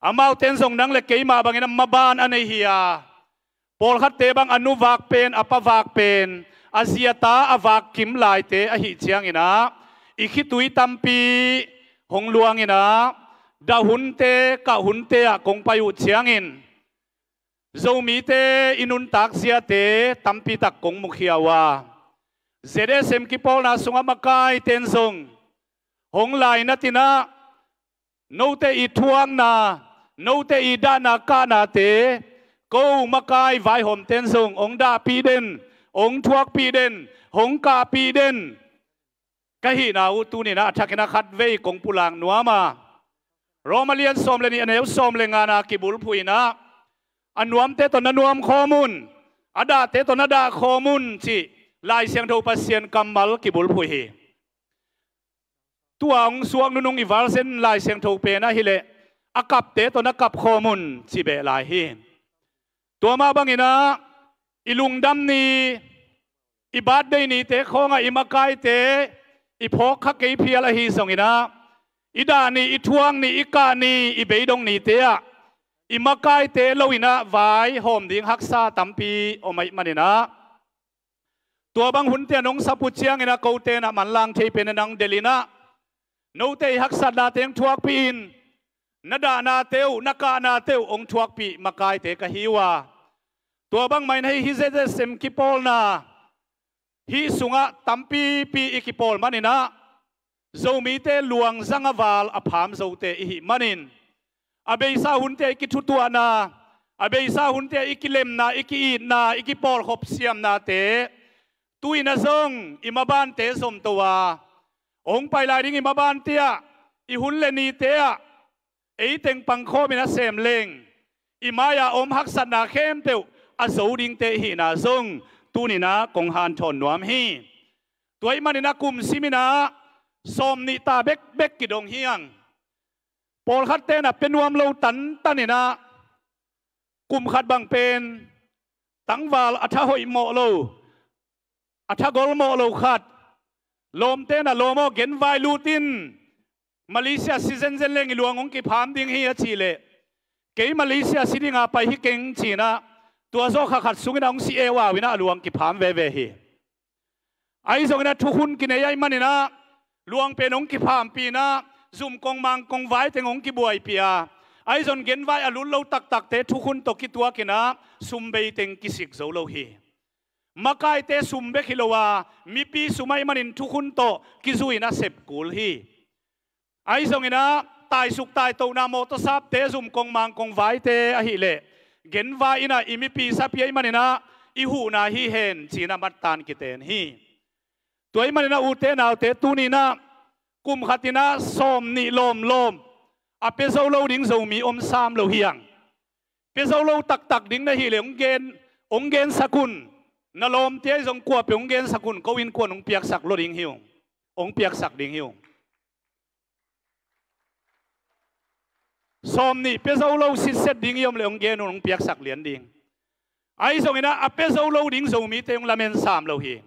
Amaute in zong nang le keimah bang inah maban a nei hi a, pawlkhatte bang a nu vak pen, a pa vak pen, a zi a ta a vak kim laite ahih ciang inah, i khitui tampi hong luang inah, dah hunte, kah hunte ah kong pai uh ciangin, Zomite i nuntak ziate tampi tak kong mukhia uh a, Z S M kipawlna sungah makaite in zong hong lainat inah, note i thuakna, note i dahna kahnate, ko makai vaihawmte in zong hong dahpih den, hong thuakpih den, hong kahpih den ka hihna uh tuni inah a thak inah khatvei kong pulak nuam a, Roma lian sawm le nih, a neu sawm le ngana kibulphuh inah, a nuamte tawh na nuam khawm un, a dahte tawh na dah khawm un cih Lai Siangtho Pasian kammal kibulphuh hi. Tua hong suak nunung i Version Lai Siangtho pen ahih leh, a kapte tawh na kap khawm un ci beh lai hi. Tua mah bang inah i lungdam ni, i birthday nite khawngah i makaite i phawk kha kei phial ahi zong inah, i dah ni, i thuak ni, i kah ni, i beidong nite ah i makaite lo inah vaihawm ding haksa tampi om ahih man inah, tua bang hunte a nong sap uh ciang inah kote inah manlang thei pen a nang delh inah, note i haksatnate hong thuakpih in, na dahnate uh, na kahnate uh hong thuakpih makaite ka hi uh a, tua bang mah inah hih Z S M kipawlna hih sungah tampipi i kipawl man inah, Zomite luang zanga val a pham Zote i hih manin, a beisa hunte i kithutuahna, a beisa hunte i kilemna, i ki-itna, i kipawlkhop siamnate, tu inah zong i mabante zomto a, hong pai lai ding i mabante ah i hun le nite ah eiteng pangkhawmin a sem leng i mai-a om haksatna khempeuh a zo dingte ihina zong tuninah kong hanthawn nuam hi. Tua ih maninah kum siminah sawm nih ta bekbek kidong hiang. Pawlkhat tenah pia nuam lo tantaninah kum khat bang pen tangval a tha hoih mawh lo, a tha gol mawh lo khat, lawm tenah lawm aw genvai lutin Malaysia si zenzen leng i luang hong kipham ding hi a cih leh kei Malaysia si dinga pai hi keng cinah tua zawh kha khat sungin a hong si euau inah a luang kipham veve hi. Ahi zongin a thukhun kinei ahi maninah luang pen hong kiphampih inah zumkong mangkong vaiteng hong kibuaipih a, ahi zong genvai a lut lo taktakte thukhun tawh kituakinah sumbeiteng kisik zo lo hi. Makaite sum bek hi lo a mipi sum ahi manin thukhun tawh kizui inah sep kul hi. Ahi zonginah taisuk taitohna mawtawsapte zumkong mangkong vaite ahileh genvai inah i mipi sapi ahi maninah i huhna hi hen cinah mattan kiten hi. Tua ih maninah ute naute tuninah kum khatinah sawm nih lawmlawm a pia zo lo ding Zomi om sam lo hiang. Pia zo lo taktak ding na hileh hong gen, hong gensak un. Na lawmte ahi zong kuapeuh hong gensak un, ko innkuan hong piaksak lo ding hi ung. Hong piaksak ding hi ung. Sawm nih pia zo lo sitset ding i om leh hong gen un, hong piaksak lian ding. Ahi zonginah a pia zo lo ding Zomite hong lamen sam lo hi.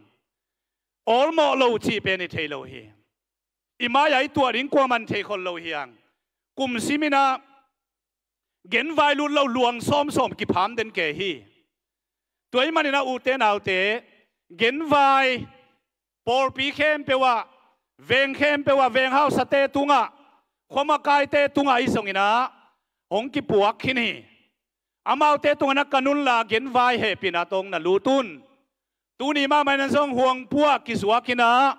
Awlmawh lo cih pen i thei lo hi. I mai-a i tuah ding kuaman theikhol lo hiang. Kum siminah genvai lut lo luang sawmsawm kipham den kei hi. Tua ih maninah ute naute genvai pawlpi khempeuh ah, veng khempeuh ah, veng hausate tungah, khuamakaite tungah ahi zonginah hong kipuak khin hi. Amaute tungah na kan unla genvai hehpihna tawh na lut un. Tuni mahmah inah zong huangpu ah kizuak inah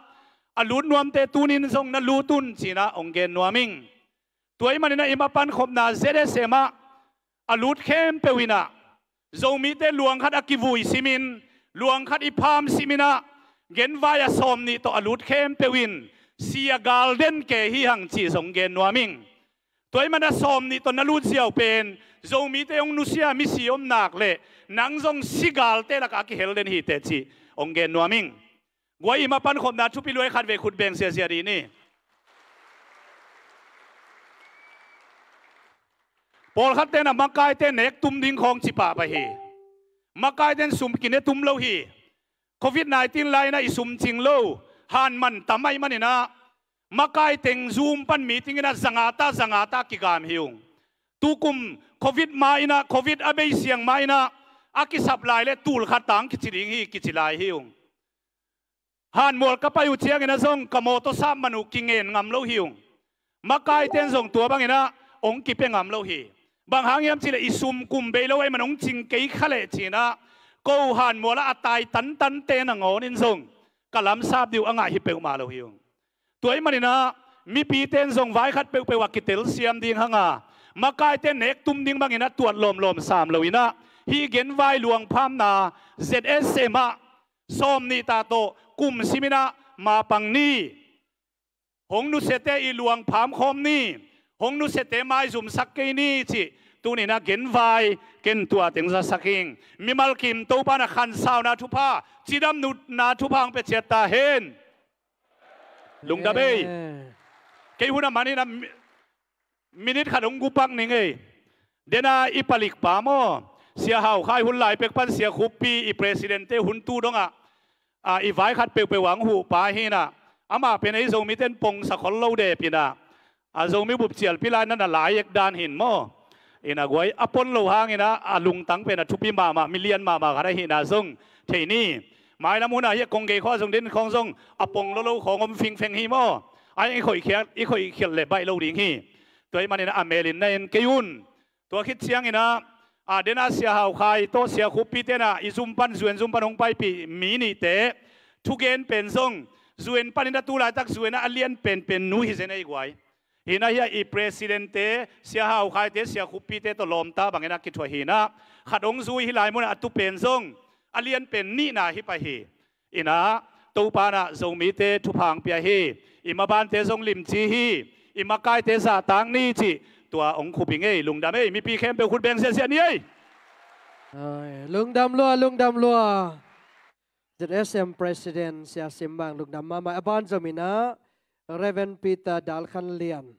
a lut nuamte tunin zong na lut un cinah hong gen nuam ing. Tua ih maninah i mapan khopna Z S M ah a lut khempeuh inah Zomite luang khat a kivui simin, luang khat i pham siminah genvai a sawm nih tawh a lut khempeuh in sia gal den kei hi hang cih zong gen nuam ing. Tua ih maninah sawm nih tawh na lut ziau pen Zomite hong nusia misi om nak leh nang zong si galte lakah a kihel den hi teh cih hong gen nuam ing. Guai, i mapan khopna thupi luai khat vei khut beng ziazia dih ni. Pawlkhat tenah makaite nek tum ding khawng ci pahpah hi. Makaite in sum kine tum lo hi. Covid nineteen lai-inah i sum cing lo, hanman tam ahi maninah makai teng Zoom pan meeting inah zanga ta zanga ta kigam hi ung. Tukum Covid ma-inah, Covid a beisiang ma-inah a kisap lai leh tul khat tang kici ding hi kici lai hi ung. Hanmual ka pai uh cianginah zong ka mawtawsap man uh kingen ngam lo hi ung. Makaite in zong tua banginah hong kipia ngam lo hi. Bang hang hiam cihleh i sum kum bei lo ahi man hong cing kei kha leh cinah ko hanmual ah a tai tantante nangawn in zong ka lamsap dih uh a ngah hi peuhmah lo hi ung. Tua ih maninah mipite in zong vai khat peuhpeuh ah kitelsiam ding hanga makaite nek tum ding banginah tuat lawmlawm sam loinah hih genvai luangphamna Z S M ah sawm nih ta tawh kum siminah mapang ni. Hong nusiate i luangpham khawm ni. Hong nusiate maizumsak kei ni cih tuninah genvai ken tua teng zasak ing. Mimal kim Topa na khansauna thupha, cidamna thupha hong pia ciat ta hen. Lungdam ei. Kei hun a maninah mi-, minit khat hong gupak ning ei. Dena i palikpa maw, Sia Hau Khai hun lai pek pan Sia Khuppi i presidentte hun tu dongah a, i vai khat peuhpeuh ah hong huhpa hinah, amah pen ei Zomite in pongsa khol lo depinah, a, Zomi bup cialpi lai na na lai ek dan hin maw. Inah guai a pon lo hanginah a lungtang pen a thupi mahmah, milian mahmah khat ahihna zong thei ni. Mailam hunah hih a kong gei khawng zong den khawng zong a pong lo lo khawng om fingfeng hi maw. Ai i khoih khiat, i khoih khiat leh baih lo ding hi. Tua ih maninah a melin na en kei un. Tua khit cianginah, a, dena Sia Hau Khai tawh Sia Khuppi tenah i zum pan, zu en zum pan hong paipih mi nihte thugen pen zong zu en panin a tu laitak zu enah a lian penpen nu hi zen ei guai. Hinah hih a i presidentte, Sia Hau Khaite, Sia Khuppite tawh lawmta banginah kithuah hinah khat hong zui hi lai munah a tu pen zong a lian pen nihna hi pah hi. Inah Topa inah Zomite thupha hong pia hi. I mabante zong limci hi. I makaite zahtak ni cih tua hong khupin ei. Lungdam ei. Mipi khempeuh khut beng ziahziah ni ei. Ai, lungdam lua, lungdam lua. Z S M President Sia Sim Mang lungdam mahmah. A ban zom in ah Reverend Peter Dal Khan Lian,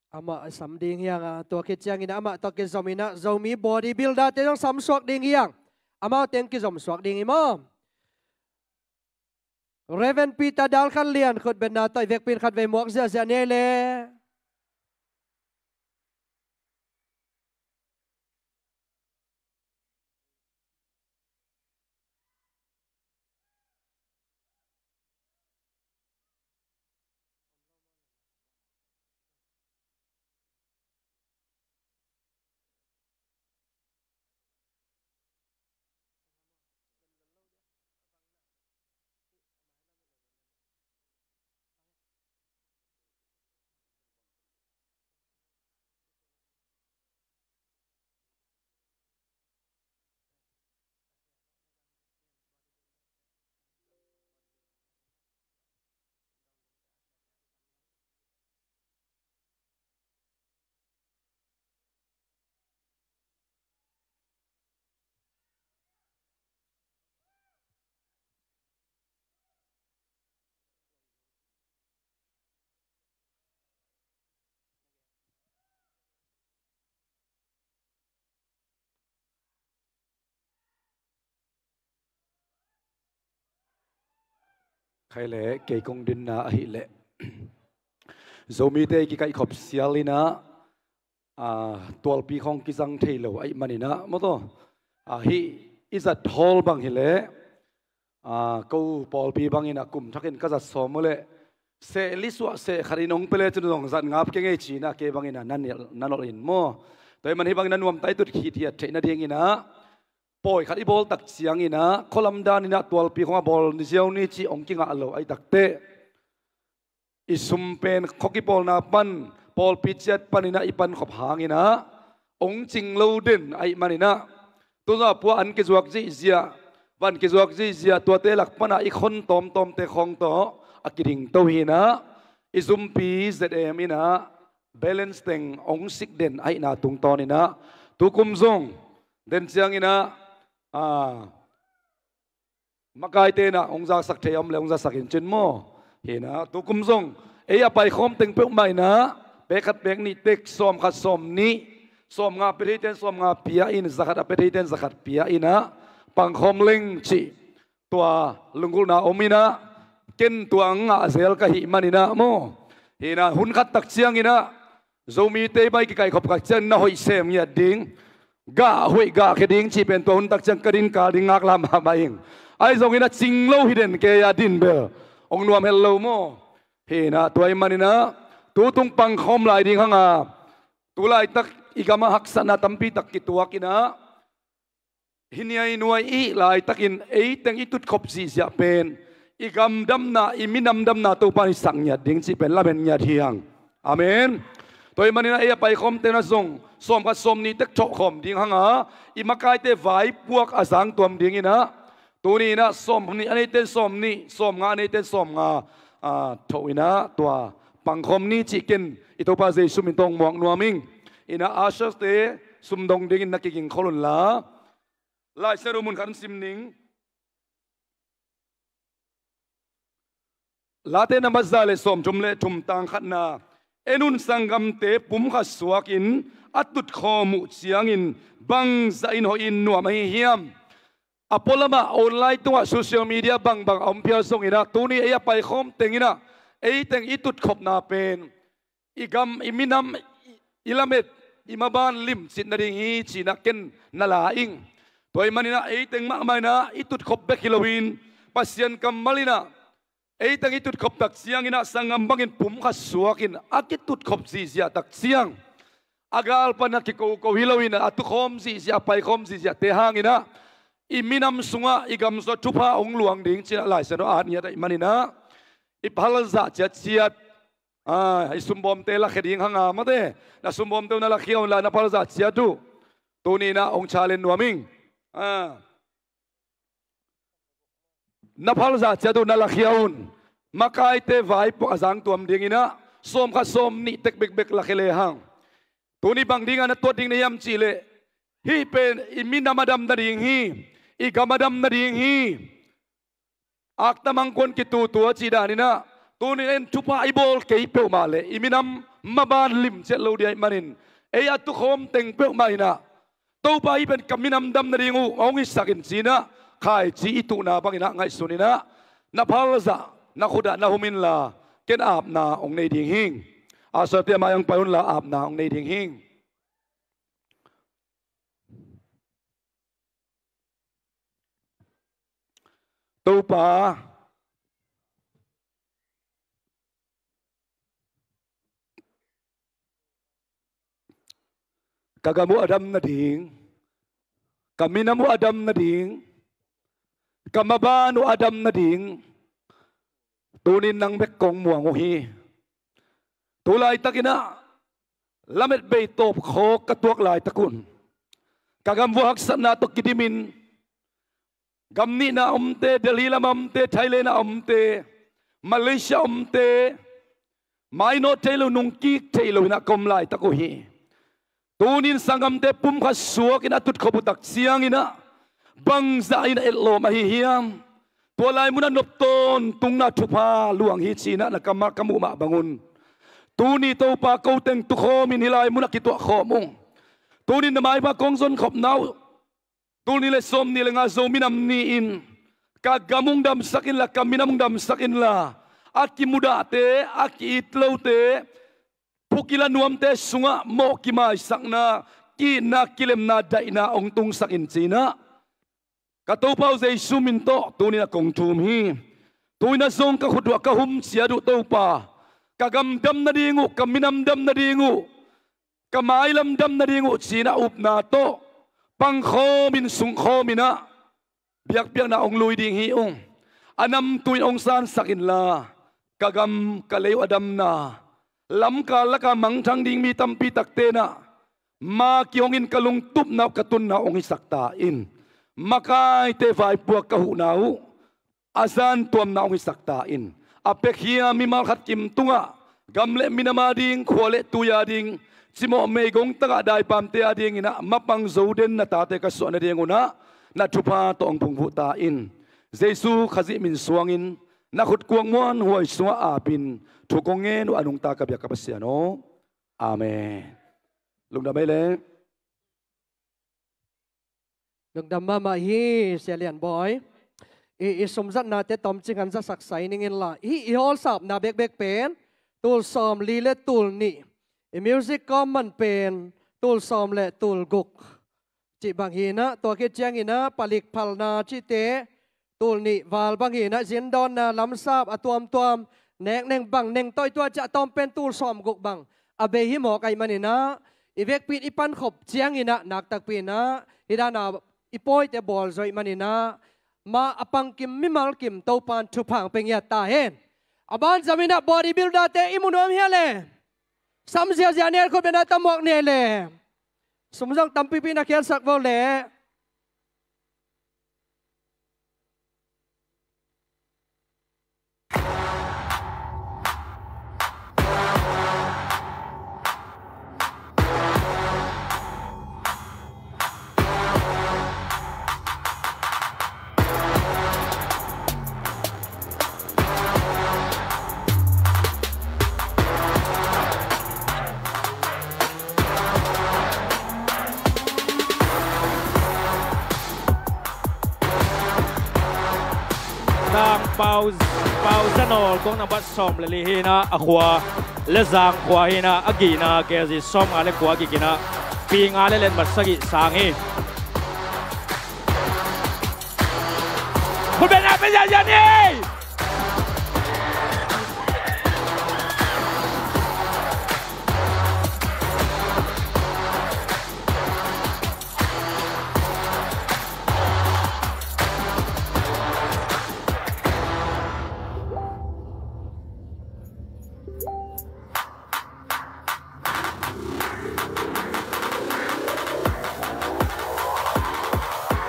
amah sam ding hi hang a, tua khit ciangin ah amah tawh kizom in ah Zomi bodybuilder-te zong sam suak ding hi hang. Amau teng kizom suak ding hi maw? Reverend Peter Dal Khan Lian, khutbetna tawh i vekpi in khatvei muak ziahziah ni ei le. Khai le kei kong dinna ahih leh Zomite i kikaihkhop sial in ah, aa, tualpi khawng kizang thei lo ahih manin ah maw taw, aa, hih i zat hawl bang hi leh, aa, ko pawlpi bangin ah kum thakin ka zat sawm uh leh seh li suah seh khat in hong pia le cun zong zat ngap kei ngei ci-in ah kei bangin ah na nolh, na nolh in maw. Tua ahih man hih bangin a nuamta i tut khit hiat theih nadingin ah pawi khat i bawl tak ciangin ah khualam danin ah tualpi khawng a bawl ni ziau ni cih hong kingah lo ahih takteh i sum pen khua kipawlna pan, pawlpi ciat panin ah i pankhop hangin ah hong cing lo den ahih manin ah tuzawh pua an kizuak zihziah, van kizuak zihziah, tuate lak pan ah i khon tawmtawmte khawng tawh a kidingto hi in ah i zumpi Z M in ah balance teng hong sik den ahihna tungtawnin ah tukum zong den ciangin ah, aa, makaite in ah hong zaksak thei a om leh hong zaksak in cin maw. Hi in ah tukum zong ei a paikhawm teng peuhmah in ah pek khat pek nih tek, sawm khat sawm nih, sawm nga pia theite in sawm nga pia in, za khat a pia theite in za khat pia in ah pangkhawm leng cih tua lunggulhna om in ah ken tua ngah zel ka hih manin ah maw. Hi in ah hun khat tak ciangin ah Zomite bang i kikaihkhop khat ciang na hoih sem ngiat ding, gah hoih gah khia ding cih pen tua hun tak ciang ka din kal ding ngaklah mahmah ing. Ahi zongin a cing lo hi den, kei a din bel hong nuam het lo maw. Hi in ah tua ahih manin ah tutung pangkhawm lai ding hang a, tu laitak i gamah haksatna tampi tak kituak in ah hih niainuai i hih laitakin eiteng i tutkhop zihziah pen i gam damna, i minam damna Topa in i sak ngiat ding cih pen lamen ngiat hi hang. Amen. Tua ahih manin ah ei a paikhawmte in ah zong sawm khat sawm nih tek thohkhawm ding hang a, i makaite vaipuak a zangtuam dingin ah tuni in ah sawm nih a neite in sawm nih, sawm nga a neite in sawm nga, aa, thoh in ah tua pangkhawm ni cih ken i Topa Jesu min tawh muak nuam ing. In ah ushers-te sumdong dingin na kigingkhol unla. Lai Siangtho mun khat hong sim ning. Late nambat za le sawmthum le thum, tang khatna. En un, sanggamte pumkhat suakin a tutkhawm uh ciangin bangzah in hoih in nuam ahi hiam? A pualamah online tungah social media bangbang a om phial zongin ah tuni ei a paikhawm teng in ah eiteng i tutkhopna pen i gam, i minam, i lamet, i maban limcit nading hi ci-in ah ken na la ing. Tua ahih manin ah eiteng mahmah in ah i tutkhop bek hi loin Pasian kammal in ah eiteng i tutkhop tak ciangin ah sanggam bangin pumkhat suakin a kitutkhop zihziah tak ciang a gal pan a kikoko hi loin a tukhawm zihziah, a paikhawm zihziahte hangin ah i minam sungah i gam sungah thupha hong luang ding ci-in ah Lai Siangtho a at ngiat ahih manin ah i phal zah ciatciat, aa, i sumbawmte lakhia ding hang a, mate, na sumbawmte uh na lakhia unla, na phal zah ciat uh tuni in ah hong challenge nuam ing. Aa, na phal zah ciat uh na lakhia un. Makaite vaipuak a zangtuam dingin ah sawmkhat sawmnih tek bekbek la khia lehang, tuni bang dingah na tuat ding na hiam cih leh, hih pen i minam a dam nading hi, i gam a dam nading hi. Akta mangkuan kitutua cih dan in ah, tuni in thupha i bawl kei peuhmah leh i minam maban lim ciat lo ding ahih manin, ei a tukhawm teng peuhmah in ah, Topa, hih pen ka minam dam nading uh hong hisak in ci-in ah, khaici i tuhna bangin ah ngaihsun in ah, na phal zah na khut ah na hum inla, ken apna hong nei ding hing. A sawte a mai-ah hong pai unla, apna hong nei ding hing. Topa, ka gam uh a dam nading, ka minam uh a dam nading, ka maban uh a dam nading, tuni-in nang bek kong muang uh hi. Tu laitakin ah lamet bei tawpkhawk ka tuak laitak un, ka gam vua haksatna tawh kidimin, gam nihna omte, Delhi lamah omte, Thailand ah omte, Malaysia omte, mainawt thei lo, nungkik thei lo in ah ka om laitak uh hi. Tuni-in sanggamte pumkhat suakin a tutkhop uh tak ciangin ah, bangzah in a etlawm ahi hiam? Tua lai munah nop tawntungna thupha luang hi ci-in ah na kammal ka muh mah bangun, tuni Topa, ko teng tukhawmin hih lai munah kituahkhawm ung. Tuni-in na maipha kong zonkhopna uh, tul nih le sawmnih le nga Zo minam ni-in, ka gam hong damsak inla, ka minam hong damsak inla, a kimudahte, a ki-it lote, phukila nuamte sungah mawh kimaisakna, ki-itna, kilemna, daihna hong tungsak in ci-in ah, ka Topa uh Jesu min tawh tuni-in ah kong thum hi. Tu-in ah zong ka khut uh ah ka hum ciat uh, Topa, ka gam dam nading uh, ka minam dam nading uh, ka mailam dam nading uh ci-in ah upna tawh pangkhawmin, sungkhawmin ah, biakpiakna hong lui ding hi ung. A namtui-in hong sansak inla, ka gam ka lei uh a damna, lamkal laka mangthang ding mi tampi takte in ah, ma kihongin ka lungtupna uh, ka tunna uh hong hisak ta in. Makaite vaipuak ka huhna uh a zantuamna hong hisak ta in. A pekhia mimal khat kim tungah gam le minam ading, khua le tui ading, cimawh meigong tagah daipamte adingin ah mapang zo den na tate ka suah nadingun ah, na thupha tawh hong phungvuh ta in. Jesu Khazih min suangin na khut kuak muanhuai sungah apin thu kong ngen uh a nungta ka biak ka Pasian aw. Amen. Lungdam ei le. Lungdam mahmah hi, Sia Lian Bawi. I, i sumzatnate tomcing han zasak sai ning inla, hih i hawlsapna bekbek pen tul sawmli le tul nih. I music kawm man pen tul sawm le tul guk cih bang hi in ah, tua khit ciangin ah palik phalna cihte tul nih val bang hi in ah, zindawnna, lamsap, a tuamtuam, nekneng bang, nengtawh i tuah ciah tawm pen tul sawmguk bang a bei hi mawk ahih manin ah, i vekpi-in i pankhop ciangin ah, naktakpi in ah hih dan a i pawite bawl zawh ahih manin ah, ma a pangkim mimal kim Topa'n thupha hong pia ngiat ta hen. A banzamin ah body builder-te i mu nuam hia le? Sam ziazia ni le, khut beng a tam muak ni le. Sum zong tampipi na khiatsak vo le. Tang Pau, Pau Zanawl, kong nambat sawm le li hi in ah, a khua Lezang khua hi in ah, a gihna K G sawmnga le kua gik in ah, pi nga le let mat sagih sang hi. Khut beng a pia ziazia ni.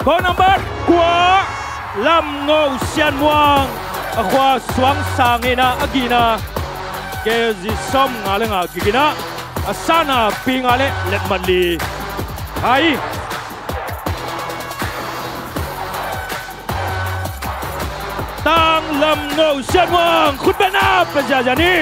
Kong nambat kua, Lam Ngo Sian Muang, a khua Suang Sang hi in ah, a gihna K G sawm nga le nga kikin ah a sanna pi nga le letmat li pha hi. Tanglam Ngo Sian Muang khutbetna pia ziazia ni.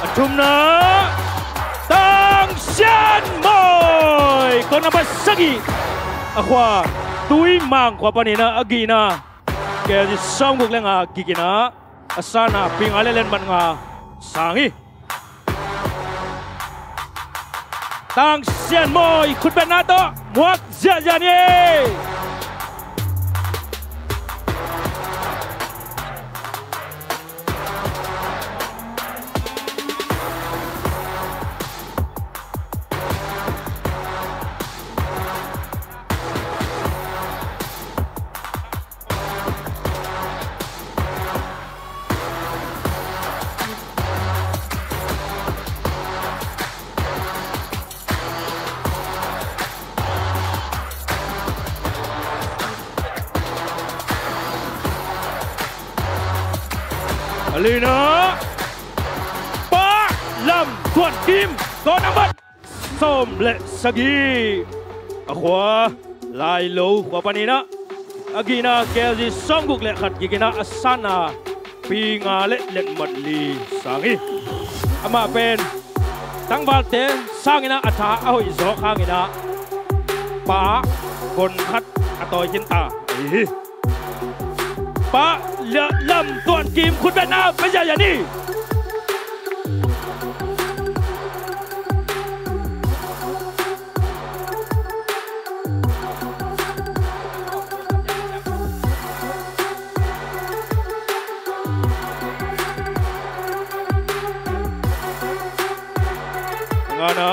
A thumna, Tang Sian Mawi, kawng nambat sagih, a khua Tui Mang khua panin ah a gihna K G sawmguk le nga kikin ah a sanna pi nga le letmat nga sang hi. Tang Sian Mawi khutbetna tawh muak ziahziah ni. A lina, Pa Lam Tuan Kim, kawng nambat sawm le sagih, a khua Lailo khua panin ah a gihna K G sawmguk le khat kikin ah a sanna pi nga le letmat li sang hi. Amah pen tangvalte sangin ah a tha a hoih zawk hangin ah Pa gon khat a tawi khin ta ahi hi. Pa Lam Tuan Kim khutbetna pia ziahziah ni. Ngana,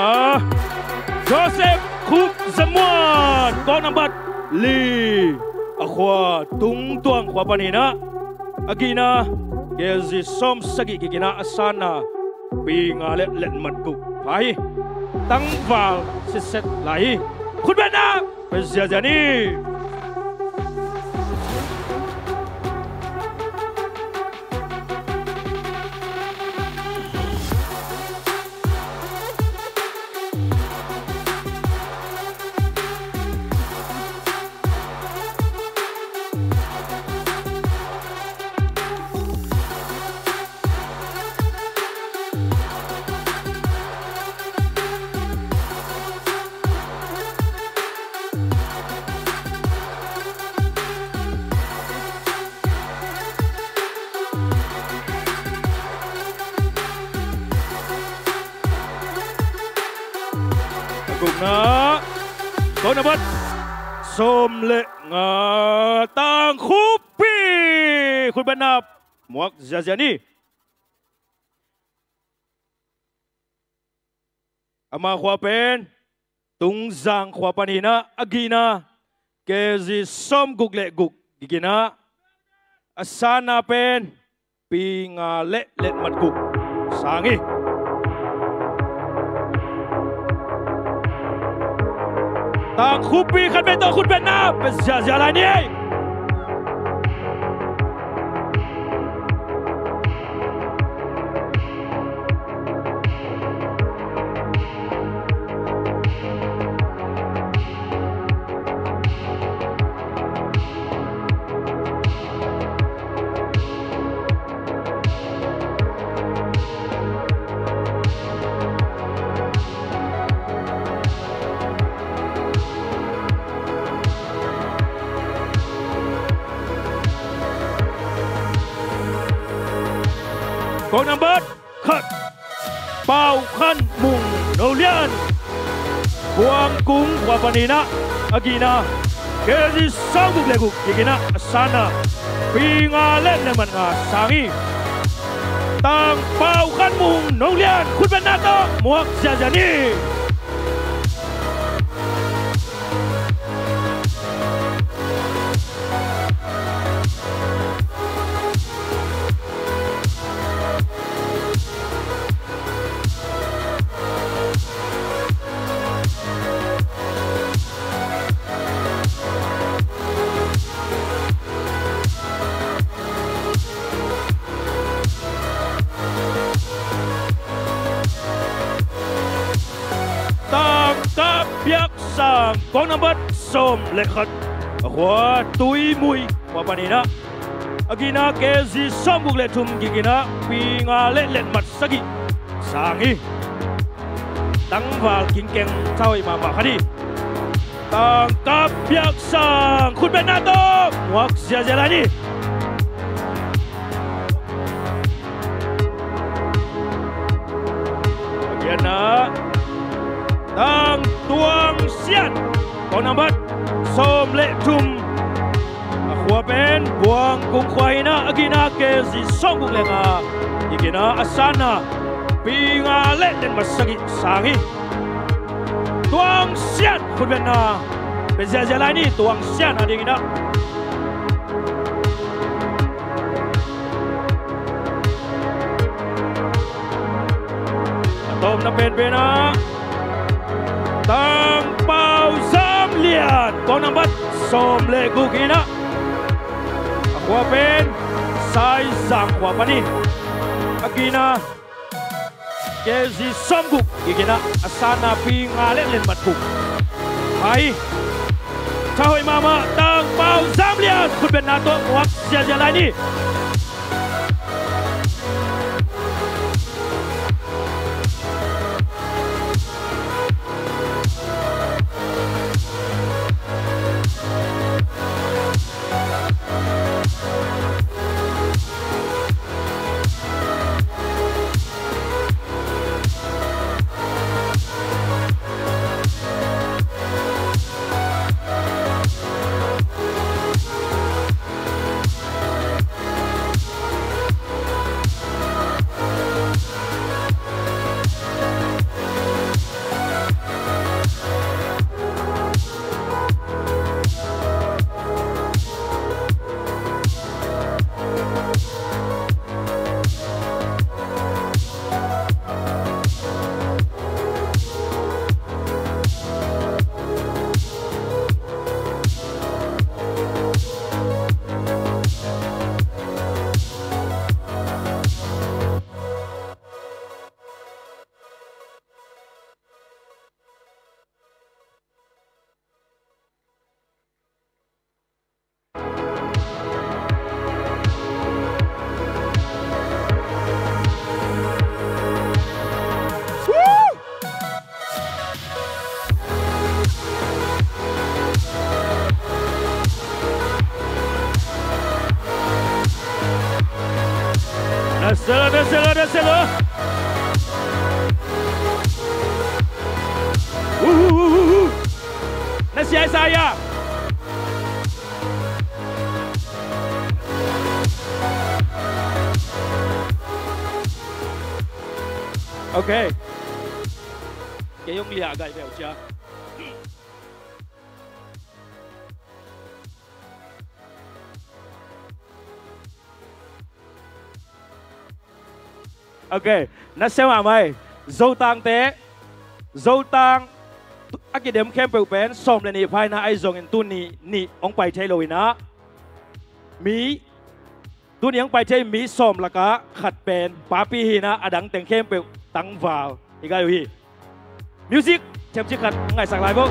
Joseph Khup Za Muan, kawng nambat li, a khua Tung Tuang khua panin ah a gihna K G sawm sagih kikin ah a sanna pi nga le letmat guk pha hi. Tangval sitset lai hi. Khutbetna pia ziahziah ni. A gukna, kawng nambat sawm le nga, Tang Khup Pi, khutbetna muak ziahziah ni. Ama khua pen Tungzang khua panin ah a gihna K G sawmguk le guk kikin ah a sanna pen pi nga le letmat guk sang hi. Tang Khup Pi khat vei tawh khutbetna pia ziahziah lai ni. Kawng nambat khat, Pau Khan Mung No Lian, Khuang Kung khua panin ah a gihna K G sawmguk le guk kikin ah a sanna pi nga le letmat nga sang hi. Tang Pau Khan Mung No Lian khutbetna tawh muak ziahziah ni. Kong nambat sawm le khat, a khua Tuimui khua panin ah, a gina kg sawmguk le thum, gigina pi nga le letmat sagih sang hi. Tangval kingkeng thahoih mahmah khat hi. Tangkap Biaksang, khutbetna tawh muak ziazia lai ni. A giatna, Tang Tuang Sian, kong nambat sawm le thum. A khua pen Buang Kung khua hi-in ah, a gina kg sawmguk le nga, gigina a sanna pi nga le letmat sagih sang hi. Tuang Sian, khutbetna pia ziazia lai ni, Tuang Sian a dingin ah. A tawpna penpen ah Tang Pau Zam Lian, kong nambat sawm le guk hi-in ah, a khua pen Saizang khua pan hi. A gina kg sawmguk, gigina a sanna pi nga le letmat guk. Hai, thahoih mahmah Tang Pau Zam Lian, khutbetna tawh muak ziazia lai ni. Naselo, naselo, naselo. Uhuhuhu. Na sia sa ya. Ok. Kei hong liah gai veu cia. Ok, na sia mahmah hi. Zotangte, Zotang a kidem khempeuh pen sawm le nih pha in ah, ahi zongin tuni nih hong pai thei lo in ah, mi, tuni hong pai thei mi sawm lakah khat pen papi hi in ah, a dang teng khempeuh tangval hi gai uh hi. Music, thiamcik khat ngaihsak lai vo.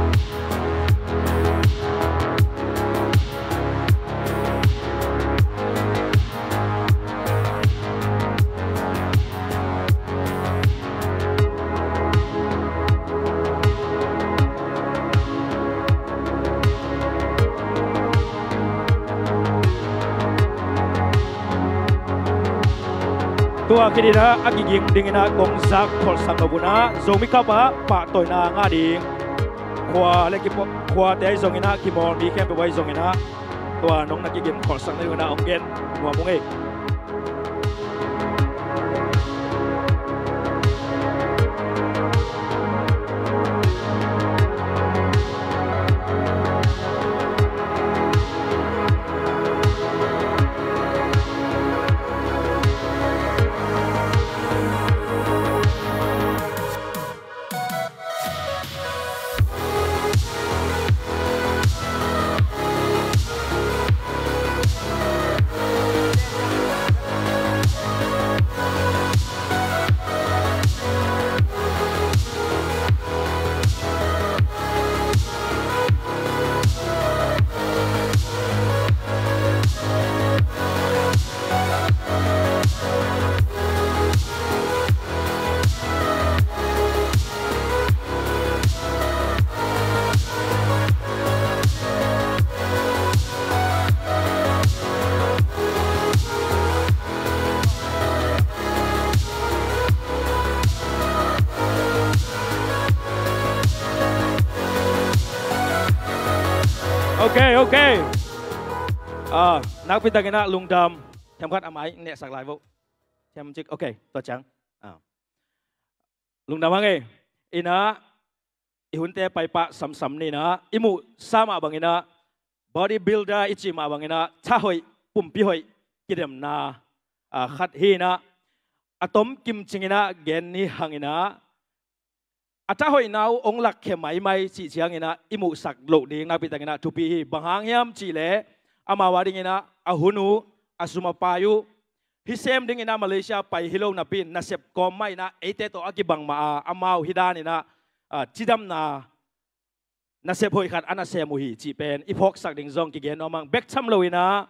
Tua khit in ah a kiging dingin ah kong zak kholhsak nop un ah, Zomi Cup ah pahtawina ngah ding khua le kipa-, khuate ahi zongin ah, kimawl mi khempeuh ahi zongin ah, tua nong na kigim kholhsak nading un ah hong gen nuam ung ei. Ok, ok. Ah, nakpi takin ah lungdam. Themkhat a mai nehsak lai vo. Themcik, ok, tua ciang. Ah. Lungdam hang e. Inah, i hunte paipah samsam ni inah, i muhsa mah bangin ah, bodybuilder i cih mah bangin ah, thahoih, pumpi hoih, kidemna, ah, khat hi inah, a tom kimcing inah, gen ni hang inah, a thahoihna uh hong lakkhe maimai cih ciang inah, i muhsak loh ding, nakpi takin ah, thupi hi, bang hang hiam cih leh, amau a ding inah, a hun uh, a sum a pai uh, hih sem ding inah Malaysia pai hi lo napi in nasep kawm mah inah eite tawh a kibang mah a, amau hih dan inah, ah, cidamna nasep hoih khat a nasem uh hi cih pen i phawksak ding zong kigen nuam hang. Bek tham lo inah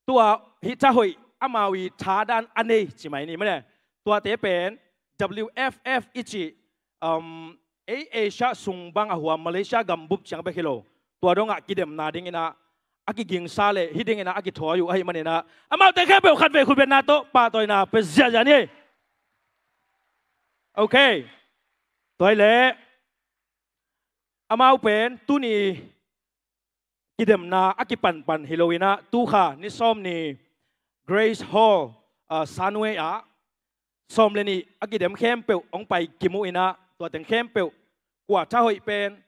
tua hih thahoih amau i thadan a nei ci mai ni maw le. Tuate pen W F F i cih, um, ei Asia sung bang a huam Malaysia gambup ciang bek hi lo. Tua dongah kidemna ding inah a kigingsa le hih ding inah a kithawi uh ahih man inah, amaute khempeuh khatvei khutbetna tawh pahtawina pia ziahziah ni. Ok. Tua hi leh amau pen tuni kidemna a kipanpan hi lo inah, tu kha ni sawm ni Grace Hall, ah, Sunway ah sawm le nih a kidem khempeuh hong pai kim uh inah, tua teng khempeuh kua thahoih pen,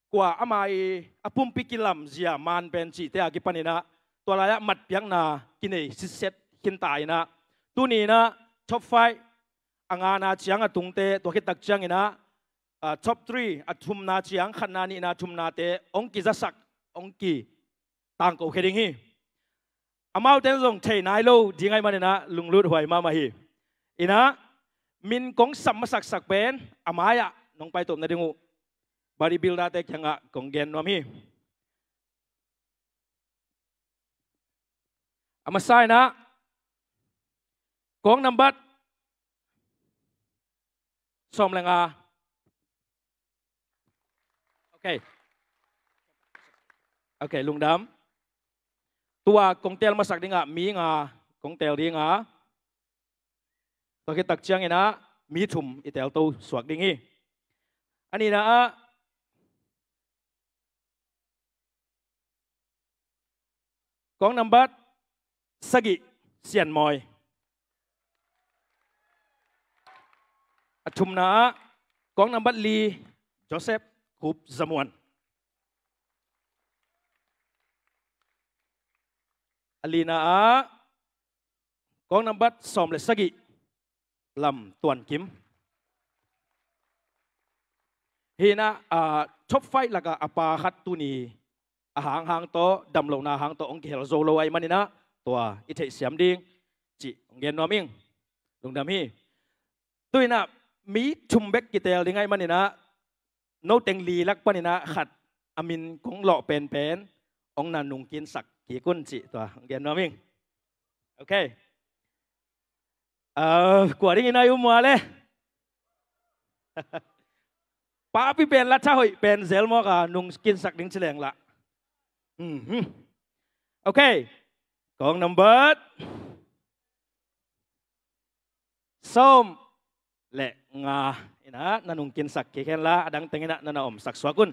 kua ama i a pumpi kilamzia man pen cihte a kipan inah, tua lai-ah matpiakna kinei sitset khinta inah, tuni inah top five a ngana ciang a tungte, tua khit tak ciang inah, ah, top three, a thumna ciang, khatna, nihna, thumnate hong kizasak, hong kitangkokhia ding hi. Amaute in zong thei nai lo ding ahih man inah lunglut huai mahmah hi. Inah, min kong sap masaksak pen a mai-ah nong paitawp nading uh bodybuilder-te kiangah kong gen nuam hi. A masa inah, kong nambat sawm le nga. Ok. Ok, lungdam. Tua kong teel masak dingah mi nga kong teel ding a, tua khit tak ciang inah mi thum i teelto suak ding hi. A nihna ah kong nambat sagih, Sian Mawi. A thumna ah kong nambat li, Joseph Khup Za Muan. A lina ah kong nambat sawm le sagih, Lam Tuan Kim. Hi inah, ah, top five lakah a pa khat tuni a hanghang tawh, damlohna hang tawh hong kihel zo lo ahih man inah, tua i theihsiam ding cih hong gen nuam ing. Lungdam hi. Tu inah mi thum bek kiteel ding ahih man inah, no teng li lak pan inah khat a min kong lawh penpen hong na nungkinsak kik un cih tua hong gen nuam ing. Ok. Ah, kua ding inah i um ua le? Papi pen la thahoih pen zel mawk a, nungkinsak ding ci leng lah. Mhm. Ok. Kong nambat sawm le nga inah na nungkinsak kik hen la, a dang teng inah na na omsak suak un.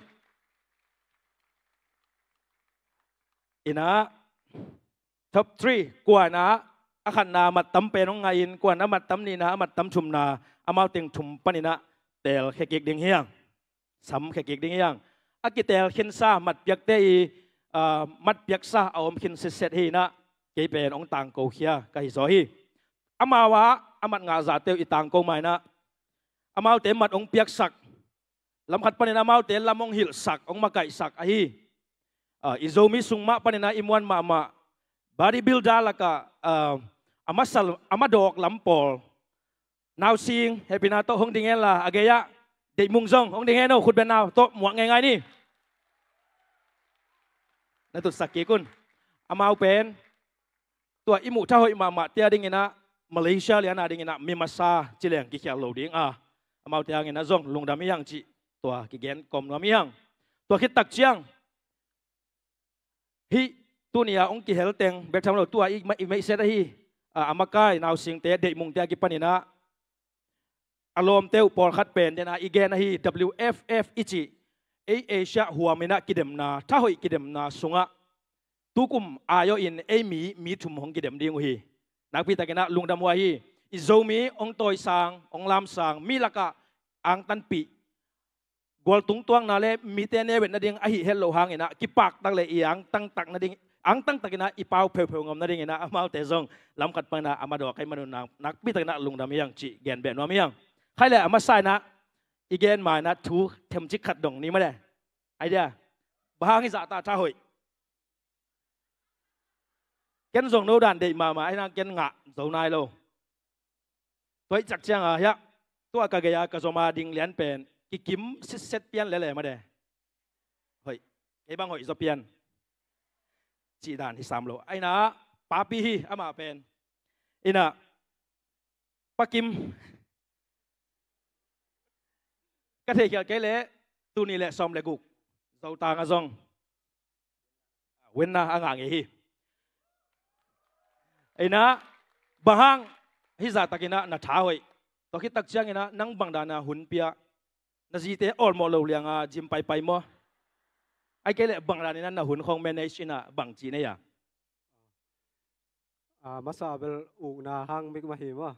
Inah top three, kua inah a khatna a mattam pen hong ngah in, kua inah a mattam nihna, a mattam thumna, amau teng thum pan inah teelkhia kik ding hi hang. Samkhia kik ding hi hang. A kiteel khinsa matpiakte i, ah, matpiaksa a om khin sitset hi inah, kei pen hong tangkokhia ka hi zaw hi. Amau ah a mat ngah zahte uh i tangko ma inah, amaute mat hong piaksak, lam khat pan inah amaute lam hong hilhsak, hong makaihsak ahi. Ah, i Zomi sung mah pan inah i muan mahmah bodybuilder lakah, ah, a masa, a madawk lam pawl, Nausing, hehpihna tawh hong ding hen la, a gei-ah Deih Mung zong hong ding hen aw, khutbetna tawh muak ngeingai ni. Na tutsak kik un. Amau pen tua i muh thahoih mahmahte a ding inah, Malaysia lian a ding inah mi masa ci leng kikhial lo ding a, amaute hang inah zong lungdam hi hang cih tua kigen kawm nuam hi hang. Tua khit tak ciang, hih tuni a hong kihel teng bek tham lo, tua i, i meihset ahi, a, a makai Nausingte, Deih Mungte a kipan inah, a lawmte uh pawlkhat pen den a i gen ahi, W F F i cih, ei Asia huam in ah kidemna, thahoih kidemna sungah tukum ai-awh in ei mi, mi thum hong kidem ding uh hi. Nakpi takin ah lungdam uh ahi. I Zomi hong tawisang, hong lamsang, mi lakah angtanpih, gualtung tuakna le mite neu et nading ahih het loh hangin ah kipaktak le i angtang tak nading, angtang takin ah i pau pheupheu ngam nadingin ah amaute zong lamkhat panin ah a madawk ahih manun ah nakpi takin ah lungdam hi hang cih gen beh nuam hi hang. Khai le a masa in ah i gen ma in ah thu themcik khat dong ni mah le. Idea. Bang hang hi zah ta thahoih. Ken zong no dan deih mahmah, ahi hang ken ngah zo nai lo. Tua hi ciang a hiah, tua ka gei a ka zom a ding lian pen kikim sitset pian lele mah de. Hoih. Kei bang hoih zaw pian. Cih dan hi sam lo. Ahi hang papi hi amah pen. Ina, Pa Kim, ka theikhial kei leh tul nih le sawm le guk Zotang ah zong winner a ngah ngei hi. Ina, bang hang hih zah takin ah na thahoih? Tua khit tak ciangin ah nang bang dan a hun pia? Na zite awlmawh lo liang a gym paipai maw? Ahih kei leh bang dan in ah na hun khawng manage in ah bang ci na hia? A masa bel ukna hang bek mah hi maw.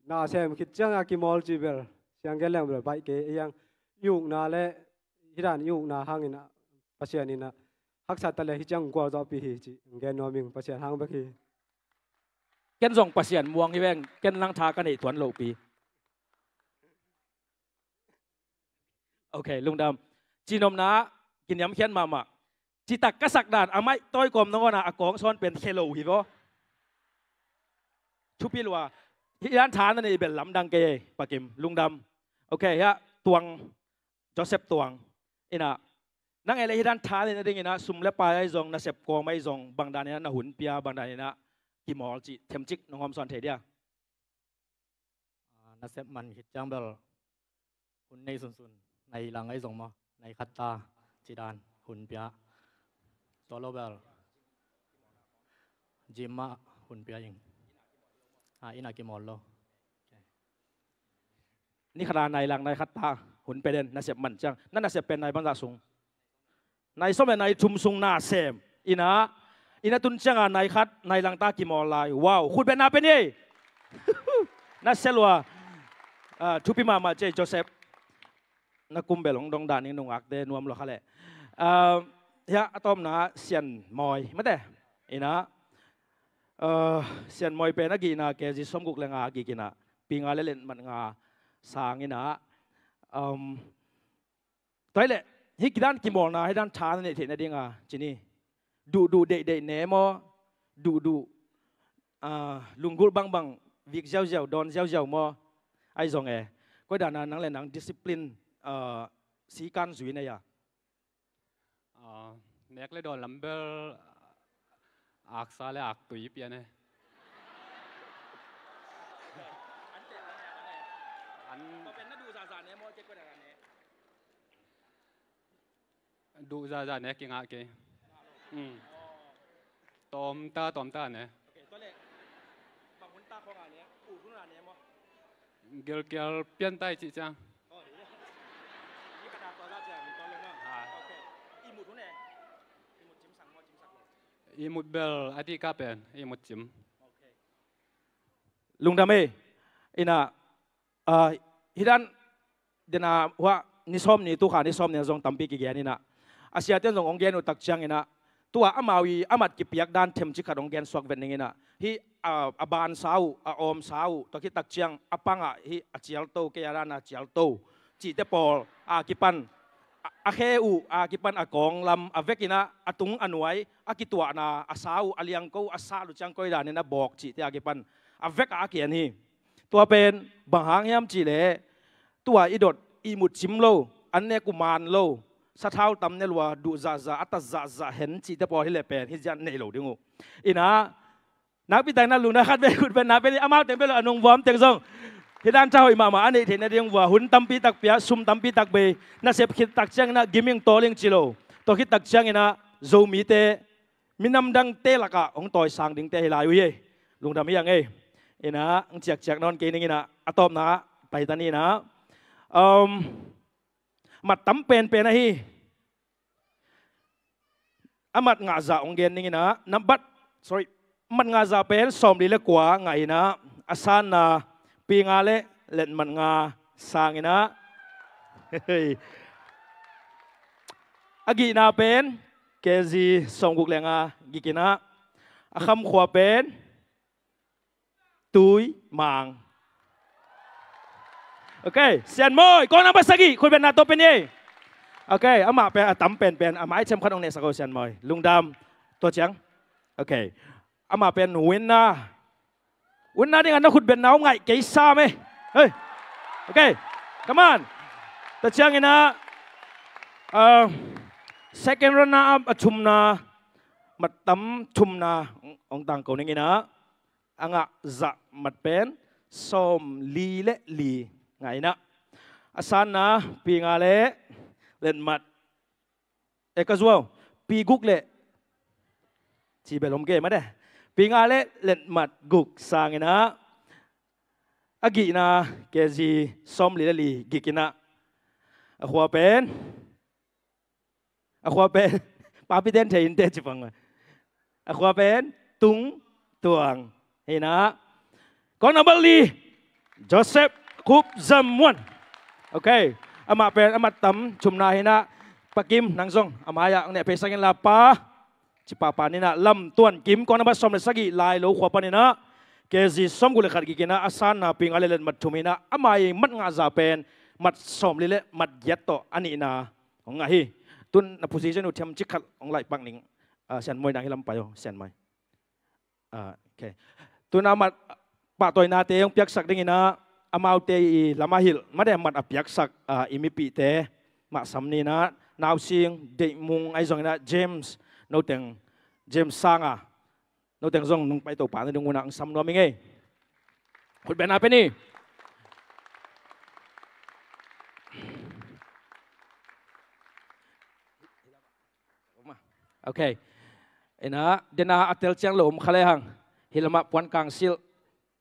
Na sem khit ciang a kimawl cih bel siang gen leng bel baih kei. Ei hang i ukna le hih dan i ukna hangin ah Pasian in ah haksa ta le hih ciang gualzawhpih hi cih gen nuam ing. Pasian hang bek hi. Ken zong Pasian muang hi veng, ken nang tha ka neih tuan lohpi. Ok, lungdam. Cihnopna ah kiniamkhiat mahmah. Citak ka sak dan a maih tawikawm nangawn a a kawng sawn pen khe lo hi vaw. Thupi lua. Hih dan tha na neih bel lamdang kei ei, Pa Kim. Lungdam. Ok, hiah Tuang, Joseph Tuang. Ina, nang ei le hih dan tha neih nadingin ah sum le pai ahi zong, nasep kawm ahi zong, bang dan in ah na hun pia, bang dan in ah kimawl cih themcik nong hawmsawn thei dia? Ah, nasep man khit ciang bel hun nei sunsun, nai lang ahi zong maw, nai khat ta, cih dan hun pia. Tua lo bel gym ah hun pia ing. Ah, inn ah kimawl lo. Ni khat a nai lang nai khat ta hun pia den, nasep man ciang. Na nasep pen nai bangzah sung? Nai sawm le nai thum sung na sem. Ina, ina tun ciang a nai khat nai lang ta kimawl lai. Wow, khut beng na pen ei. Na sia lua. Ah, thupi mahmah ci ei Joseph. Na kum bel hong dong dan ning nungakte nuam lua kha leh. Ah, hiah a tawpna Sian Mawi mate. Ina, ah, Sian Mawi pen a gihna K G sawmguk le nga a gik ina, pi nga le let mat nga sang ina. Um, Tua hi leh hih kidan kimawlna hih dan tha na neih theih nadinga ci ni. Duhduh deihdeih ne maw? Duhduh, ah, lunggulh bangbang vik ziauziau, dawn ziauziau maw? Ahi zong e, koi dana nang le nang discipline, ah, sikan zui na hia? Ah, nek le dawn lam bel aksa le aktui pian e. An duh zaza ne kingah kei. Mm. Tawmta, tawmta ne. Gilkial piantai cih ciang. Ah. Ihmut bel a dika pen ihmut cim. Lungdam e. Ina, ah, hih dan dena huah ni sawm ni, tukha ni sawm ni zong tampi kigen ina. A siate zong hong gen uh tak ciang ina, tua amau i a mat kipiak dan themcik khat hong gen suak vet ning ina. Hih, ah, a bansa uh, a awmsa uh, tua khit tak ciang a pangah hih a cialto, kei a dana cialto cihte pawl a kipan, a, a khe uh a kipan a kawng lam a vek ina, a tung a nuai, a kituahna, a sa uh, a liangko uh, a sah uh ciang koi dan ina bawk cihte a kipan a vek a a kian hi. Tua pen bang hang hiam cih leh tua i dot ihmut cim lo, an nek uh man lo, sathau tam ne lua, duh zahzah, a tat zahzah hen cihte pawl hi leh pen hih ziah nei lo ding uh. Ina, nakpi takin a lungdam khat vei khut beng na pen hi, amau teng pen lo a nungvuam teng zong hih dan tha hoih mahmah a neih theih nading vua hun tampi tak pia, sum tampi tak bei, nasep khit tak ciang ina giming tawling ci lo. Tua khit tak ciang ina Zomite minam dangte lakah hong tawisang dingte hi lai uh hi. Lungdam hi ang ei. Ina, hong ciakciak nawn kei ning ina, a tawpna ah pai ta ni ina. Um, mat tam penpen ahi. A mat ngahzah hong gen ning inah, nambat, sorry, mat ngahzah pen sawmli le kua ngah inah, a sanna pi nga le letmat nga sang inah. A gihna pen kg sawmguk le nga gik inah, a khamkhua pen Tui Mang. Ok, Sianmawi, kong nambat sagih, khutbetna tawh pen ei. Ok, amah pen a tam penpen, amah i themkhat hong nehsak o Sianmawi. Lungdam, tua ciang. Ok, amah pen winner. Winner dingah na khutbetna om ngaih kei sam ei. Hei. Ok, come on. Tua ciang inah, uh, second runner up a thumna, mat tam thumna, hong tangko ning inah. A ngahzah mat pen sawmli le li ngah inah, a sanna pi nga le letmat, e ka zuau, pi guk le, ci bel om ke mate, pi nga le letmat guk sang inah, a gihna kg sawmli le li gik inah, a khua pen A khua pen, papi ten thei in te ci pang. A khua pen Tung Tuang. Hi na. Kong nambat li, Joseph Khup Zam Muan. Ok. Amah pen a mat tam thumna hi na. Pa Kim nang zong a mai-ah ang ne pei sangin la pa. Ci papa ni na, Lam Tuan Kim, kong nambat sawm le sagih, Lailo khua pan hi na. Kg sawmguk le khat gik hi na, a sanna pi nga le letmat thum hi na. A mai mat ngahza pen mat sawmli le mat giat tawh a nihna hong ngah hi. Tun na position uh thiam cik khat hong laih pak ning. Ah, Sian Moi nang hi lam pai aw, Sian Moi. Ah, ok. Tun a mat pahtawinate hong piaksak ding hi na, amaute i lam a hilh mate mat a piaksak, ah, i mipihte mah sam ni na, Nau Sing, Deih Mung ahi zong hi na, James, noteng, James Sanga. Noteng zong nong pai to pa na ding un ah hong sam nuam ing ei. Khutbetna pe ni. Ok. Hi na, dena a tel ciang lo om kha le hang. Hi lamah puan kang silh.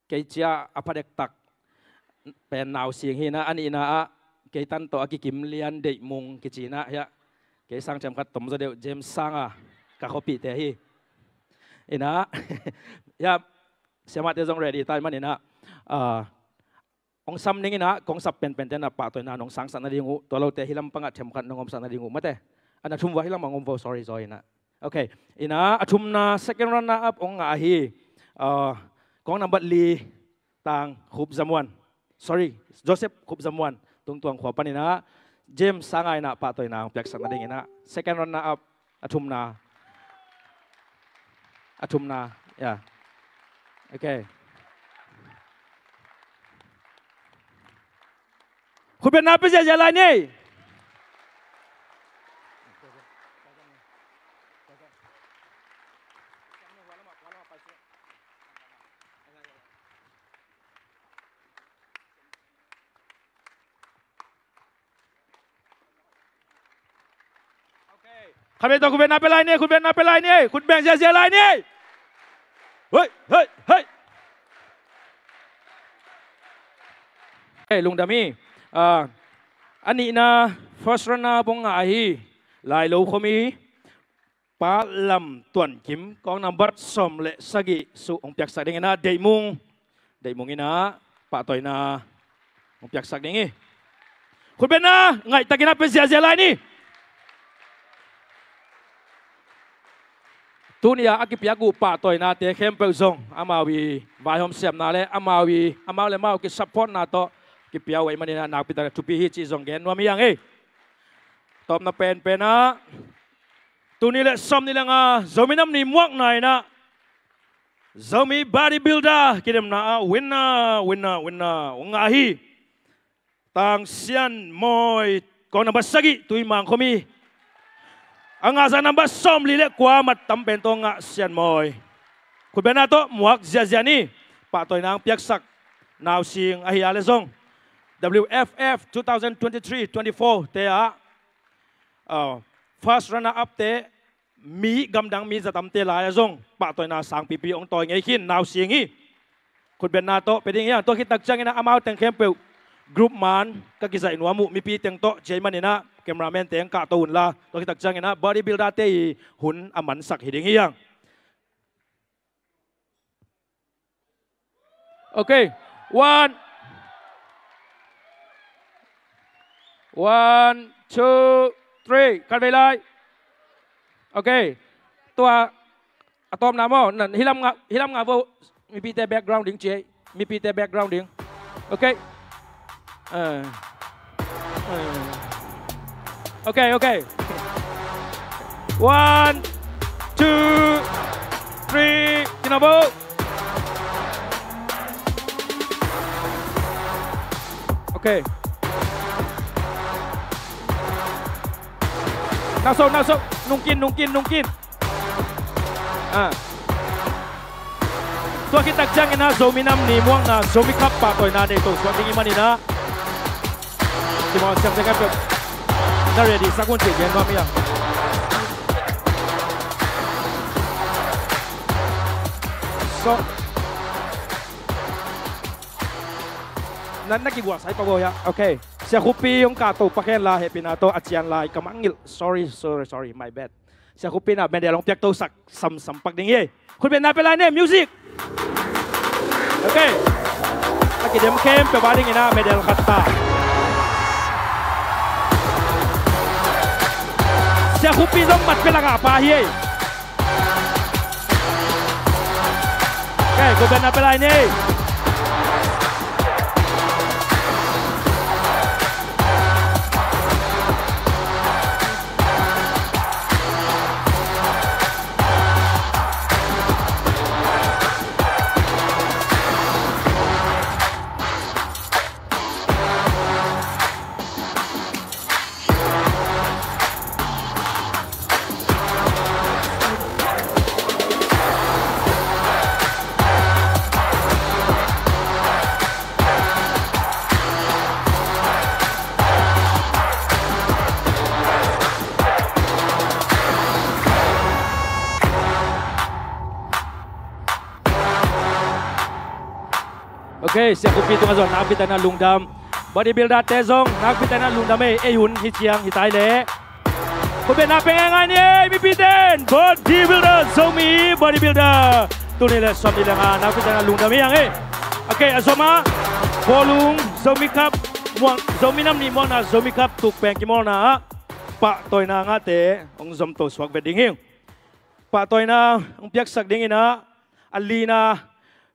Kei cia a phadek tak pen Nau Sing hi na, a nihna ah kei tan tawh a kikim lian Deih Mung kici na, hiah kei sang thiam khat tom zaw deuh, James Sanga, ka khuapihte hi. Hi na, hiah siamahte zong ready tai man hi na, ah, hong sam ning hi na, kong sap penpente na pahtawina nong sangsak nading uh, tua lote hi lam pangah thiam khat nong omsak nading uh mate. A na thum vua hi lamah hong om vo, sorry, sorry hi na. Ok, hi na, a thumna second runner up hong ngah hi. Ah, kong nambat li, Tang Khup Zam Muan. Sorry, Joseph Khup Zam Muan. Tung Tuang khua pan hi na. James Sanga hi na pahtawina hong piaksak nading hi na. Second runner up, a thumna. A thumna, yeah. Ok. Khutbetna pe ziahziah lai ni. Khatvei tawh khutbetna pe lai ni, khutbetna pe lai ni, khutbeng ziahziah lai ni. Hei, hei, hei. Hei, lungdam hi. Ah, a nihna first runner hong ngah hi. Lailo khuami Pa Lam Tuan Kim, kong nambat sawm le sagih suh hong piaksak ding hi na, Deih Mung. Deih Mung hi na, pahtawina hong piaksak ding hi. Khutbetna ngaihtakin a pe ziahziah lai ni. Tuni a a kipiak uh pahtawinate khempeuh zong amau i vaihawm siamna le amau i, amau le amau kisupportna tawh kipia uh ahih manin a nakpi tak le thupi hi cih zong gen nuam hi hang ei. Tawpna penpen ah, tuni le sawmnih le nga Zomi Nam Ni muakna in ah Zomi Bodybuilder kidemna ah winner, winner, winner hong ngah hi. Tang Sian Moi, kong nambat sagih, Tuimang khuami. A ngahza nambat sawmli le kua, mat tam pen tawh ngah Sian Moi. Khutbetna tawh muak ziahziah ni. Pahtawina hong piaksak Nau Sing ahi a le zong W F F two thousand twenty-three twenty-four te ah, ah, first runner up te mi gamdang mi zatamte lai-ah zong pahtawina sangpipi hong tawi ngei khin Nau Sing hi. Khutbetna tawh pe ding hi hang. Tua khit tak ciangin ah amau teng khempeuh group man ka kizaih nuam uh mipi teng tawh ci ahih manin ah cameraman te hong kahto un la, tua khit tak ciangin ah bodybuilder te i hun a mansak hi ding hi hang. Okay. One. One, two, three. Kan vei lai. Okay. Tua a tawpna maw, nan hilam nga, hilam nga vo. Mipite background ding ci ei. Mipite background ding. Okay. Eh. Eh. Okay, okay. One, two, three. Ci na vo. Okay. Nau so, nau so. Nungkin, nungkin, nungkin. Ah. Tua khit tak ciangin ah Zomi Nam Ni muangna, Zomi Cup pahtawina nei to suak ding i hih manin ah, ci maw, siam ding a peuh. Na ready sak un ci gen nuam hi hang. So, na, na kigual sai pa go hia. Okay. Sia Khupi hong kahto pak hen la, hehpihna tawh a cian lai ka mangngilh. Sorry, sorry, sorry, my bad. Sia Khupi in ah medal hong piakto sak samsam pak ding hi. Khutbetna pia lai ni, music. Okay. A kidem khempeuh a dingin ah medal khat ta. Sia Khupi zong mat pia lak a pa hi. Okay, khutbetna pia lai ni. Okay, Sia Khupi tungah zong nakpi takin ah lungdam. Bodybuilder te zong nakpi takin ah lungdam ei, ei hun hi ciang hi tai leh. Khutbetna pia ngeingai ni ei, mipite in. Bodybuilder, Zomi bodybuilder. Tul nih le sawmnih le nga nakpi takin ah lungdam hi hang ei. Okay, a zom ah, bawlung Zomi Cup muang, Zomi Nam Ni muangna, Zomi Cup tuk pen kimawlna ah pahtawina ngahte hong zom to suak vet ding hi. Pahtawina hong piaksak dingin ah, a lina,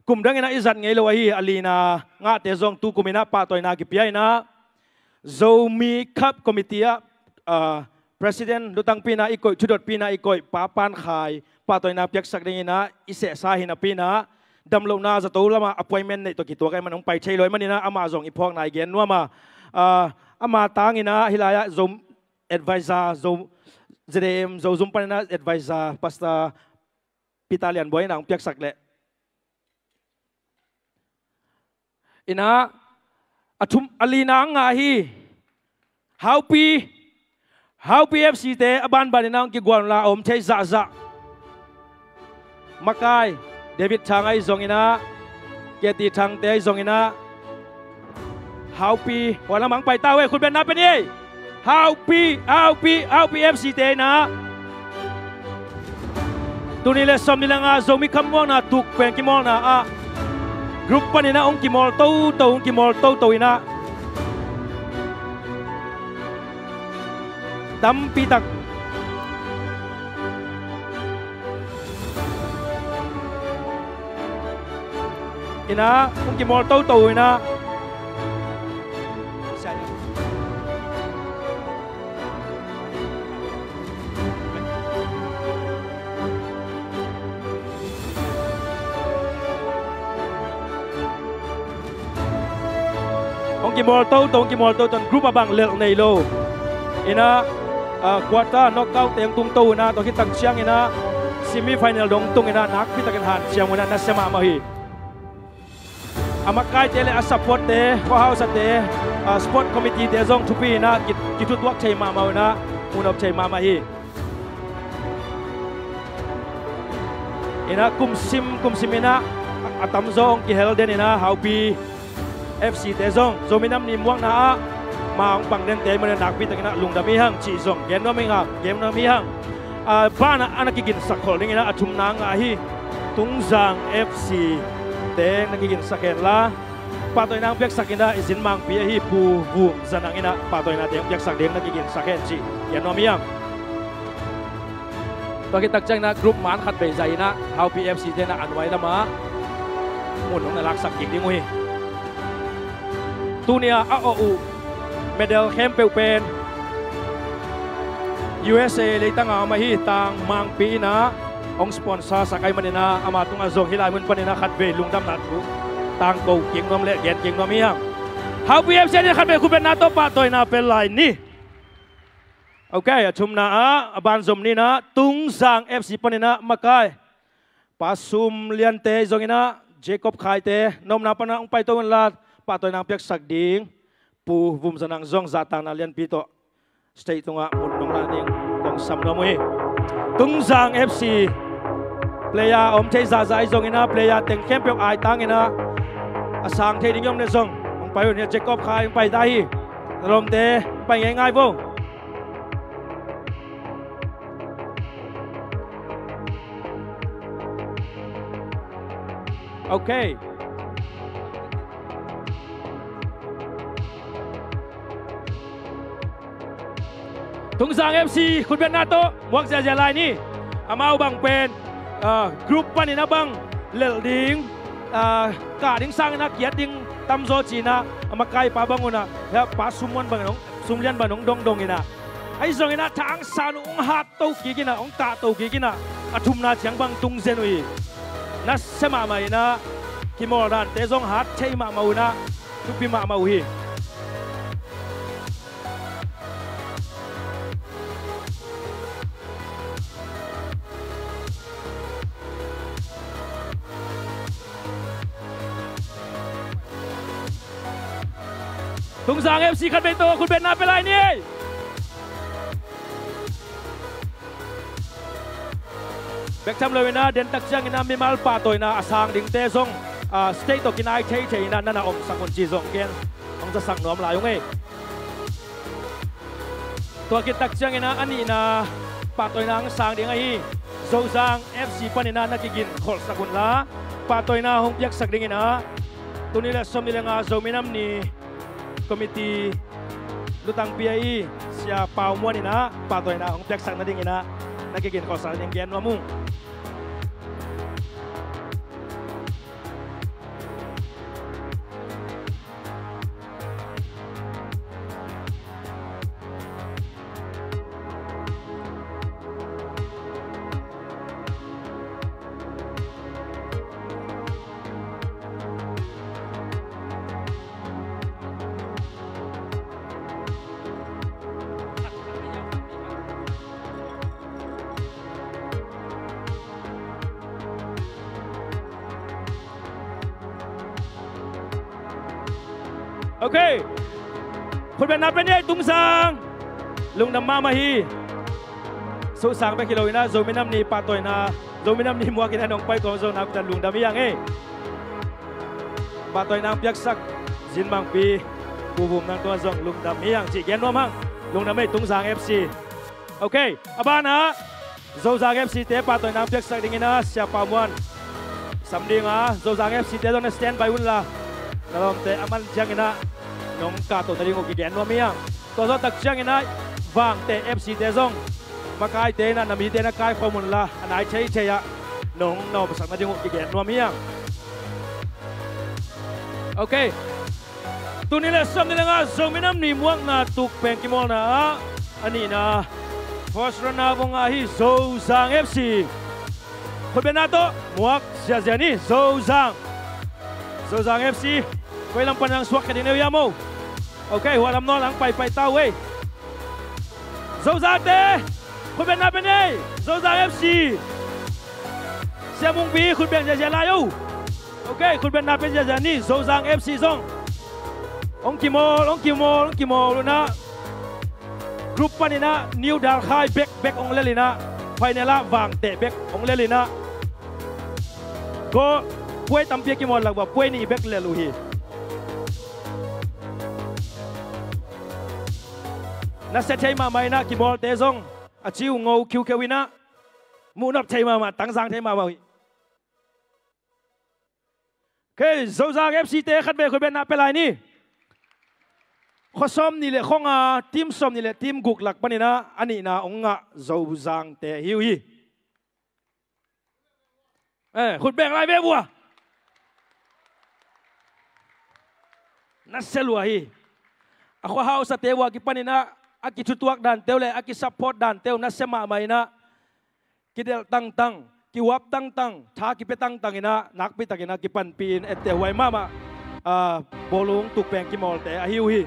kum dangin ah i zat ngei lo ahi a lina ngahte zong tu kumin ah pahtawina kipia in ah, Zomi Cup Committee ah, ah, President lutangpi in ah i koih, thudotpi in ah i koih Pa Pan Khai pahtawina piaksak dingin ah i sehsa hi napi in ah, damlohna zato lamah appointment neih tawh kituak ahih manin hong pai thei lo ahih manin ah, amah zong i phawkna i gen nuam a, ah, ama tangin ah hih lai-ah Zo advisor, Zo, Z A M, Zo zum panin ah advisor, Pastor Peter Lian Buai in ah hong piaksak leh. In ah, a thum, a lina ngah hi. Haupi, Haupi F C te a banban in ah hong kigual un la, a om thei zahzah. Makai, David Thang ahi zongin ah, K T Thang te ahi zongin ah, Haupi, hua lamah hong pai ta uh ei, khutbetna pia ni ei. Haupi, Haupi, Haupi F C te in ah, tul nih le sawmnih le nga Zomi Cup muangna tuk pen kimawlna ah, group panin ah hong kimawl toto, hong kimawl toto in ah, tampi tak in ah hong kimawl toto in ah, hong kimawl toto, hong kimawl toto in group a bang lelh nei lo. In ah, ah, quarter, knockout te hong tung to in ah, tua khit tak ciangin ah semi final dong tung in ah, nakpi takin hanciam un ah, nasia mahmah hi. A makaite le a supportte, khuahausate, ah, sport committeete zong thupi in ah ki, kithutuak thei mahmah un ah, munop thei mahmah hi. In ah kumsim, kumsim in ah, a, a tamzaw hong kihel den in ah, Haupi F C te zong Zomi Nam Ni muangna ah Ma hong pang dente manin nakpi takin ah lungdam hi hang cih zong gen nuam hi hang, gen nuam hi hang. A, banah a na kiginsak khol dingin ah a thumna ngah hi. Tungzang F C te na kiginsak hen la, pahtawina hong piaksak in ah i zin mangpi ahi Pu Vum Za Nang in ah pahtawinate hong piaksak ding na kiginsak hen cih gen nuam hi hang. Tua khit tak ciangin ah group man khat vei zai in ah Haupi F C te in ah a nuai lamah mun hong na laksak kik ding uh hi. Tuni-a a awh uh medal khempeuh pen U S A leitang a om ahi Tang Mangpi in ah hong sponsor sak ahih manin ah ama tungah zong hih lai mun panin ah khat vei lungdamna thu tangko kik nuam le gen kik nuam hi hang. Haupi F C in khat vei khutbetna tawh pahtawina pe lai ni. Ok, a thumna ah a banzom ni in ah Tungzang F C panin ah makai Pa Sum Liante zongin ah Jacob Khaite na omna panah hong paito unla, pahtawina hong piaksak ding Pu Vum Za Nang zong zahtakna lianpi tawh stage tungah mun hong la ding kong sam nuam uh hi. Tungzang F C player a om thei zahzah ahi zongin ah player teng khempeuh aitangin ah a sang thei ding i om le zong hong pai un hi. Jacob Khai hong pai ta hi. Na lawmte hong pai ngeingai vo. Ok. Tungzang F C khutbetna tawh muak ziazia lai ni. Amau bang pen, ah, group panin a bang lelh ding, ah, kah ding sangin a kiat ding tamzaw ci-in ah a makaipa bang un ah, hia, Pa Sum Muan bang in hong, Sum Lian bang in hong dongdong in ah, ahi zongin ah thangsan uh hong hat to kik in ah, hong kah to kik in ah, a thumna ciang bang tung zen uh hi. Nasia mahmah in ah, kimawl dante zong hat thei mahmah uh in ah, thupi mahmah uh hi. Tungzang F C khat vei tawh khutbetna pe lai ni ei. Bek tham lo in ah, den tak ciangin ah mimal pahtawina a sang dingte zong, ah, stage tawh kinai theithei in ah na na omsak un ci zong gen hong zasak nuam lai ung ei. Tua khit tak ciangin ah a nihna pahtawina hong sang ding ahi Zozang F C panin ah na kigin kholhsak unla, pahtawina hong piaksak dingin ah tuni le sawmnih le nga Zomi Nam Ni committee lutangpi ahi Sia Pau Muan in ah pahtawina hong piaksak nadingin ah na kigin kholhsak nading gen nuam ung. Ok. Khutbetna pe ni ei Tungsang. Lungdam mahmah hi. Suhsang bek hi lo in ah Zomi Nam Ni pahtawina, Zomi Nam Ni muak in ah nong pai kawm zo nakpi tak lungdam hi hang ei. Pahtawina hong piaksak Zin Mangpi Pu Vum Nang tungah zong lungdam hi hang cih gen nuam hang. Lungdam ei Tungsang F C. Ok, a banah Zozang F C te pahtawina hong piaksak dingin ah Sia Pau Muan sam ding a, Zozang F C te zong na standby unla, na lawmte a man ciangin ah nong kahto nading uh kigen nuam hi hang. Tua zawh tak ciangin ah Vangteh F C te zong makaite in ah na mite na kaikhawm unla, a nai theithei ah nong na omsak nading uh kigen nuam hi hang. Ok. Tuni le sawmnih le nga Zomi Nam Ni muakna tuk peng kimawlna ah a nihna first runner vong ahi Zozang F C. Khutbetna tawh muak ziazia ni Zozang. Zozang F C, koi lam pan nang suak kha ding ne uh hiam o? Ok, hua lam nawn ang paipai ta uh ei. Zozangte, khutbetna pe ni ei. Zozang F C. Sia Mungpi, khutbeng ziazia lai o. Ok, khutbetna pe ziazia ni, Zozang F C zong hong kimawl, hong kimawl, hong kimawl un ah group panin ah New Dalkhai bek bek hong lel in ah, final ah Vangteh bek hong lel in ah, goal puai tampi a kimawl lak uah puai nih bek lel uh hi. Nasia thei mahmah inah, kimawlte zong a ciu ngo khiukheu inah, muhnop thei mahmah, tangzang thei mahmah uh hi. Kei Zozang F C te khatvei khutbetna pia lai ni. Khua sawm nih le khua nga, team sawm nih le team guk lak paninah a nihna hong ngah Zozangte ahi uh hi. Eh, khut beng lai ve vua. Nasia lua hi. A khua hausate vua kipaninah a kithutuak danteu le a kisupport danteu nasia mahmah inah, kidelh tangtang, kihuap tangtang, tha kipia tangtang inah, nakpi takinah kipanpih in etteh huai mahmah, ah, bawlung tukpeng kimawlte ahi uh hi.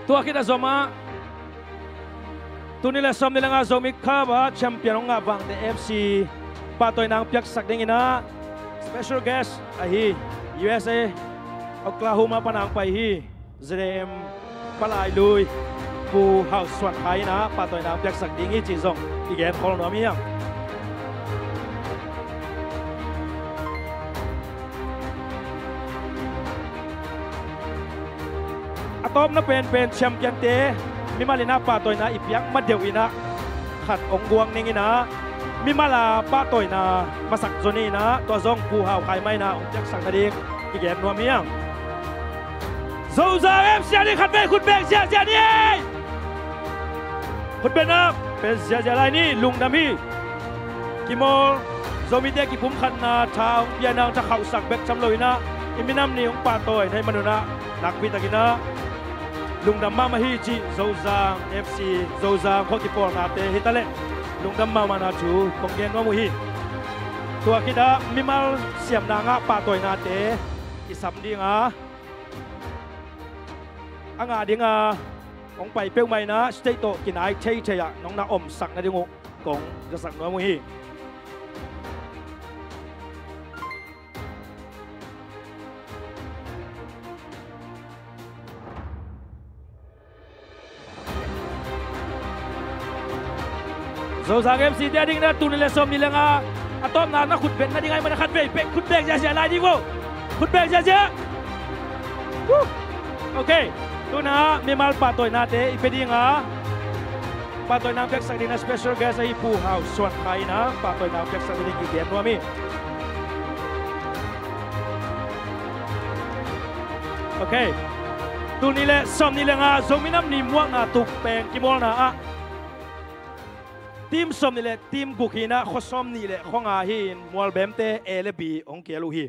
Tua khit a zomah, tuni le sawm ni le nga Zomi Cup ah champion hong ngah Vangte F C pahtawina hong piaksak dinginah special guest ahi, U S A, Oklahoma panah hong pai hi, Z A M palailui Pu Hau Suan Khai inah pahtawina hong piaksak ding hi cih zong i gen khol nuam hi hang. A tawpna penpen championte mimal inah pahtawina i piak ma deuh inah khat hong guang ning inah, mimal a pahtawina masak zon inah, tua zong Pu Hau Khai mah inah hong piaksak nading i gen nuam hi hang. Zozang F C a ding khatvei khut beng ziahziah ni ei. Khut beng a pia ziahziah lai ni, lungdam hi. Kimawl, Zomite kipumkhatna tha hong piana hong tha khauhsak bek tham lo inah, i minam ni hong pahtawi na hih manunah nakpi takinah lungdam mahmah hi cih Zozang F C, Zozang khua kipawlnate hitaleh lungdam mahmahna thu kong gen nuam uh hi. Tua khitah mimal siamna ngah pahtawinate i sam dinga, a ngah dinga hong pai peuhmah inah stage tawh kinai theithei ah nong na omsak nading uh kong zasak nuam uh hi. Zozang F C te a ding na tuni le sawm ni le nga a tawpna na khut beng nading ahih manin khatvei pek khut beng ziahziah lai ding vo. Khut beng ziahziah. Woo! Ok. Tuna mimal pahtawinate i pia dinga, pahtawina piaksak ding na special guest ahi Pu Hau Suan Khai inah pahtawina piaksak ding i gen nuam hi. Ok. Tuni le sawm ni le nga Zomi Nam Ni muakna tukpeng kimawlna ah team sawm ni le team guk hi inah khua sawm ni le khua nga hi in mualbemte A le B hong kiel uh hi.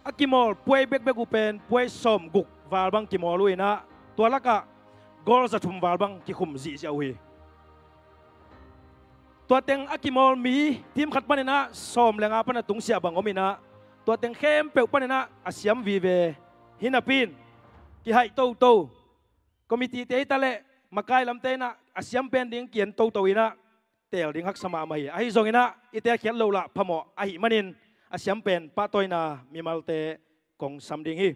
A kimawl puai bekbek uh pen puai sawm guk val bang kimawl uh inah tua lakah goal za thum val bang kikhum zihziah uh hi. Tua teng a kimawl mi team khat paninah sawm le nga pana tungsiah bang om inah tua teng khempeuh paninah a siam vive hi napi in kihaih toto, committee te hitaleh makai lamte inah a siam pen ding kian toto inah teel ding haksa mahmah hi. Ahi zonginah i teelkhiat loh lah phamawh ahih manin a siam pen pahtawina mimalte kong sam ding hi.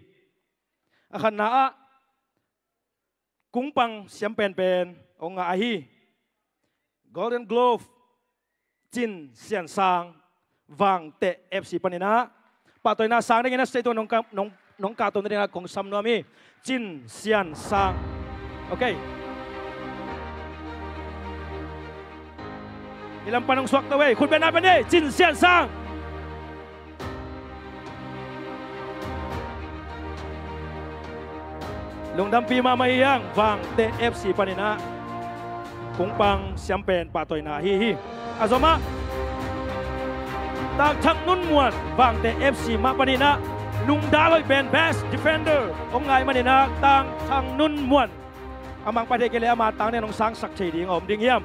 A khatna ah kungpang siam penpen hong ngah ahi Golden Glove Cin Sian Sang, Vangteh F C paninah pahtawina sang dingin a state nong ka-, nong, nong kahto nadingah kong sam nuam hi. Cin Sian Sang. Ok. I lam pan hong suak to ei. Khut beng na pen ei. Cin Sian Sang. Lungdampi mahmah hi hang. Vangteh F C paninah kungpang siam pen pahtawina ahi hi. A zomah Tang Thang Nun Muan, Vangteh F C mah paninah nungdal hoih pen best defender hong ngah ahih maninah Tang Thang Nun Muan, a mangpa thei kei leh ama tang nen hong sangsak thei ding a om ding hiam?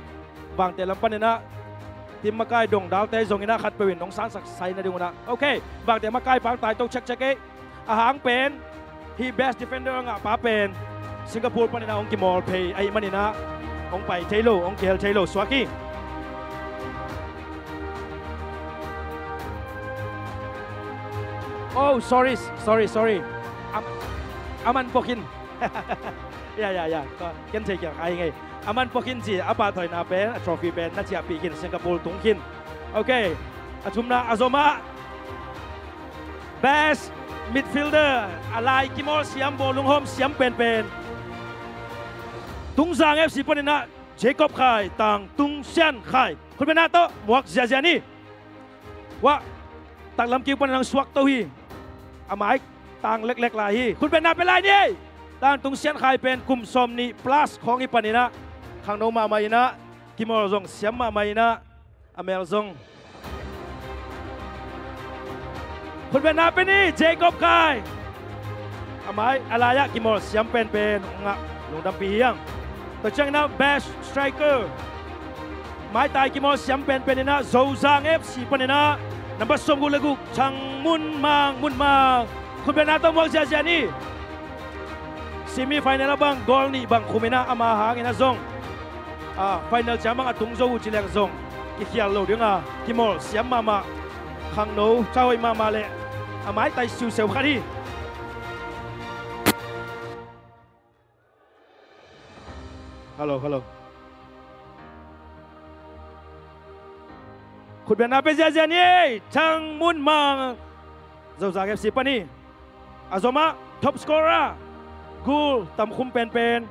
Vangteh lam paninah team makai dongdalte zonginah khatpeuh in hong sangsak sai nading unah. Ok, Vangteh makai pang tai to chekchek ei. A hang pen hih best defender a ngahpa pen Singapore paninah hong kimawl phei ahih maninah hong pai thei lo, hong kihel thei lo suak hi. Oh, sorry, sorry, sorry. Am-, aman pawkin. Ya, ya, ya. Ken thei kial khai ngei. Aman pawkin ci a pahtawina pen, a trophy pen na ciahpih khin, Singapore tung khin. Ok. A thumna a zomah best Midfielder, a lai kimawl siam, bawlung hawm siam penpen. Tungzang F C paninah Jacob Khai, Tangtung Sian Khai. Khutbetna tawh muak ziazia ni. Wah, taklam kiu panin hong suakto hi. A mai tang leklek lai hi. Khutbetna pia lai ni ei. Tangtung Sian Khai pen kum sawmnih plus khawng hi paninah khangno mahmah inah, kimawl zong siam mahmah inah, a mel zong. Khutbetna pia ni, Jacob Khai. A mai, a lai-ah kimawl siam penpen hong ngah, lungdampi hi hang. Tua cianginah best striker, maitai kimawl siam penpen inah Zozang F C paninah number sawmguk le guk, Chang Mun Mang, Mun Mang. Khutbetna tawh muak ziazia ni. Semi final ah bang goal nih bang khum inah ama hangin a zong, a, final ciang bang a tung zo uh ci leng zong kikhial lo dinga kimawl siam mahmah, khangno, thahoih mahmah le a maitai siuseu khat hi. Hello, hello. Khutbetna pia ziazia ni ei, Chang Mun Mang, Zozang F C panin. A zomah top scorer, goal tamkhum penpen,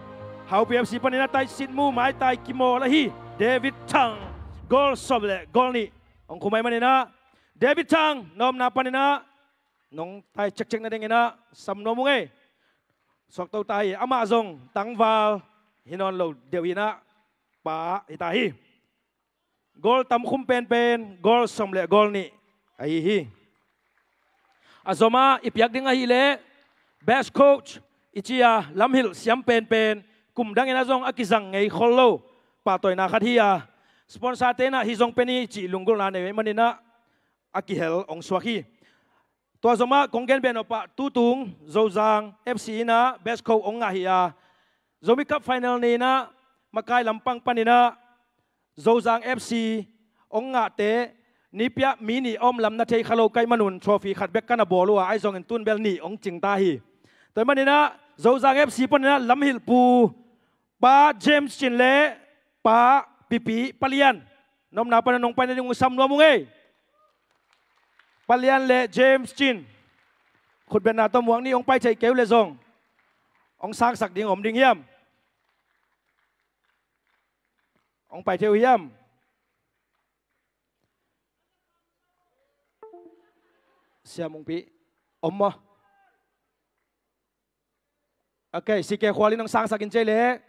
Haupi F C paninah taisitmu maitai kimawl ahi David Chang, goal sawm le goal nih hong khum ahih maninah, David Chang, na omna paninah nong tai cekcek nadinginah sam nuam ung ei. Suakto ta hi, amah zong tangval hi nawn lo deuh inah pa hi ta hi. Goal tamkhum penpen, goal sawm le goal nih ahi hi. A zomah i piak ding ahileh best coach i ci-a lamhilh siam penpen, kum dangin a zong a kizang ngei khol lo pahtawina khat hi-a, sponsor-te inah hih zong pia ni cih lunggulhna nei ahih maninah a kihel hong suak hi. Tua zomah kong gen beh nopah, tutung Zozang F C inah best coach hong ngah hi-a, Zomi Cup final ni inah makai lampang paninah Zozang F C hong ngahte nipi-ah mi nih a om lam na thei kha lo ka hih manun trophy khat bek ka na bawl uh a, ahi zongin tun bel nih hong cing ta hi. Tua ahih maninah Zozang F C paninah lamhilhpu Pa James Cin le Pa Pipi, Pa Lian, na omna panin nong pai nading uh sam nuam ung ei. Pa Lian le James Cin, khutbetna tawh muak ni, hong pai thei kei uh leh zong hong sangsak ding om ding hiam? Hong pai thei uh hiam? Siam hong pi om maw? Ok, C K Khual in hong sangsak in cei leh.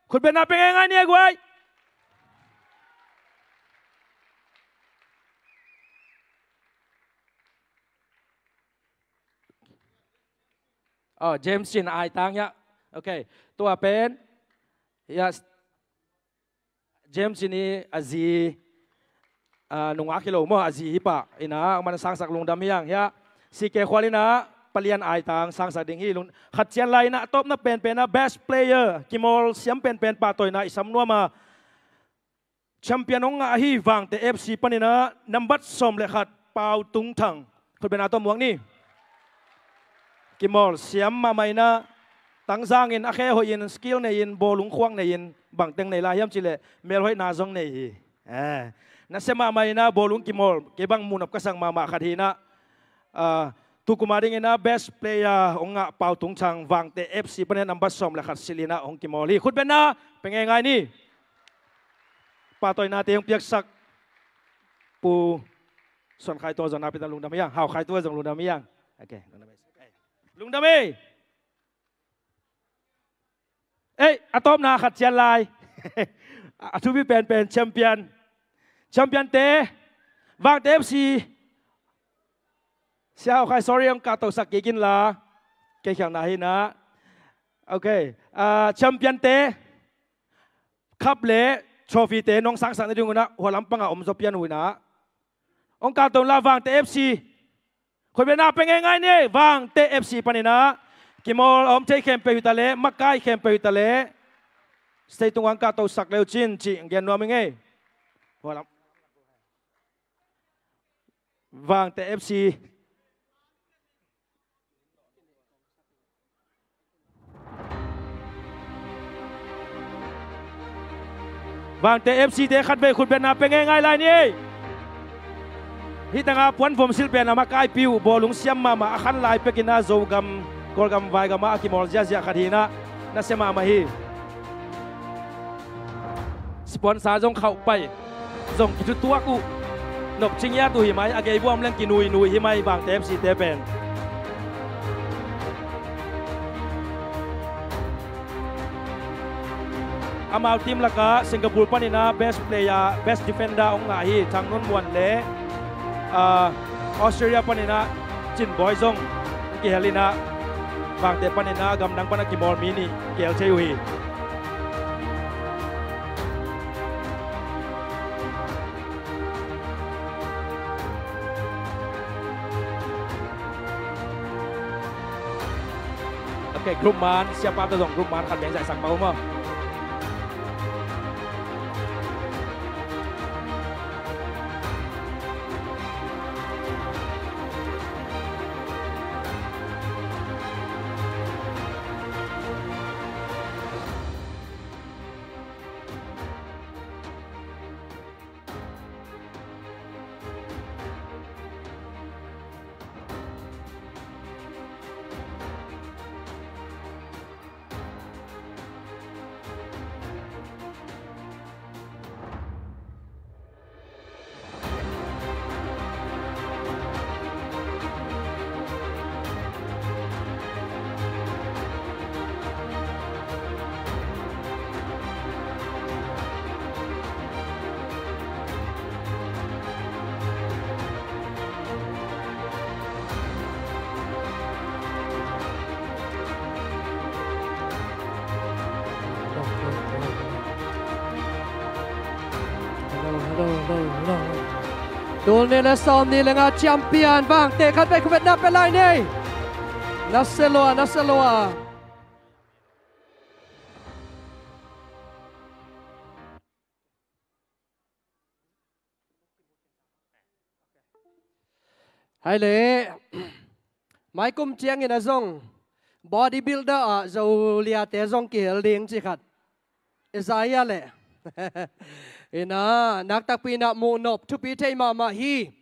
Khutbetna pia ngeingai ni a guai. Oh, James Cin a aitang hiah. Ok, tua pen hiah. James Cin i a zi, a, nungak hi lo maw, a zi hi pah inah, amah na sangsak lungdam hi hang hiah. C K Khual inah Pa Lian aitang sangsak ding hi. Lung, khat cian lai inah a tawpna penpen ah best player, kimawl siam penpen pahtawina i sam nuam a, champion hong ngah ahi Vangte F C paninah nambat sawm le khat Pau Tung Thang. Khutbetna tawh muak ni. Kimawl siam mahmah inah, tangzangin, a khe hoihin, skill nei-in, bawlung khuak nei-in, bangteng nei lai hiam cih leh melhoihna zong nei hi. Eh, nasia mahmah inah, bawlung kimawl, kei bang muhnop ka sak mahmah khat hi inah. Ah, tukum a dinginah best player hong ngah Pau Tung Thang, Vangte F C panin nambat sawm le khat silh inah hong kimawl hi. Khutbetna pia ngeingai ni. Pahtawinate hong piaksak Pu Suan Khai Tuang zong na pi ta, lungdam hi hang. Hau Khai Tuang zong lungdam hi hang. Ok, lungdam hi. Lungdam hi. Ei, a tawpna khat cian lai. A thupi penpen champion. Champion-te, Vangte F C. Sia Hau Khai, sorry, hong kahtosak kik inla. Kei khialhna hi inah. Ok. Ah, champion-te, cup le trophy-te nong sangsak nading un ah hua lampangah om zaw pian uh inah. Hong kahto inla Vangte F C. Khutbetna pia ngeingai ni ei, Vangte F C paninah. Kimawl a om thei khempeuh hi ta leh, makai khempeuh hi ta leh, stage tungah hong kahtosak le uh cin cih gen nuam ing ei. Hua lam. Vangte F C. Vangte F C-te khatvei khutbetna pia ngeingai lai ni ei. Hih tangah puanvom silh pen a makaihpih uh, bawlung siam mahmah, a khan lai pekin ah Zogam, Kawlgam, Vaigam ah a kimawl ziahziah khat hi-in ah nasia mahmah hi. Sponsor zong khauh pai, zong kithutuak uh, nopci ngiat uh hi mai, a gei buam leng kinuinui hi mai, Vangte F C te pen. Amau team lakah Singapore panin ah best player, best defender hong ngah hi, Thang Nun Muan le, ah, Australia panin ah Cin Bawi zong kihel in ah, Vangte panin ah gamdang pan a kimawl mi nih kihel thei uh hi. Ok, group man, siapa tawh zong group man khat beng zahsak pah uh maw. Tul nih le sawm nih le nga champion Vangte khat vei khut beng na pia lai ni. Na sia lua, na sia lua. Hai le, maikum ciangin a zong bodybuilder ah Zoliate zong kihel ding ci khat i za hia le. Ina, naktakpi in ah muhnop thupi thei mahmah hi.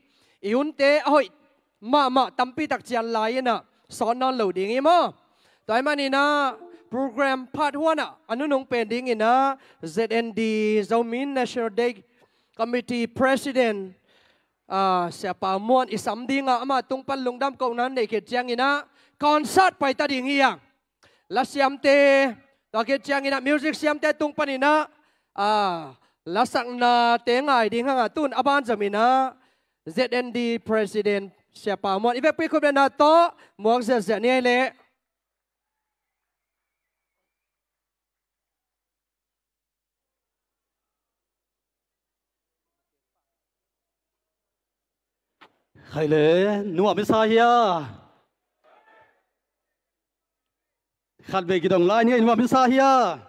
I hunte a hoih mahmah tampi tak cian lai in ah sawt nawn lo ding hi maw. Tua ahih manin ah program part one ah a nunung pen dingin ah Z N D, Zomi National Day Committee President, ah, Siapa Muan i sam ding a, ama tung pan lungdam kohna nei khit ciangin ah concert paita ding hi hang. La siamte, tua khit ciangin ah music siamte tung panin ah, ah, la saknate ngai ding hang a, tun a banzamin ah Z N D President Siapa Muan i vekpi khut bengna tawh muak ziahziah ni ei leh. Khai le, nuam i sa hia? Khat vei kidong lai ni, nuam i sa hia?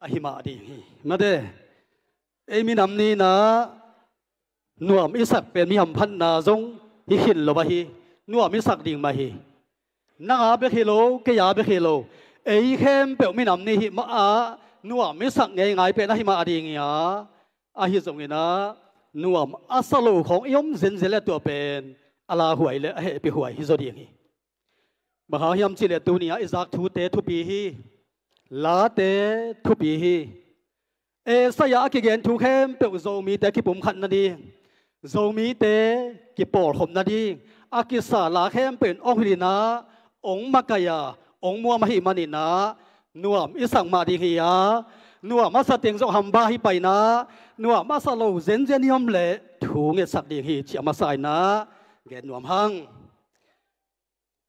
Ahi mah ding hi. Mate, ei minam ni in ah nuam i sak pen mi hamphatna zong hi khin lo ahi. Nuam i sak ding mah hi. Nang a bek hi lo, kei a bek hi lo, ei khempeuh minam ni hi mah a nuam i sak ngeingai pen ahi mah ding hi a. Ahi zongin ah nuam a sa lo khawng i om zenzen le tua pen a lauhuai le a hehpihhuai hi zaw ding hi. Bang hang hiam cih leh tuni-ah i zak thute thupi hi. Late thupi hi. Isaiah a kigen thu khempeuh Zomite kipumkhat nading, Zomite kipawlkhop nading a kisa la khempeuh in hong hilh in ah, hong makaih a, hong muam ahih manin ah nuam i sak mah ding hi a, nuam a sa teng zong hamba hi pai in ah, nuam a sa lo zenzen i om leh thu ngetsak ding hi, ci a masa in ah gen nuam hang.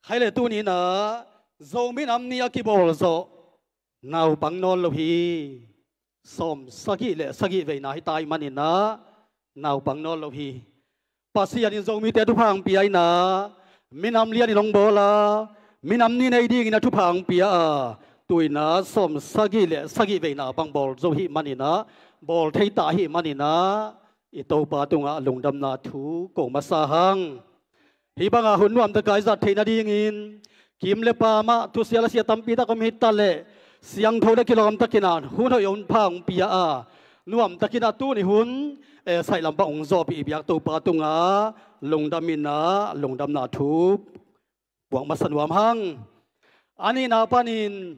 Khai le tuni in ah Zomi Nam Ni a kibawl zawh naupang nawn lo hi. Sawm sagih le sagih veina hi ta ahih manin ah naupang nawn lo hi. Pasian in Zomite thupha hong pia in ah, minam lianin hong bawl a, minam ni nei dingin a thupha hong pia a, tu in ah sawm sagih le sagih veina bang bawl zo ahih manin ah, bawl thei ta ahih manin ah, i Topa tungah lungdamna thu ko masa hang. Hih banga hun nuamtakin i zat theih nadingin, kim le pam ah thusia lasia tampi tak om hi ta leh, siangtho le kilawm takin ah hun hoih hong pha hong pia a, nuamtakin ah tuni hun eh, saih lam bang hong zawhpih i biak Topa tungah lungdam in ah lungdamna thu puak masa nuam hang. A nihna panin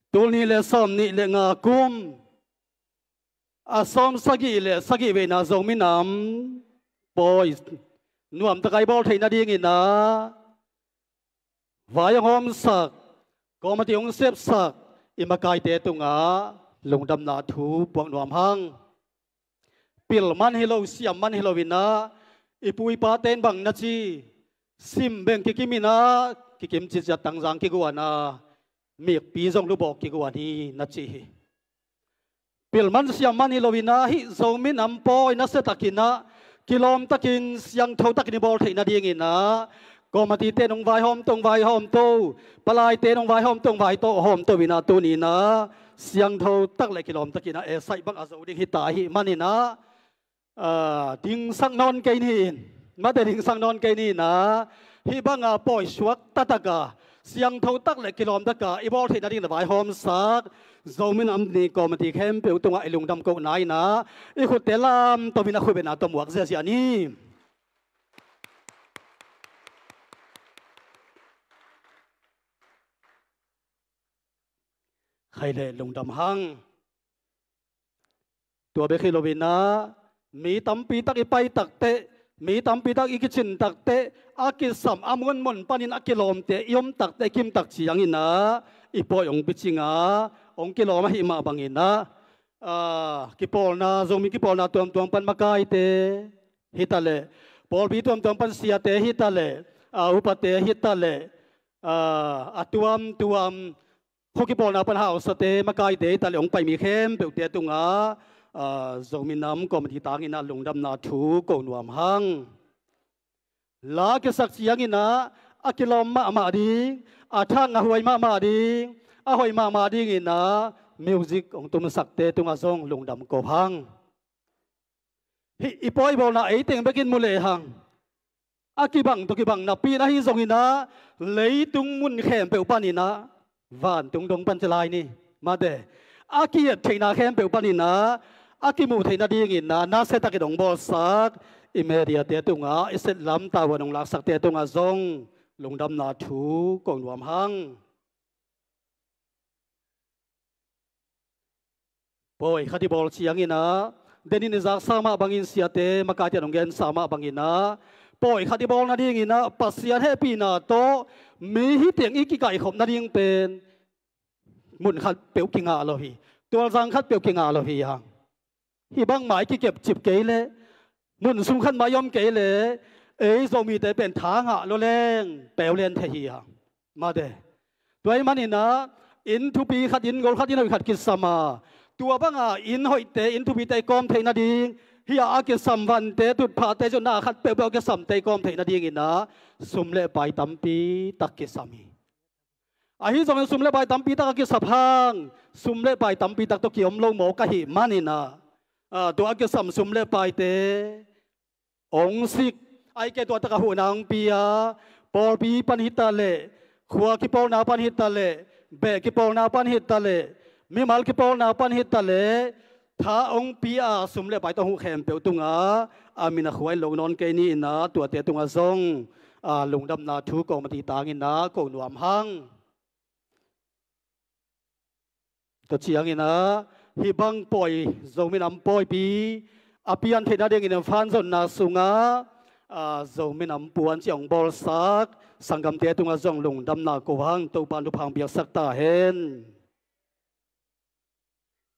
tul nih le sawm nih le nga kum a sawm sagih le sagih veina Zomi Nam pawi nuamtak a i bawl theih nadingin ah vai hong hawmsak, committee hong sepsak i makaite tungah lungdamna thu puak nuam hang. Pil man hi lo, siam man hi lo in ah i pu i pate in bang na ci, sim beng kikim in ah kikim ciatciat tangzang kiguan a, mikpi zong lubawk kiguan hi na ci hi. Pil man siam man hi lo in ah hih Zomi Nam pawi nasia takin ah kilawm takin siangtho takin i bawl theih nadingin ah committee te in hong vaihawm to, hong vaihawm to, palaite in hong vaihawm to, hong vaihawm to in ah tuni in ah siangtho tak le kilawm takin ah, eh, saih bang a zo ding hi ta ahih manin ah, ah, dingsak nawn kei ni in, mate, dingsak nawn kei ni in ah, hih bang a pawi suak taktak a siangtho tak le kilawm tak a i bawl theih nading na vaihawmsak Zomi Nam ni committee khempeuh tungah i lungdam kohna in ah i khutte lamto in ah khut beng a tawh muak ziahziah ni. Khai le lungdam hang. Tua bek hi lo in ah mi tampi tak i pai takteh, mi tampi tak i kicin takteh, a kisam a munmun panin a kilawmte i om takteh, i kim tak ciangin ah i pawi hong picing a, hong kilawm ahih mah bangin ah, ah, kipawlna, Zomi kipawlna tuamtuam pan makaite hi ta leh, pawlpi tuamtuam pan siate hi ta leh, ah, upate hi ta leh, ah, a tuamtuam khuakipawlna pan hausate, makaite hi ta leh hong pai mi khempeuhte tungah, ah, Zomi Nam committee tangin ah lungdamna thu ko nuam hang. La a kisak ciangin ah a kilawm mahmah ding, a thang a huai mahmah ding, a hoih mahmah dingin ah music hong tumsakte tungah zong lungdam ko hang. Hih i pawi bawlna ei teng bekin mu lehang, a kibang tawh kibang napi in ahi zongin ah leitung mun khempeuh panin ah, vantung dong pan ci lai ni, mate, a ki-et theihna khempeuh panin ah a kimuh theih nadingin ah nasia takin hong bawlsak i mediate tungah, i set lam tavuan hong laksakte tungah zong lungdamna thu ko nuam hang. Pawi khat i bawl ciangin ah, denin i zaksa mah bangin, siate makaite in hong gensa mah bangin ah, pawi khat i bawl nadingin ah Pasian hehpihna tawh mi hi teng i kikaikhop nading pen mun khat peuh kingah lo hi, tualzang khat peuh kingah lo hi hang. Hih bangmah i kikepcip kei leh, mun sung khat mah i om kei leh, ei Zomite pen tha ngah lua leng peulen thei hi hang. Mate. Tua ahih manin ah inn thupi khat, inn gol khat, inn hoih khat kisam a, tua banga inn hoihte, inn thupite i kawm theih nading, hih a kisam vante, tutphahte, zonna khat peuhpeuh a kisamte i kawm theih nadingin ah sum le pai tampi tak kisam hi. Ahi zongin sum le pai tampi tak a kisap hang, sum le pai tampi tak tawh kiom lo mawk ahih manin ah, ah, tua a kisam sum le paite hong sik, ahih kei leh tua tak a huhna hong pia, pawlpi pan hi ta leh, khua kipawlna pan hi ta leh, beh kipawlna pan hi ta leh, mimal kipawlna pan hi ta leh, tha hong pia a sum le pai tawh huh khempeuh tungah a min a khuai lo nawn kei ni in ah, tuate tungah zong, ah, lungdamna thu committee tangin ah ko nuam hang. Tua ciangin ah hih bang pawi, Zomi Nam pawipi a pian theih nadingin fan zonna sungah, ah, Zomi Nam puan ci a hong bawlsak sanggamte tungah zong lungdamna ko hang. Topa in thupha hong piaksak ta hen.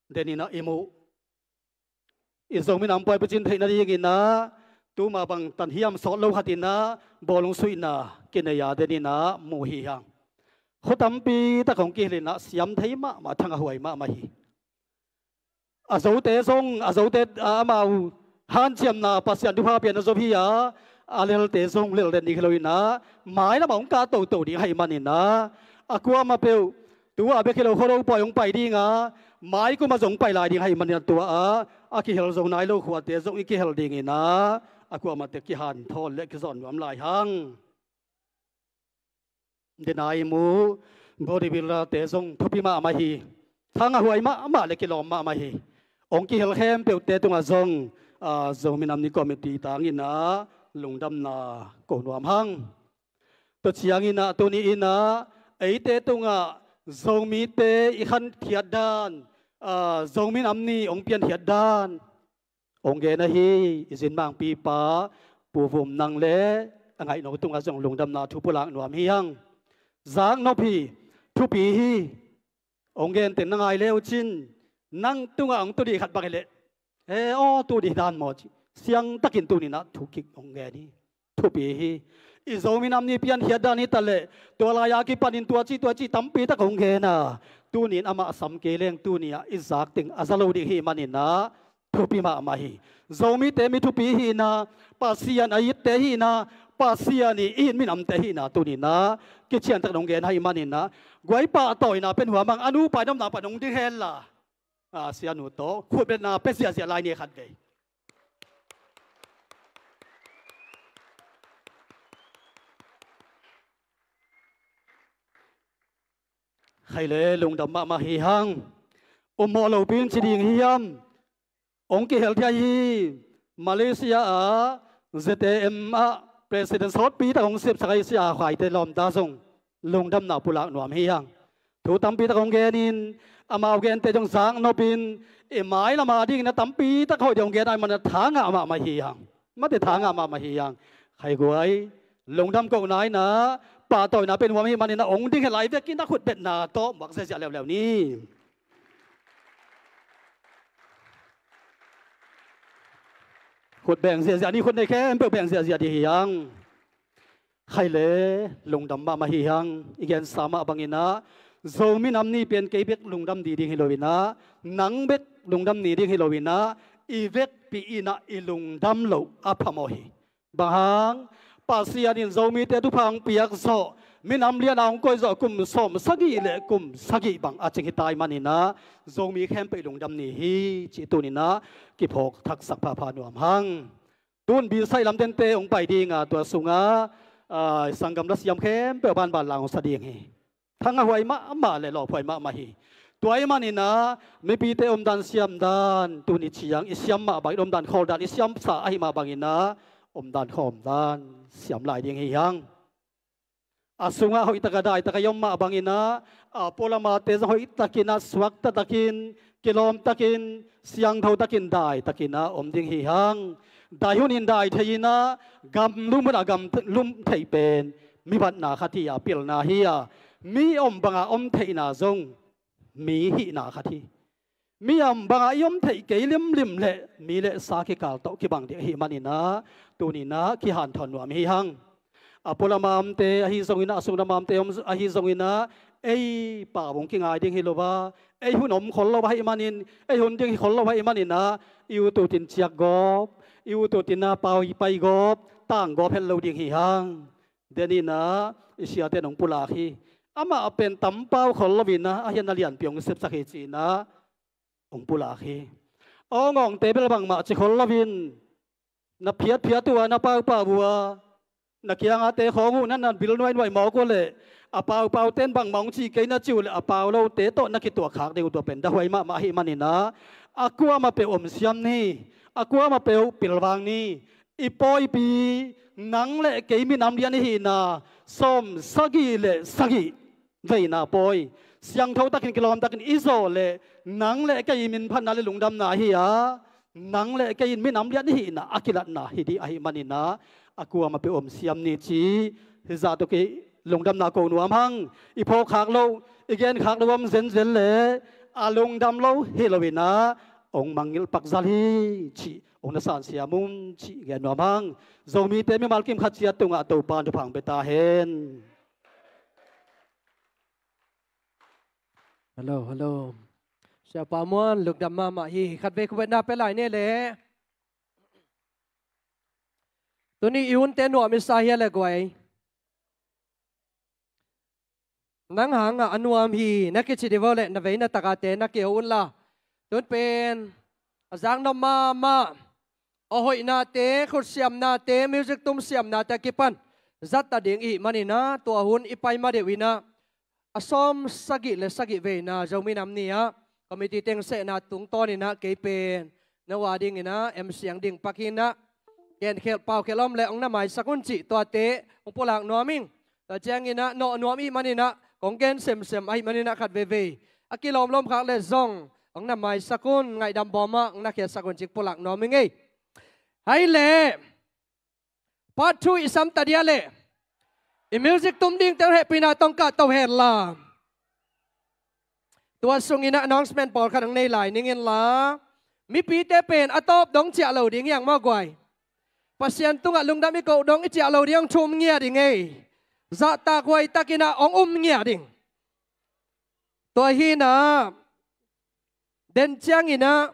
Denin ah i muh, i Zomi Nam pawi picin theih nadingin ah tuma bang tan hiam sawt lo khat in ah bawlung suihna kinei a, denin ah muh hi hang. Khua tampi tak hong kihilh in ah siam thei mahmah, thang a huai mahmah hi. A zote zong, a zote, ah, amau hanciamna Pasian thupha pian a zo hi a, a lelte zong lel den ding hi lo in ah, mailam ah hong kah toto ding ahih manin ah, a kuamah peuh, tu-a bek hi lo, Khuado pawi hong pai ding a, mai kum ah zong pai lai ding ahih manin ah, tua a, a kihel zo nai lo khuate zong i kihel dingin ah, a kuamahte kihanthawn le kizawn nuam lai hang. Denin ah i muh, bodybuilder-te zong thupi mahmah hi. Thang a huai mahmah le kilawm mahmah hi. Hong kihel khempeuhte tungah zong ah, Zomi Nam Ni Committee tangin ah lungdamna ko nuam hang. Tua ciangin ah tuni in ah eite tungah Zomite i khankhiat dan, ah, Zomi Nam Ni hong piankhiat dan hong gen ahi i zin mangpipa Pu Vum Nang le a ngaihno tungah zong lungdamna thu pulak nuam hi hang. Zaknop hi, thupi hi. Hong gen teng na ngai le uh cin, nang tungah hong tu dih khat bang hi leh, he aw, tu dih dan maw ci, siangtakin tuni in ah thu kik hong gen hi. Thupi hi. I Zomi Nam Ni piankhiat dan hi ta leh, tua lai-a kipanin tua ci tua ci tampi tak hong gen a, tuni in amah sam kei leng tuni ah i zak teng a za lo ding hi manin ah thupi mahmah hi. Zomite mi thupi hihna, Pasian a itte hihna, Pasian i it minamte hihna tuni in ah kiciantak hong gen hi manin ah, guai, pahtawina pe nuam hang. A nupa i omna pan hong ding hen la, a, sianu tawh khutbetna pe ziahziah lai ni khat vei. Khai le, lungdam mahmah hi hang. Ummawh lopi in ci ding hiam? Hong kihel thei hi. Malaysia ah Z A M ah president sawtpi tak hong sepsak ahi Sia Khuaite lawmta zong lungdamna pulak nuam hi hang. Thu tampi tak hong genin, amau gente zong zaknopin, i mailam a dingin a tampi tak hoih ding hong gen ahih manin a tha ngah mahmah hi hang. Mate, tha ngah mahmah hi hang. Khai guai, lungdam kohna in ah pahtawina pe nuam hi manin ah hong ding hi lai vekin a khutbetna tawh muak ziahziah leuleu ni. Khut beng ziahziah ni, khut nei khempeuh beng ziahziah dih hi hang. Khai le, lungdam mahmah hi hang. I gensa mah bangin ah, Zomi Nam Ni pen kei bek lungdam ni ding hi lo in ah, nang bek lungdam ni ding hi lo in ah, i vekpi in ah i lungdam loh a phamawh hi. Bang hang? Pasian in Zomite thupha hong piak zawh, minam lian a hong koih zawh kum sawm sagih le kum sagih bang a cing hi ta ahih manin ah, Zomi khempeuh i lungdam ni hi cih tuni in ah kiphawk thaksak phapha nuam hang. Tun Bisai lam tente hong pai ding a, tua sungah, ah, sanggam lasiam khempeuh a banban la hong sa ding hi. Thangahhuai mahmah le lawphuai mahmah hi. Tua ahih manin ah mipite omdan siamdan, tuni ciang i siam mah bangin, omdan khawldan i siamsa ahih mah bangin ah, omdan khawmdan siam lai ding hi hang. A sungah hoihtak a daitak a i om mah bangin ah, a pualamate zong hoihtakin ah, suakta takin, kilawm takin, siangtho takin, dai takin ah om ding hi hang. Dai hun in dai thei in ah, gam lum hun ah gam lum thei pen mi batna khat hi a, pilna hi a, mi om banga om theihna zong mi hihna khat hi. Mi om banga i om theih kei limlim leh mi le sa kikal tawh kibang ding ahih manin ah, tuni in ah kihanthawn nuam hi hang. A pualama omte ahi zongin ah, a sunglama omte om ahi zongin ah, ei pau hong kingai ding hi lo a, ei hun om khol lo ahih manin, ei hun ding hi khol lo ahih manin ah, i ut utin ciak gawp, i ut utin ah pau i pai gawp, tang gawp het lo ding hi hang. Denin ah i siate in hong pulak hi. Amah pen tam pau khol lo in ah, a hian na lianpi hong sepsak hi ci-in ah hong pulak hi. Aw, ngawngte bel bangmah ci khol lo in, na phiatphiat uh a, na paupau uh a, na kiangate khawng uh na na bil nuainuai mawk uh leh, a paupau ten bangmah hong ci kei na ci uh leh, a pau lote tawh na kituak khak ding uh, tua pen dahuai mahmah ahih manin ah, a kuamah peuh om siam ni, a kuamah peuh pilvang ni. I pawipi, nang le kei minam lian i hihna, sawm sagih le sagih veina pawi, siangtho takin, kilawm takin i zawh leh, nang le kei i minphatna le lungdamna hi a, nang le kei in minam lian i hihna a kilatna hi ding ahih manin ah, a kuamah peuh om siam ni ci. Hih zah tawh kei lungdamna ko nuam hang. I phawk khak loh, i gen khak loh om zenzen leh, a lungdam lo hi lo in ah, hong mangngilh pak zal hi cih hong na sansiam un cih gen nuam hang. Zomite mimal kim khat ciat tungah Topa'n thupha hong pia ta hen. Hello, hello. Siapa Muan, lungdam mahmah hi. Khatvei khutbetna pia lai ni leh. Tuni i hunte nuam i sa hia le guai? Nang hangah a nuam hi na kici dih vo leh, na vei na takate na kiho un la. Tun pen a zaknop mahmah, a hoihnate, khutsiamnate, music tumsiamnate a kipan zat ta ding i hih manin ah, tua hun i pai ma deuh in ah, a sawm sagih le sagih veina Zomi Nam Ni ah committee teng sehna tungtawnin ah kei pen no a dingin ah M C ang ding pak hi in ah, genkhelh paukhelh om leh hong na maisak un cih tuate hong pulak nuam ing. Tua ciangin ah nawh nuam ahih manin ah kong gen semsem ahih manin ah khat veivei a kilawmlawm khak leh zong hong na maisak un, ngaihdam bawm ah hong na khiatsak un cih pulak nuam ing ei. Hai leh, part two i sam ta dia leh, i music tum dingte hehpihna tawh kah to hen la. Tua sungin ah announcement pawlkhat hong nei lai ning in la, mipite pen a tawp dong ciah lo ding hi hang maw guai. Pasian tungah lungdam i koh dong i ciah lo ding, hong thum ngiat ding ei. Zahtak huai takin ah hong um ngiat ding. Tua hi in ah, den ciangin ah,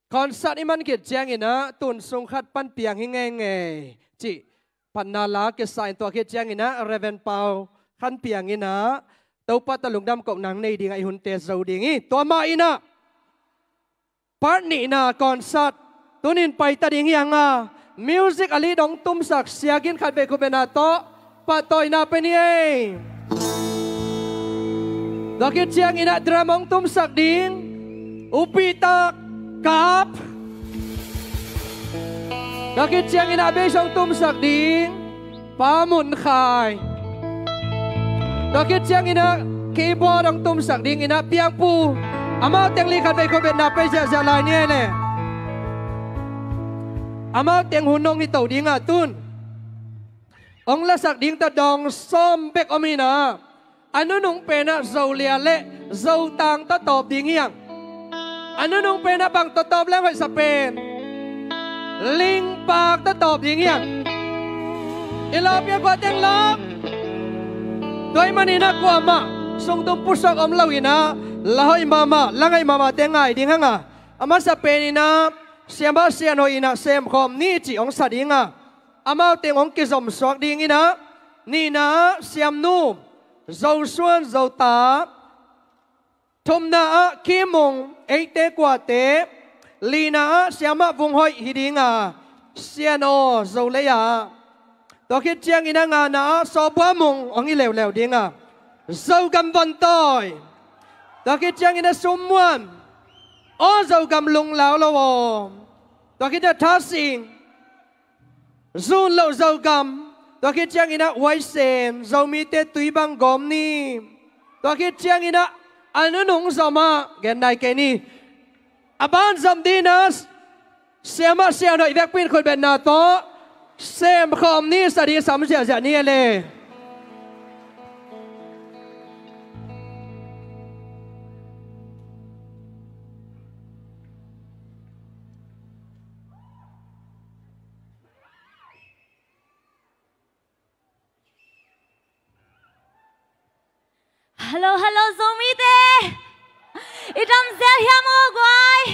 concert i man khit ciangin ah, tun sung khat pan piang hi ngeingei cih phatna la kisa in, tua khit ciangin ah Reverend Pau khan piang in ah, Topa tawh lungdam kohna nei dingah i hunte zo ding hi. Tua mah in ah, part nihna concert tunin pai ta ding hi hang a, music a lead hong tumsak Sia Gin khat vei khutbetna tawh pahtawina pia ni ei. Tua khit ciangin ah drum hong tumsak ding U Pi Tak Kap. Tua khit ciangin ah bass hong tumsak ding Pa Mun Khai. Tua khit ciangin ah keyboard hong tumsak dingin ah Piang Pu. Amau teng lead khat vei khutbetna pia ziahziah lai ni ei leh. Amau teng hun hong hi to ding a, tun hong lasak ding tawh dawng sawm bek om hi in ah, a nunung pen ah Zolia leh Zotang tawh tawp ding hi hang. A nunung pen ah bang tawh tawp leng hoih sa pen, Lingpak tawh tawp ding hi hang. I lawp hiam, kua teng lawp? Tua ahih manin ah kuamah sungtum pusuak om lo in ah, la hoih mahmah, la ngaih mahmahte ngai ding hang a, a masa penin ah Siamah Sian Hoih in ah Semkhawm Ni cih hong sa ding a, amau teng hong kizom suak dingin ah, nihna ah Siamnu Zo Suan Zota, thumna ah Kim Mung, eite kuate, lina ah Siamah Vung Hoih hi ding a, Sian Aw Zo lei ah. Tua khit ciangin ah ngana ah Sawbua Mung hong hi leuleu ding a, Zogam Vontawi. Tua khit ciangin ah Sum Muan, Aw Zogam Lunglau Lo Aw. Tua khit ciang Tha Sing, Zun Loh Zogam. Tua khit ciangin ah Huai Sen, Zomite tui bang gawm ni. Tua khit ciangin ah a nunung zom ah, gen nai kei ni, a ban zom dingin ah Siamah Sian Hoih vekpi in khutbetna tawh Semkhawm Ni sa ding sam ziahziah ni ei leh. Hello, hello, Zomite. I dam zel hiam aw guai?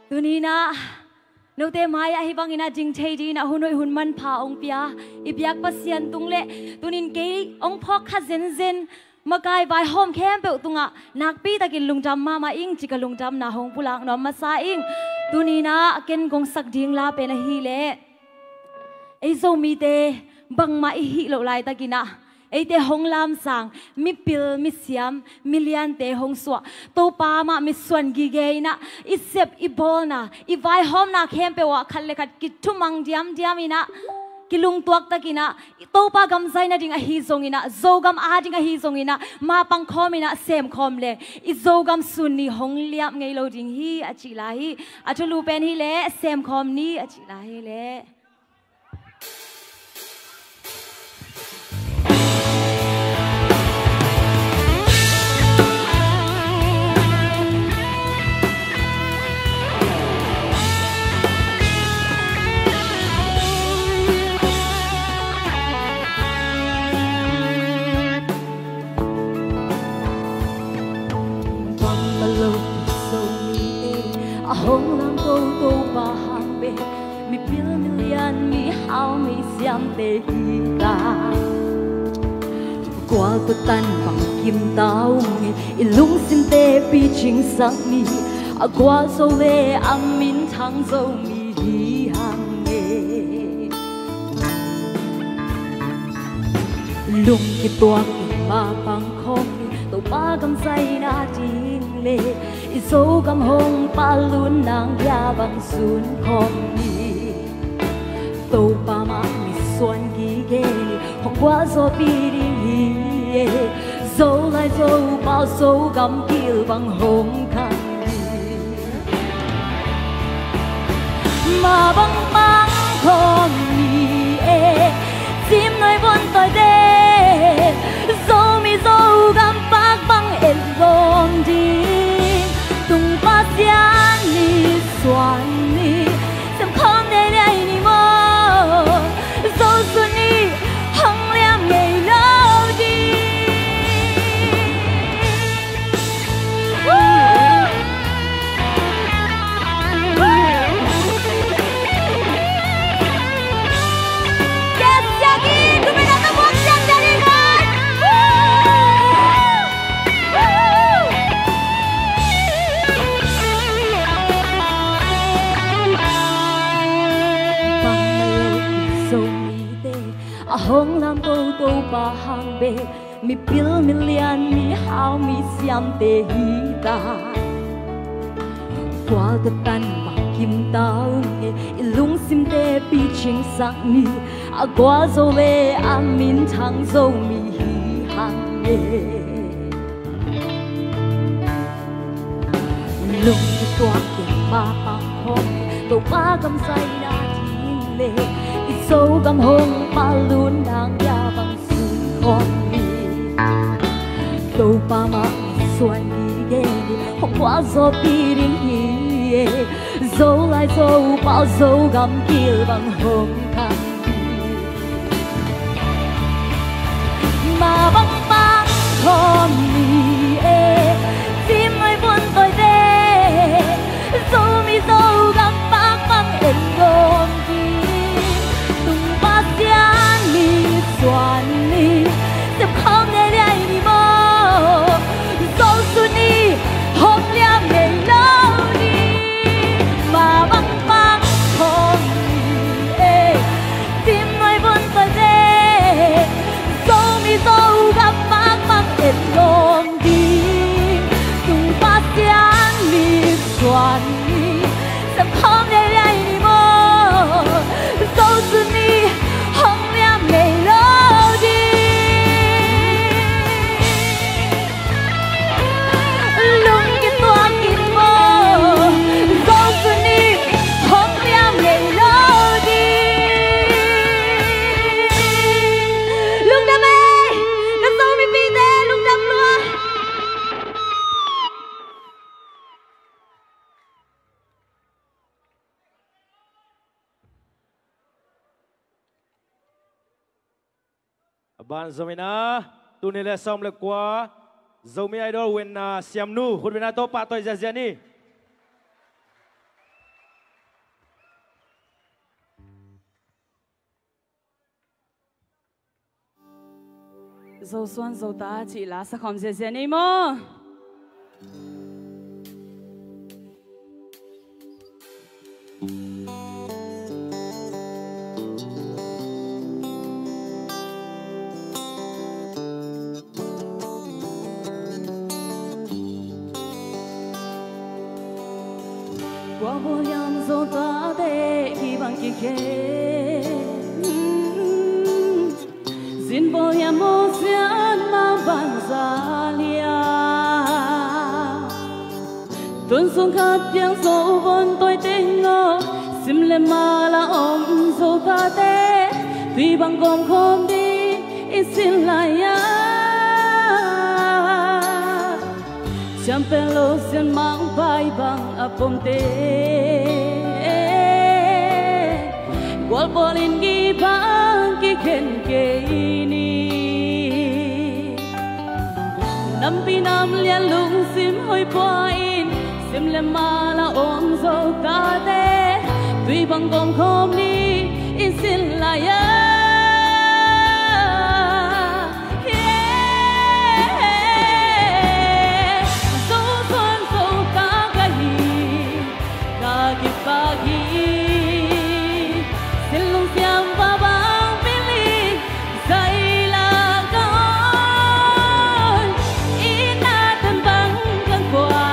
Tuni in ah note mai-ah hih bangin ah ding thei dingin ah hun hoih hun manpha hong pia i biak Pasian tung leh, tunin kei hong phawk kha zenzen, makai vaihawm khempeuh tungah nakpi takin lungdam mahmah ing ci ka lungdamna hong pulak nuam masa ing. Tuni in ah ken kong sak ding la pen ahih leh, ei Zomite bangmah i hih loh laitakin ah, eite hong lamsang mipil, misiam, miliante hong suah, Topa mah mitsuan gige in ah i sep i bawlna, i vaihawmna khempeuh ah khat le khat kithumang diamdiam in ah, kilungtuak takin ah, Topa gam zai nading ahi zongin ah, Zogam ading ahi zongin ah, mapang khawm in ah semkhawm leh, i Zogam sun ni hong liam ngei lo ding hi a cih lai hi. A thulu pen hi leh, Semkhawm Ni a cih lai hi leh. Bang a lo Zomite a hong lamto Topa hang pen, mipil milian mihau misiamte hi ta. Gual tua tan bangkim ta ung e, i lungsimte picingsak ni. A gualzo leh a minthang Zomi hi hang e. Lung kituak in mapang khawm ni, Topa gam zai nading leh, I Zogam hong palut nang bia bang sun khawm ni. Topa mah misuan gige ni, hong gualzawhpih ding hi e. Zolai Zopau Zogam gil bang hong khang ni. Mah bangbang khawm ni e, Cimnuai Vun Tawi te, Zomi Zogam pak bang en gawm ding. Tung Pasian misuan ni, sem khawm dei liai ni maw, Zo sung ni hong liam ngei lo ding. A hong lam toto pa hang bek, mipil milian mihau misiamte hi ta. Gual ka tan bang kim ta ung e, i lungsimte picingsak ni, a gualzo le a minthang Zomi hi hang e. Lungkituak in mapang khawm, Topa kamzaina ding le, i Zogam hong palut nang bia bang sun khawm ni. Topa mah misuan gige ni, hong gualzawhpih ding hi e. Zolai Zopau Zogam gil bang hong khang ni. Mah bangbang khawm ni e, Cimnuai Vun Tawi te, Zomi Zogam pak bang en gawm ding. Tung Pasian misuan ni, sem khawm dei liai ni maw, Zo sung ni hong liam ngei lo ding. Mah bangbang khawm ni e, Cimnuai Vun Tawi te, Zomi Zogam pak bang en gawm ding. Tung Pasian misuan ni, sem khawm dei liai ni maw, Zo sung ni hong liam ngei lo ding. Lungkituak in maw, Zo sung ni hong liam ngei lo ding. Lungdam e, ka Zomipite, lungdam lua. A ban zom in a, tul nih le sawm le kua Zomi Idol winner Siamnu, khutbetna tawh pahtawi ziahziah ni. Zosuan Zota cih la sakhawm ziahziah ni maw. Kua bawliam Zotate kibang kikhen. Zin bawliam Mosian mah banza liam. Tun sung khat piang Zo Vun Tawi teng aw, sim le mal a om Zotate, tui bang gawm khawm ding i sin lai-a. Siam pen lo sian mangpai bang a pomte, gualpawl in gih bang kikhen kei ni. Nampi nam lian lungsim hoih pua in, sim le mal a om Zotate, tui bang gawm khawm ni i sin lai-a. Zosuan Zota ka hi, ka kipak hi. Sin lungsiam va bang pili, zai la ka on, i na tan bang kan kua.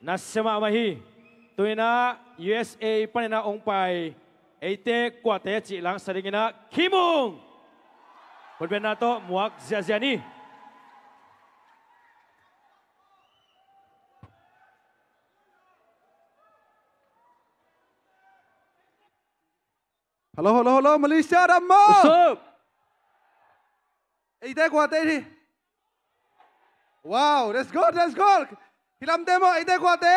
Nasia mahmah hi. Tu-in ah U S A panin ah hong pai eite kuate cih langsa dingin ah Khimung, khutbetna tawh muak ziahziah ni. Hello, hello, hello, Malaysia, dam maw? What's up? Eite kuate hi. Wow, that's good, that's good. Hih lamte maw, eite kuate?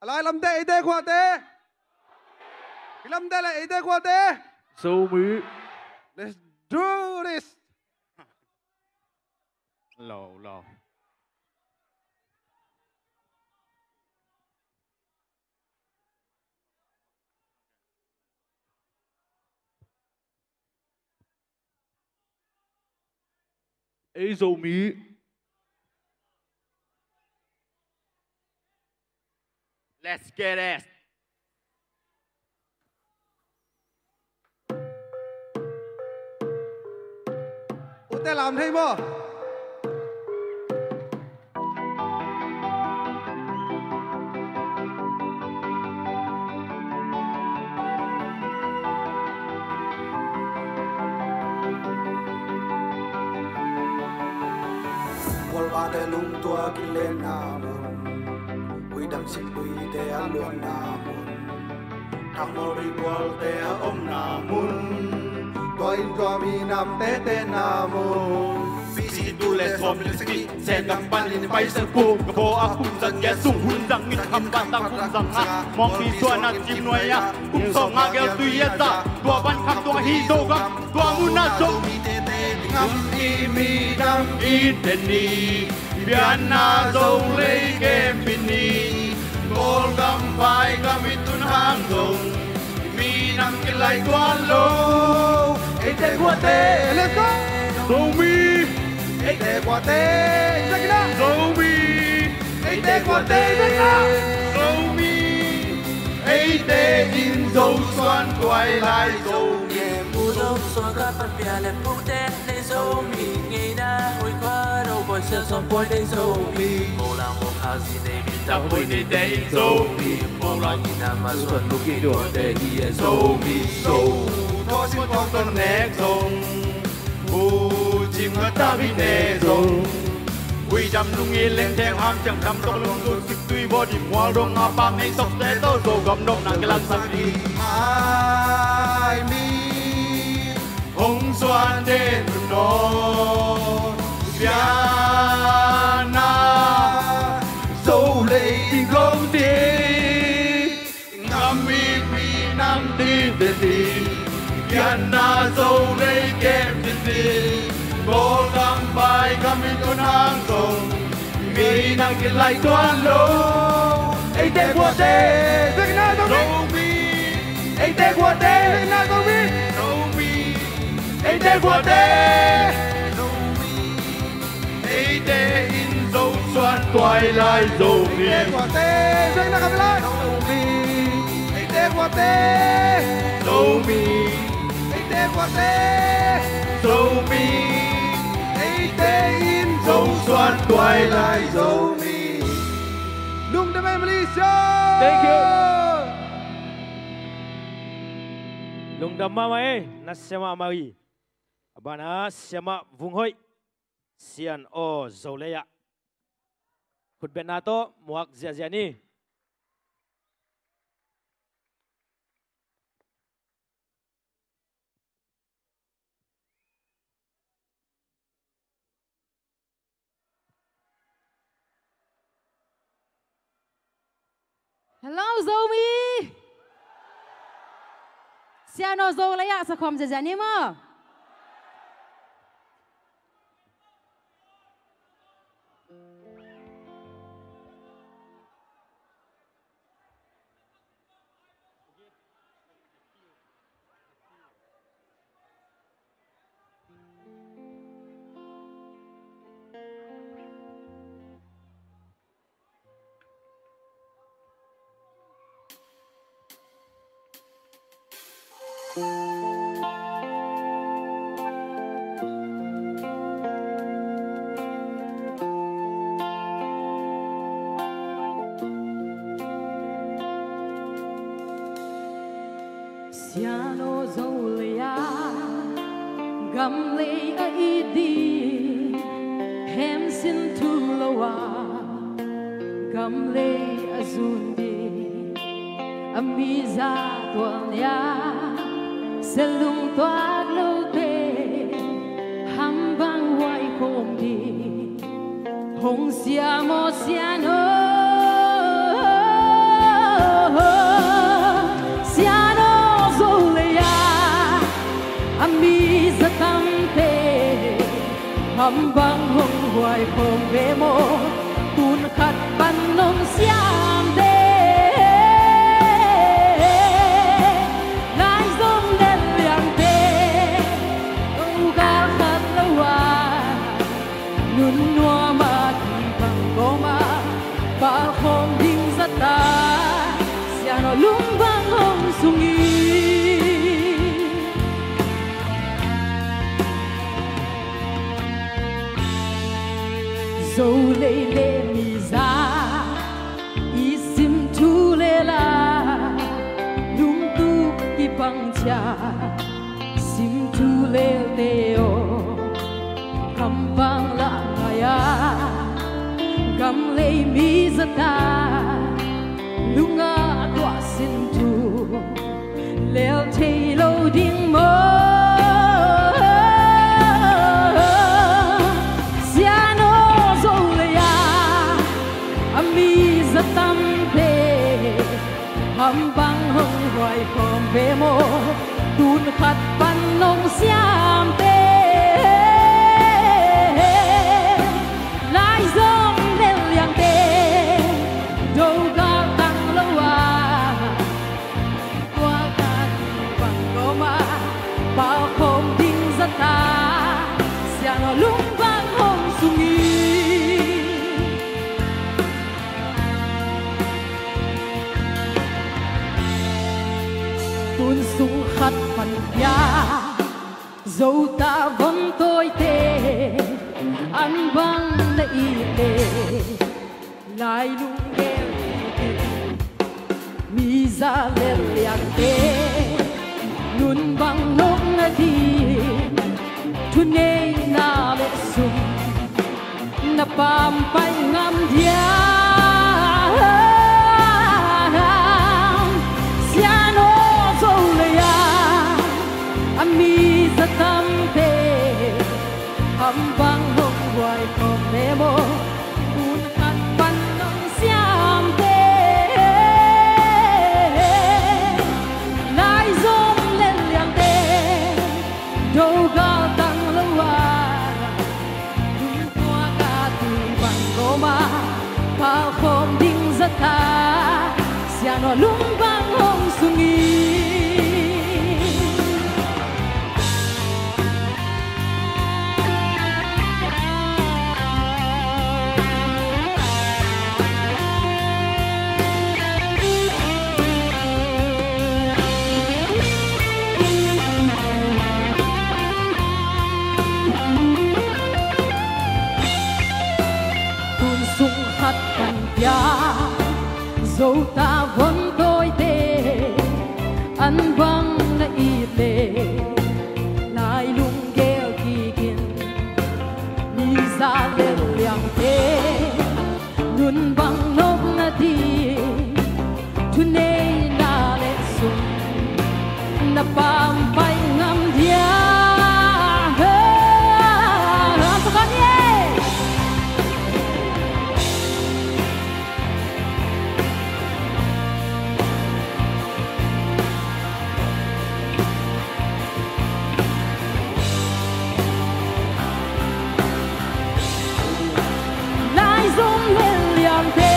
A lai lamte, eite kuate? Hih lamte le, eite kuate? Zomi. Let's do this. Lo, lo. Ei Zomi. Let's get it. Ute lam thei maw? Mualvate lungtuak kilenna mun, huidam sik tuite a luanna mun, thakmual rih gualte a omna mun, tua in tua minam tete na mun. Fisi tu le suam le siki, sen gam panin pai sel pu, ka bo a kum zang ya sung hun zang in kham ban tang kum zang a, mong pi suan a cim nuai a, kum song a gel tui a za, tua ban kham tua hi Zogam, tua mun a Zomi tete ngam i minam i teni. Pianna Zo lei kem pini, Kawlgam Vaigam i tun hang zong, minam kilai tuan lo. Eite kuate, let's go. Zomi. Eite kuate, Zomi. Eite kuate, Zomi. Eite in Zo suan tuai lai Zomi. Pu Zo suan ka pan pia le pu te. Nei Zomi ngeina, ui kua ro koi sia som poi nei Zomi. Molang mo kha si nei mi ta poi nei te in Zomi. Molang ina ma suan lu ki do te i e Zomi. Zo, to sin kong ton nek zong. Bu jim nga ta bi ne zong. Ui dam lung i leng teng ham jang dam tok lung zun sik tui bo di mual dong a pang nei sok te to Zogam dong nang ke lam sak di. Ai mi. Hong suan den no piana Zo lei ding gom ding. Ngam mi pi nam ding den ding. Piana Zo lei kem ding ding. Kawlgam Vaigam i tun hang zong. Minam kilai tuan lo. Eite kuate. Zomi. Eite kuate. Zomi. Eite kuate. Eite in Zo suan tuai lai Zomi. Eite kuate. Zomi. Eite kuate. Zomi. Eite kuate. Zomi. Eite in Zo suan tuai lai Zomi. Lungdam ei Malaysia. Thank you. Lungdam mahmah ei, nasia mahmah ei. A banah Siamah Vung Hoih, Sian Aw Zo lei ah. Khutbetna tawh muak ziahziah ni. Hello Zomi. Sian Aw Zo lei ah sakhawm ziahziah ni maw. Sian aw, Zo lei-a gam lei a it ding, hemsin thu lo-a gam lei a zun ding, a mi zahtuah ni-a sialung tuak lote hambang huai khawm ding. Hong siam aw, Sian aw, Sian aw, Zo lei-a a mi za tamte hambang hong huai khawm ve maw? Tun khat pan nong siamte, lai zong lel liangte, lo gal khat lo-a nun nuam a kibang gawm a, palkhawm ding zat a, Sian aw, lung bang hong sung in. Zo lei le mi za i sim thu lel a, lungtup kibang ciat sim thu lelte aw, kampang lah ngai-a gam lei mi zat a, lung a tuah sin thu lel thei lo ding maw? Sian aw, Zo lei-a a mi za tamte hambang hong huai khawm ve maw? Tun khat pan nong siamte, lai zong lel liangte, do galtang lo-a, tua ka ti bang gawm a, palkhawm ding zat a, Sian aw, lung bang hong sung in. Tun sung khat pan pia, Zo tavon tawite an bang na it le, lai lunggel kikin, mi za lel liangte nun bang nop nading, thuneihna le sum na pampai ngam diam? Sian aw, Zo lei-a a mi za tamte hambang hong huai khawm ve maw? Tun khat pan nong siamte, lai zong lel liangte, do galtang lo-a, lungtuak a ti bang gawm a, palkhawm ding zat a, Sian aw, lung bang hong sung in. Tun sung khat pan pia, Zo tavon tawite an bang na it le, lai lunggel kikin, mi za lel liangte nun bang nop nading, thuneihna le sum na pampai ngam diam? Lai zong lel liangte,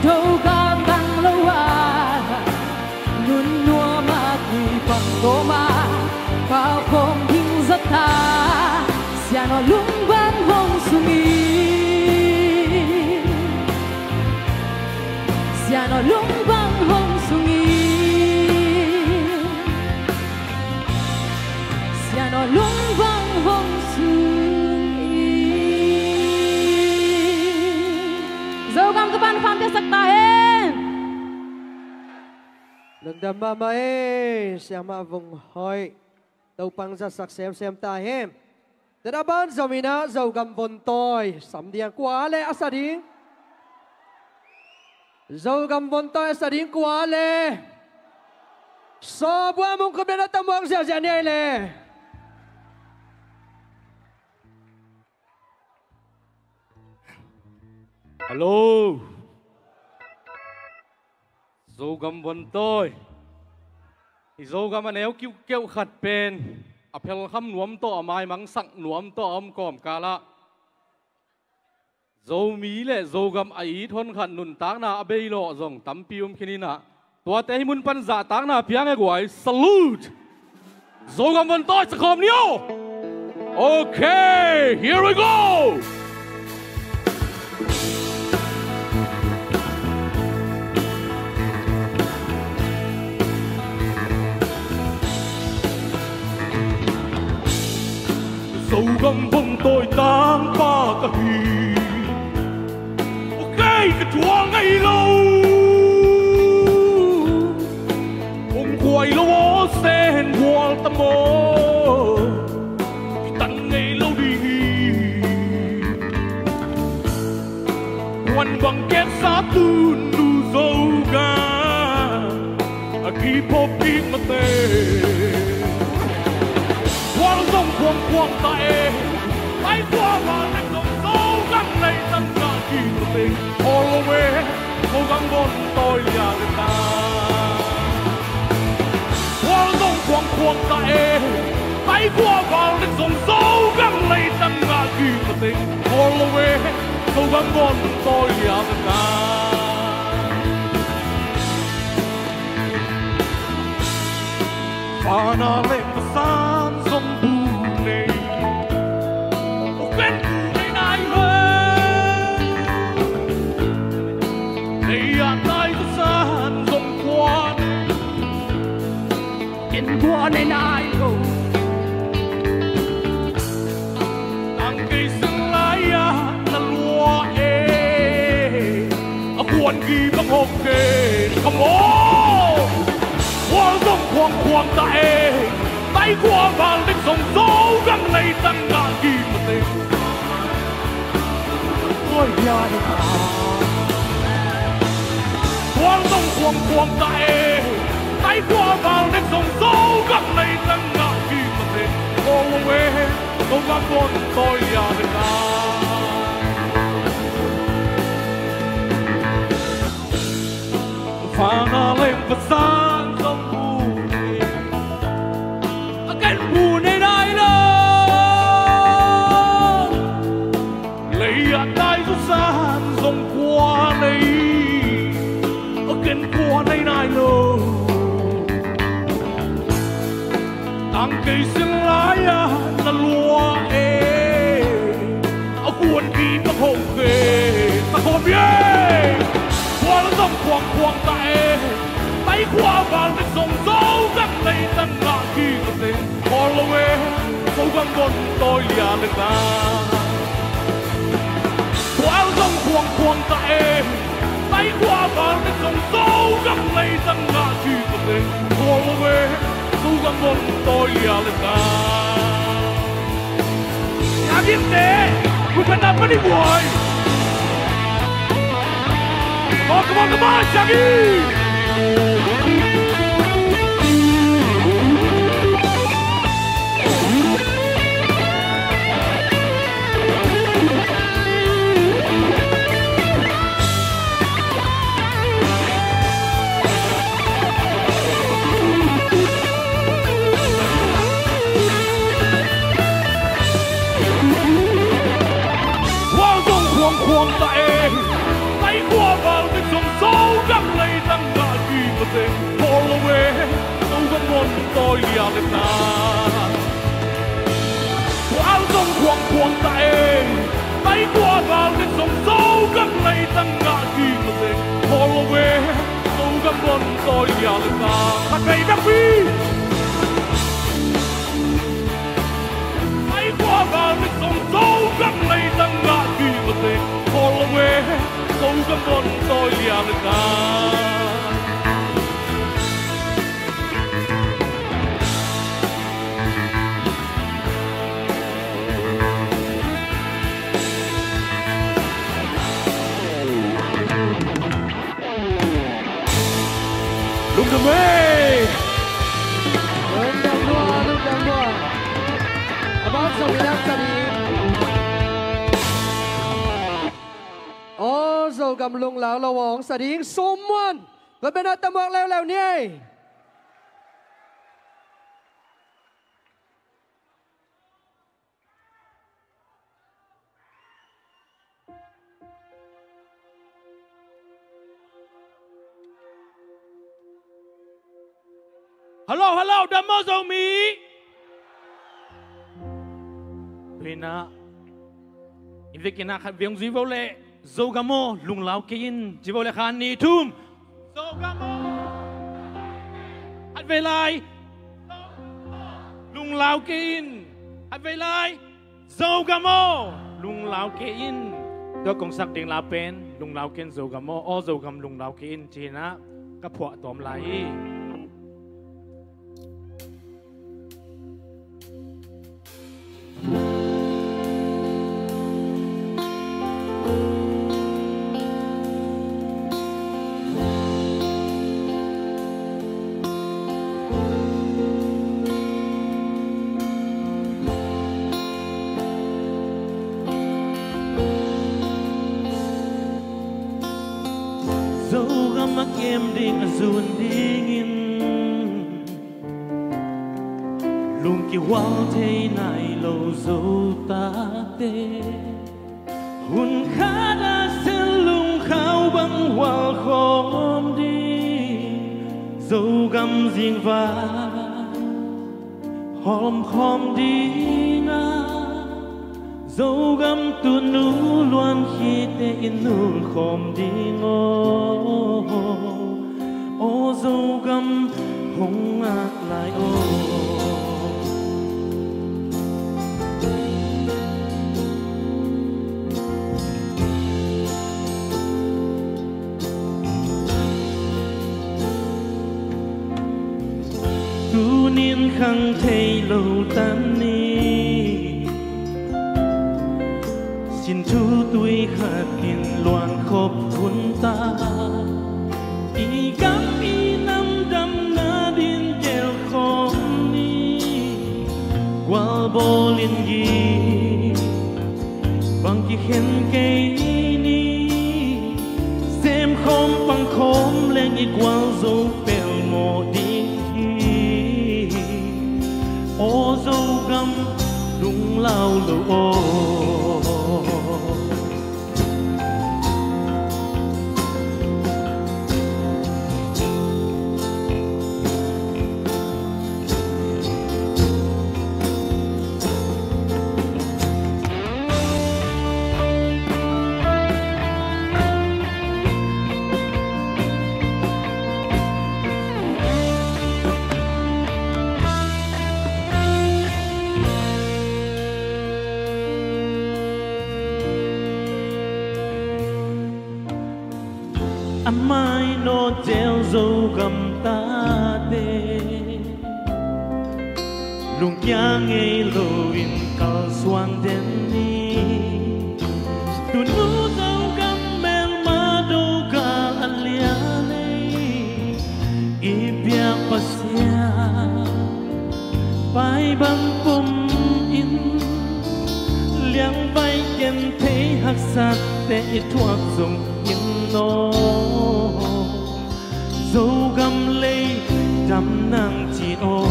do galtang lo-a, nun nuam a ti bang gawm a, palkhawm ding zat a, Sian aw, lung bang hong sung in. Sian aw, lung bang hong sung in. Sian aw, lung bang hong sung in. Zogam Topa'n thupha hong piaksak ta hen. Dam mahmah ei, Siamah Vung Hoih. Topa'n zatsak semsem ta hen. Tua ban Zomi-in ah Zogam vontawi sam ding a, kua leh a sa ding? Zogam vontawi a sa ding kua leh? Sawbuang mungkup dan a tamuang ziahziah ni ei leh. Hallo. Zogam vontawi. I Zogam a neu kiuhkeuh khat pen a phelkham nuam tawh, a maimangsak nuam tawh a om kawmkal ah Zomi le Zogam a it honkhat nuntakna a bei lawh zong tampi um khin in ah, tuate hih mun pan zahtakna piang e guai. Salute! Zogam vontawi sa khawm ni aw. Okay, here we go. Zogam vontawi tangpa ka hi. Kei ka thuak ngei lo. Hong kuai lo aw, sen gual ta maw. Kitan ngei lo ding hi. Kuan bang keksa tun nu Zogam a kiphawk kik mateng. Kual zong kuangkuang ta e. Pai kua val nek zong Zogam leitang ngah kik mateng. All the way, Zogam vontawi lia le ta. Kual zong kuangkuang ta e. Pai kua val nek zong Zogam leitang ngah kik mateng. All the way, Zogam vontawi lia le ta. Fana leng pasan zong bu nei. Uken bu nei nai lo. Nei a tai pasan zong kua nei. Ken kua nei nai lo. Tang kei sin lai-ah na lua e. A kuan ki bang hong ken. Come on. Kual zong kuangkuang ta e. Pai kua val nek zong Zogam leitang ngah kik mateng. Oi, ya, ya. Kual zong kuangkuang ta e. Pai kua val nek zong Zogam leitang ngah kik mateng. All the way, Zogam vontawi lia le ta. Fana leng pasan zong bu nei. A ken bu nei nai lo. Lei a tai zusan zong kua nei. A ken kua nei nai lo. Tang kei sin lai-ah na lua e. A kuan ki bang hong ken. Ta kawm e. Kual zong kuangkuang ta e. Pai kua val nek zong Zogam leitang ngah kik mateng. All the way, Zogam vontawi lia le ta. Kual zong kuangkuang ta e. Pai kua val nek zong Zogam leitang ngah kik mateng. All the way, Zogam vontawi lia le ta. Siagim te, ku pena pani buai. Oh, come on, come on, Siagim. Kual zong kuangkuang ta e. Pai kua val nek zong Zogam leitang ngah kik mateng. All the way, Zogam vontawi lia le ta. Kual zong kuangkuang ta e. Pai kua val nek zong Zogam leitang ngah kik mateng. All the way, Zogam vontawi lia le ta. Khat vei bek pi. Pai kua val nek zong Zogam leitang ngah kik mateng. All the way, Zogam vontawi lia le ta. Lunglau lo hong sa ding sum muan. Tua pen a tamuak leuleu ni ei. Hello, hello, dam maw Zomi? Tua inah i vekin ah khat vei hong zui vo leh, Zogam aw, lunglau kei in, ci vo leh khat, nih, thum. Zogam aw, khat vei lai, lunglau kei in, khat vei lai, Zogam aw, lunglau kei in. Tua kong sak ding la pen, lunglau kei in Zogam aw, aw Zogam lunglau kei in, ci-in ah ka phuah tawm lai hi. Zogam a kem ding a zun dingin lungkihual thei nai lo Zo tate, hun khat a senlung khau bang hual khawm ding, Zogam zingvai hawm khawm ding a, Zogam tunu luan khite i nul khawm ding aw, aw Zogam hong ngak lai aw. Tunin khang thei lo tan ni, sin thu tui khat in luan khop hun ta, i gam i nam damna din kel khawm ni, gual bawl in gik bang kikhen kei ni, sem khawm pang khawm leng i gual zo pelmawh ding hi. Aw Zogam lunglau lo aw. A mai nawt zel Zogam tate, lungkia ngei loin kalsuan den ni. Tunu Zogam melma dogal a lian ei, i biak Pasian pai bang pom in, liangvai ken thei haksatte i thuak zong in aw, Zogam lei dam nang ci aw.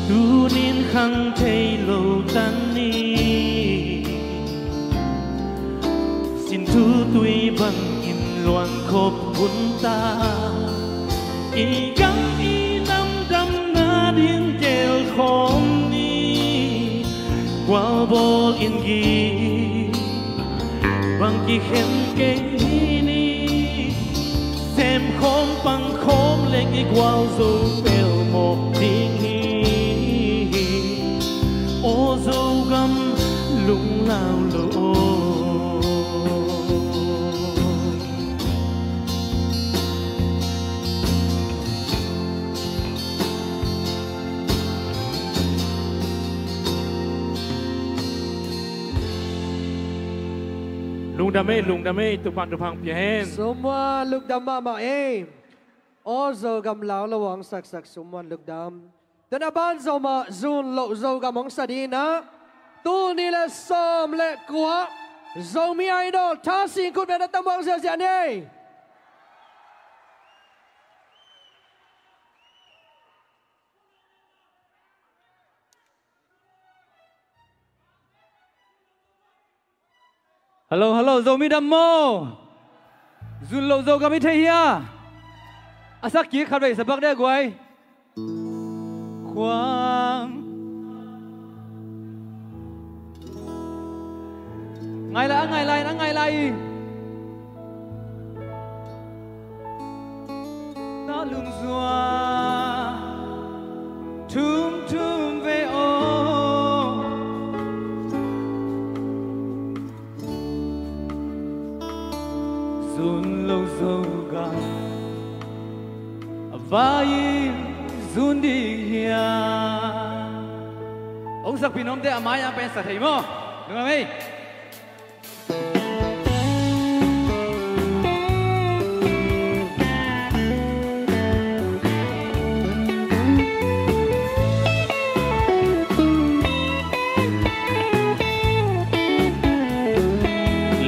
Tunin khang thei lo tan ni, sin thu tui bangin luan khop hun ta, i gam i nam damna din kel khawm ni, gual bawl in gik bang kikhen kei ni, sem khawm pang khawm leng i gual zo pelmawh ding hi. Aw Zogam lunglau lo aw. Lungdam ei, lungdam ei, Topa'n thupha pia hen. Sum muan, lungdam mahmah ei. Aw Zogam, lau lo hong saksak sum muan, lungdam. Tua a ban Zomah Zun Loh Zogam hong sa ding in ah, tul nih le sawm le kua Zomi Idol Thasing Khutbetna tangbuang ziahziah ni ei. Hello, hello, Zomi dam maw? Zun Loh Zogam i thei hia? A sak kik khat vei sa bak de guai. Khuang. Ngai lai, a ngai lai, a ngai lai. Ta lungzuan thum thum ve aw. Zun Loh Zogam, a vai-in zun ding hiam? Hong sakpih nuam teh a mai-ah pen sa thei maw? Lungdam ei.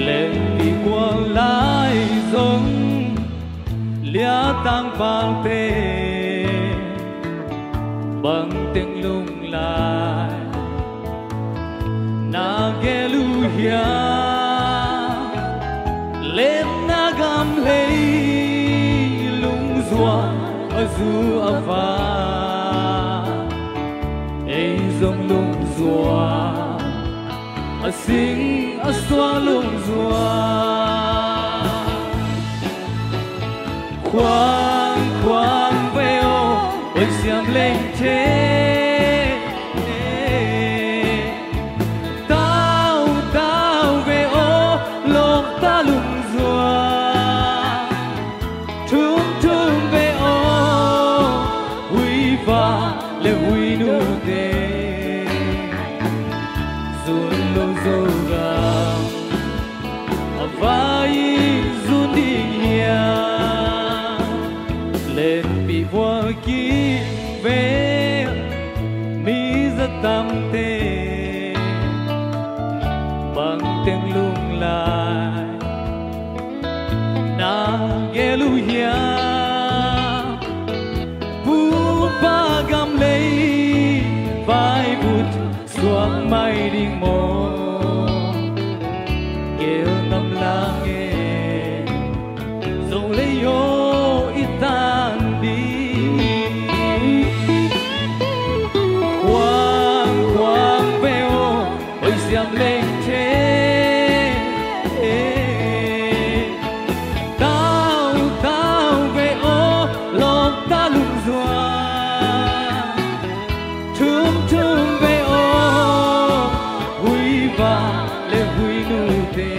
Lengpi kua lai zong lia tangvalte, bang teng lung lai na gel uh hiam? Lemna gam lei lungzuan a zu a va, ei zong lungzuan a sing a suak lungzuan. Khuang khuang ve aw, oi siam lengthe. Tau tau ve aw, lawkta lungzuan. Thum thum ve aw, huiva le huinute. Zun Loh Zogam, a vai-in zun ding hiam? Lenpih bual kim vel, mi za tamte, bang teng lung lai na gel uh hiam? Pu pa gam lei vaivut suak mai ding maw? Gel ngam lang e, Zolei aw i tan ding. Khuang khuang ve aw, oi siam lengthe. Tau tau ve aw, lawkta lungzuan. Thum thum ve aw, huiva le huinute.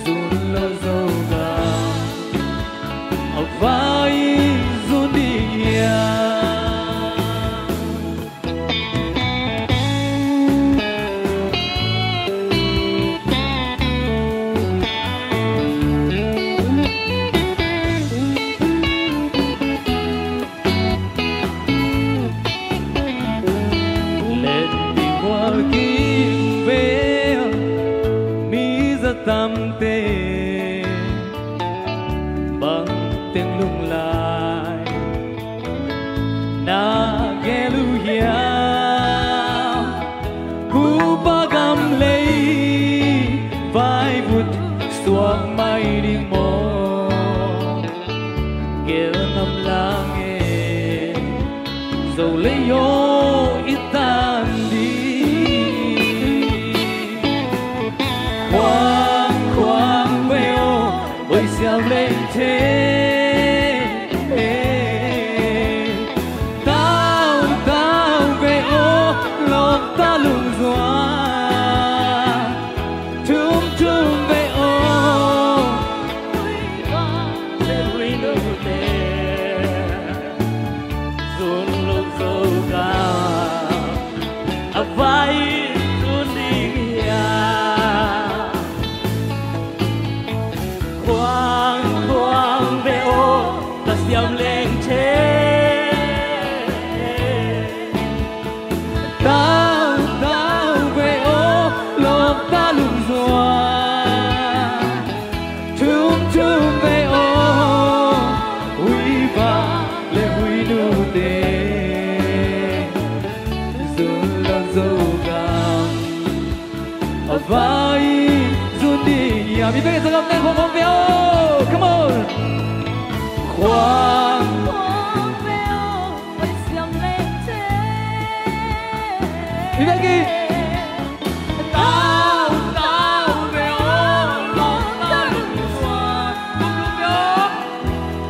Zun Loh Zogam, a vai-in zun ding hiam? Lenpih bual kim vel, mi za tamte, bang teng lung lai na gel uh hiam? Pu pa gam lei vaivut suak mai ding maw? Gel ngam lang e, Zolei aw i tan ding. Khuang khuang Zun lo Zogam a vai zun ding hiam? Mi bek in Zogam nek khong khong ve aw. Come on. Khuang. Mi bek in. Tau, tau ve aw, lawm tau lungzuan. Tum tum ve aw.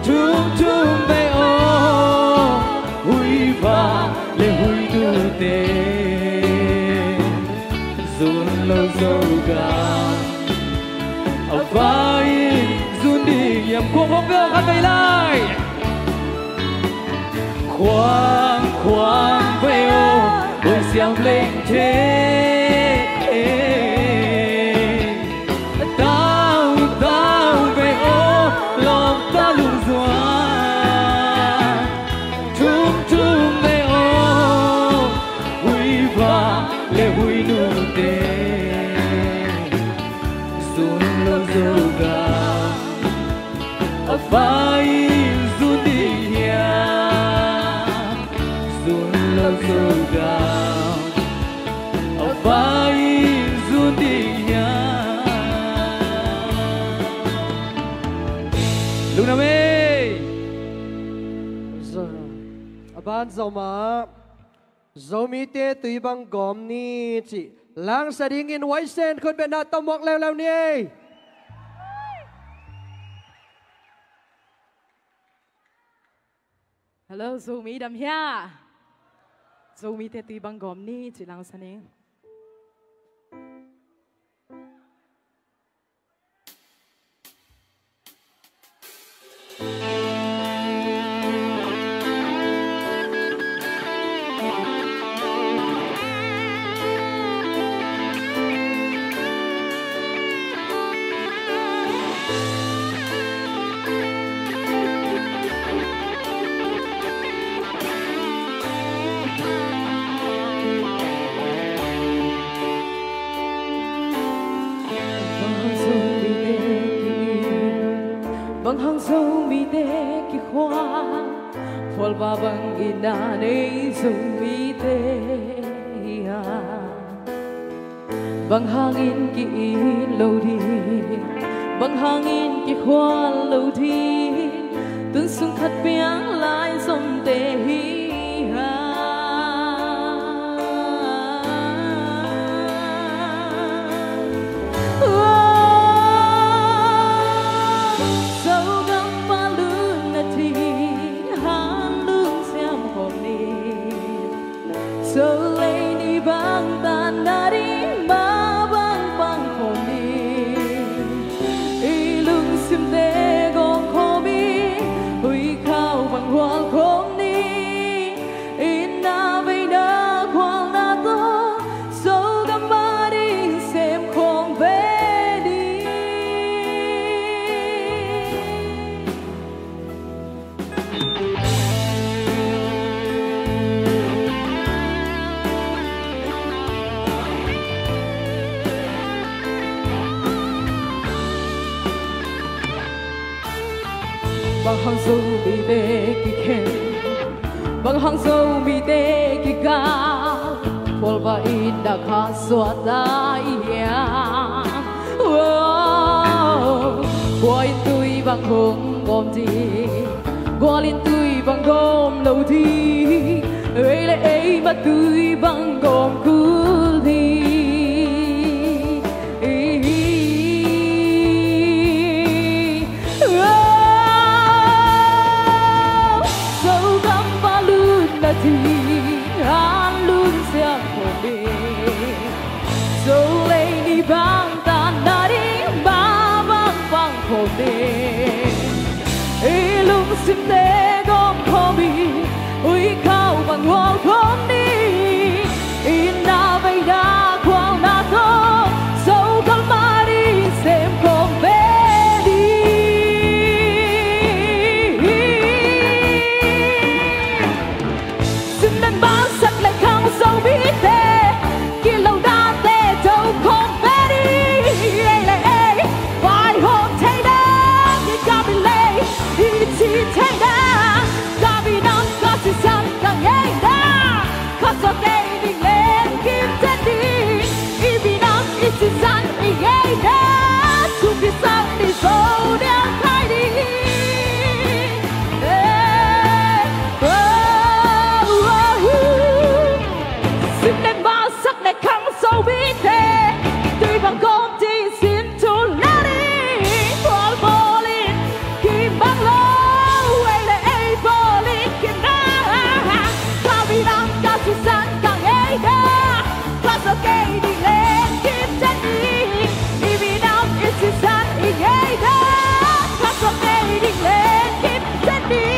Tum tum ve aw, huiva le huinute. Zun lo Zogam a vai zun ding hiam? Khuang khong ve aw, khat vei lai. Khuang, khuang ve aw, Bawi Siam Lengte. Tau, tau ve aw, lawm tau lungzuan. Tum tum ve aw, huiva le huinute. Zun lo Zogam a vai zun ding hiam? Zun lo Zogam a vai zun ding hiam? Lungdam ei. A ban Zomah Zomite tui bang gawm ni cih langsa dingin Waisen khut beng na tawh muak leuleu ni ei. Hello, Zomi dam hia? Zomite tui bang gawm ni cih langsa ni. Bang hang Zomite ki, bang hang Zomite kikhual, khualva bang itna nei Zomite hiam? Bang hangin ki-it lo ding, bang hangin kikhual lo ding, tun sung khat piang lai Zomte hi hang. Zogam pa lutna ding hanlum siam khawm ni. Zo lei ni bang tanna ding mah bang pang khawm ni. I lungsimte gawm khawm hi, huikhau bang hual khawm ni. Itna veina khualna tawh Zogam ading sem khawm ve ni. Bang hang Zomite kikhen, bang hang Zomite kigal, khualva itna kha suakta hiam? Kua in tui bang hong gawm ding, gual in tui bang gawm lo ding, ei le ei mah tui bang gawm kul ding. Zogam pa lutna ding hanlum siam khawm ni. Zo lei ni bang tanna ding mah bang pang khawm ni. I lungsimte gawm khawm hi, huikhau bang hual khawm ni. Mite tui bang kawm ding sin thu la ding, pawl pawlin kimang lo, ei le ei pawlin kimang. Ka minam ka sisan ka ngei da, ka sa kei ding leng kim ten ding. I minam i sisan i ngei da, ka sa kei ding leng kim ten ding.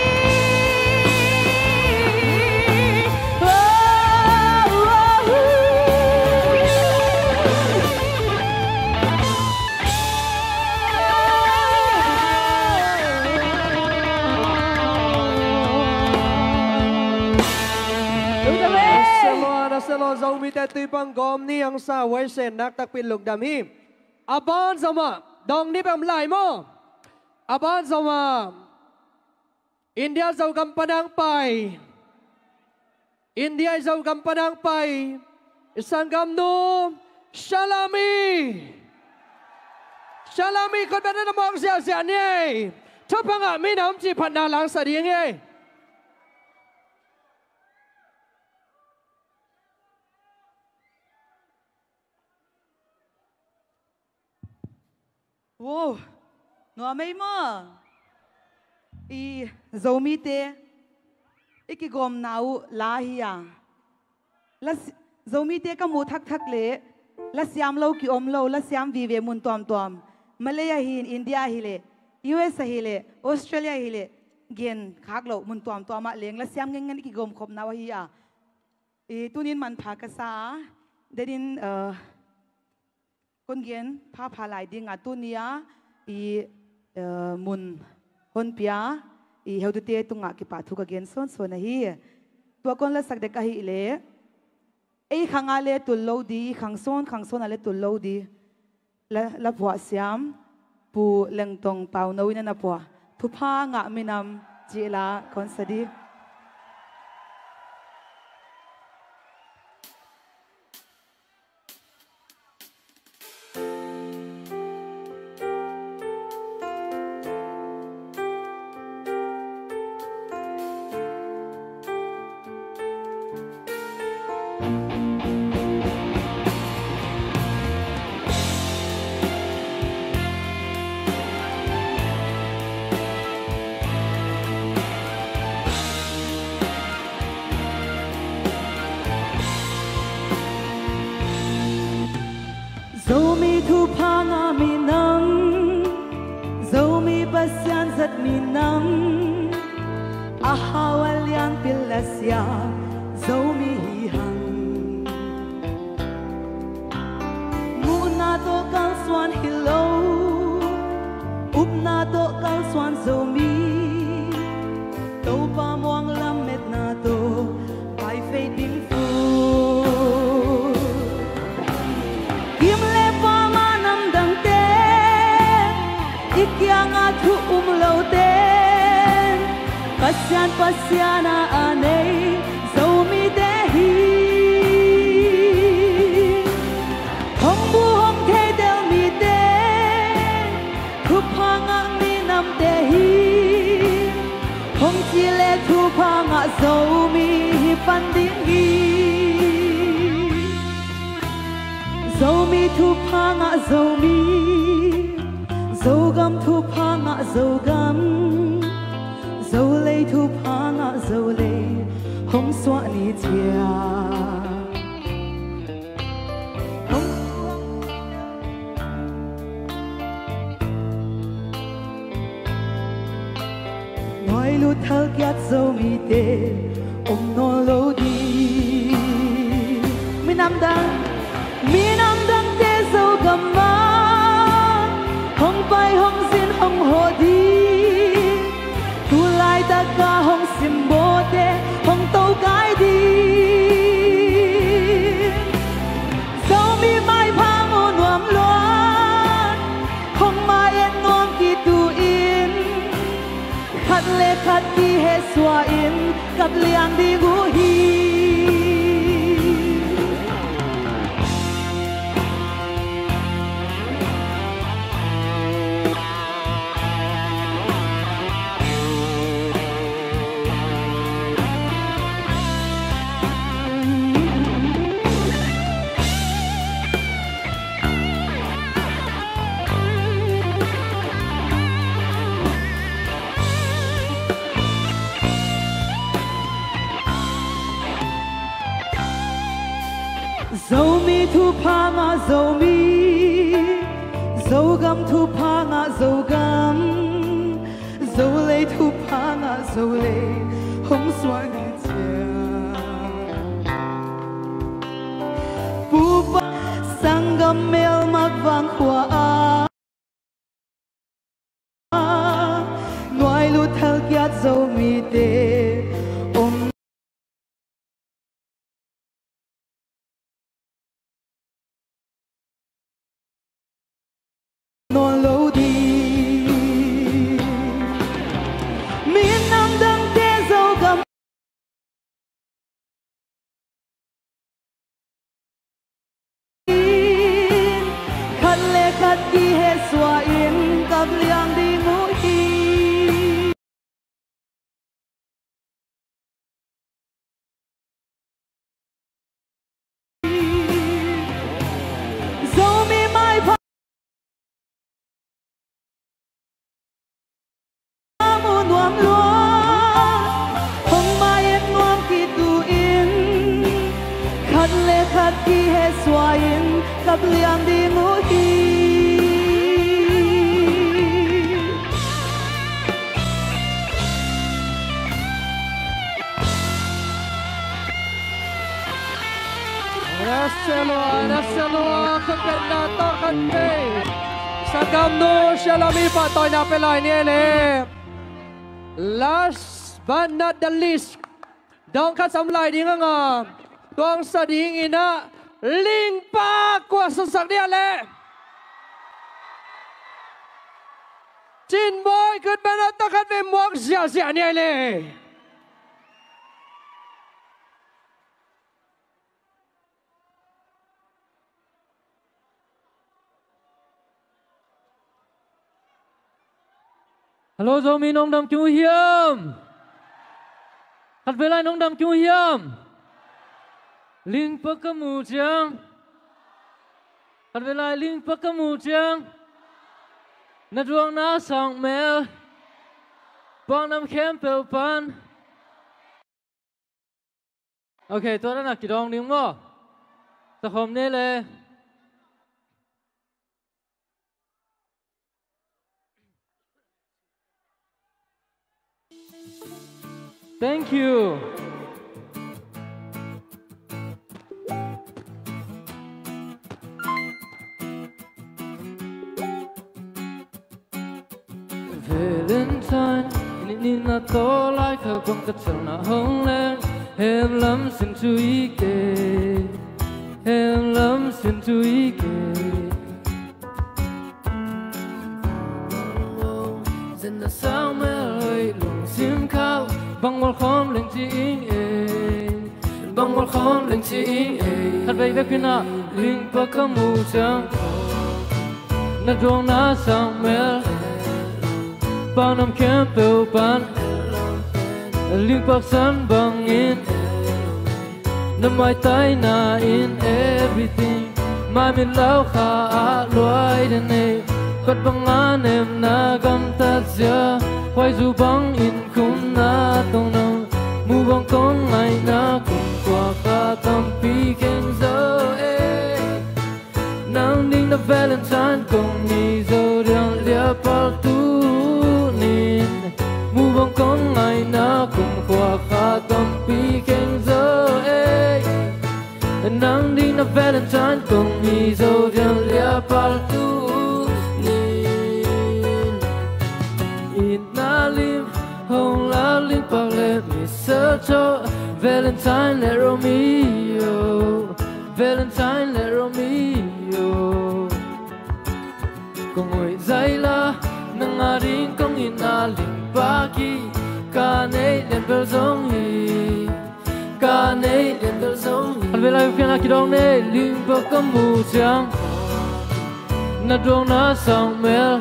Zomi te tui pang gawm ni ang sa, huaisen nak takpi lungdam hi. A ban zomah dong ni bang lai maw? A ban zomah India Zogam panang pai. India Zogam panang pai. I sanggamnu Shalami. Shalami khut beng na mawk ziahziah ni ei. Thupha ngah minam cih phatna langsak ding ei. Wow, nuam ei maw? I Zomite i kigawmna uh la hi a. La si-, Zomite ka muh thakthak leh la siam lo ki om lo, la siam vive mun tuamtuam. Malay ahi, India ahi leh, U S ahi leh, Australia ahi leh, gen khak loh mun tuamtuam ah leng la siam ngengen i kigawm khopna uh ahi a. I tunin manpha ka sa a, denin, uh, kon gen phapha lai ding a, tuni a i, eh, mun honpia i heutute tungah kipahthu ka gen sawnsawn ahi. Tua kon lasak dek ahih leh, ei khang a le tul lo di, khang sawn khang sawn a le tul lo di. La, la phuah siam Pu Lengtong Pauno in a na phuah Thupha Ngah Minam cih la kon sa di. Zomi thupha ngah minam, Zomi Pasian zat minam, a hau a lianpi la siam Zomi hi hang. Muhna tawh kalsuan hi lo, upna tawh kalsuan Zomi, Topa muang lametna tawh pai fei ding fu. Kim le pama namdangte i kiangah thu um lote, Pasian, Pasian a a nei Zomite hi. Hong bu hong theitel mite, thupha ngah minamte hi. Hong ci le thupha ngah Zomi hi pan ding hi. Zomi thupha ngah Zomi, Zogam thupha ngah Zogam, Zolei thupha ngah Zolei, hong suah ni ciang. Nuai lut thalkiat Zomite om nawn lo ding. Minam dang, minam dangte Zogam ah hong pai, hong zin, hong hawh ding. Tu laitak a hong simbawlte hong tokai ding. Zomi maipha mu nuam luat, hong mai-et nuam kitu in, khat le khat kihehsuah in kap liang ding uh hi. Zomi thupha ngah Zomi, Zogam thupha ngah Zogam, Zolei thupha ngah Zolei, hong suak ni ciang. Pupa sanggam melmak vang khua ah nuai lut thalkiat Zomite om nawn lo ding. Minam dangte Zogam in khat le khat kihehsuah in kap liang ding uh hi. Zomi maipha mu nuam lua, hong mai-et nuam kituh in, khat le khat kihehsuah in kap liang ding uh hi. Sia lua, sia lua, ka petna tawh khat vei. Sanggam nu sia lami pahtawina pia lai ni ei le. Last but not the least, dawng khat sam lai ding a ngam tuangsa ding in ah, Lingpa kua sangsak dia le Cin Bawi kut petna tawh khat vei muak ziahziah ni ei le. Hello Zomi, nong dam kei uh hiam? Khat vei lai, nong dam kei uh hiam? Lingpa ka mu ciang, khat vei lai, Lingpa ka mu ciang, na duangna sang mel, pangnam khempeuh pan. Ok, tua dan a kidawng ding maw? Takhawm ni le. Thank you. Valentine, nih nih na tawh lai kha bang ka celna hong leng, hemlam sin cu i ke, hemlam sin cu i ke. Zen na sang mel hoih lungsim khauh, bang mual khawm leng ci ing ei. Bang mual khawm leng ci ing ei. Khat vei vek phin ah, Lingpa ka mu ciang, na duangna sang mel, pangnam khempeuh pan, Lingpa san bangin, na maitaina in everything. Mai mit lau kha ah luai den ei, khat bang a nemna gamtat zia, khuaizu bangin khumna tong nang, mu bang kong ngaihna kum khua kha tampi kheng zo ei. Nang ding na Valentine kong ni zo diang liapal tu nin, mu bang kong ngaihna kum khua kha tampi kheng zo ei. Nang ding na Valentine kong ni zo diang liapal tu nin. Itna lim hong lak Lingpa le Mister Cho, Valentine le Romeo, Valentine le Romeo. Kong hoih zai la, nang a ding kong itna Lingpa ki, ka neih lian bel zong hi, ka neih lian bel zong hi. Khat vei lai, pian a kidawng nei, Lingpa ka mu ciang, na duangna sang mel,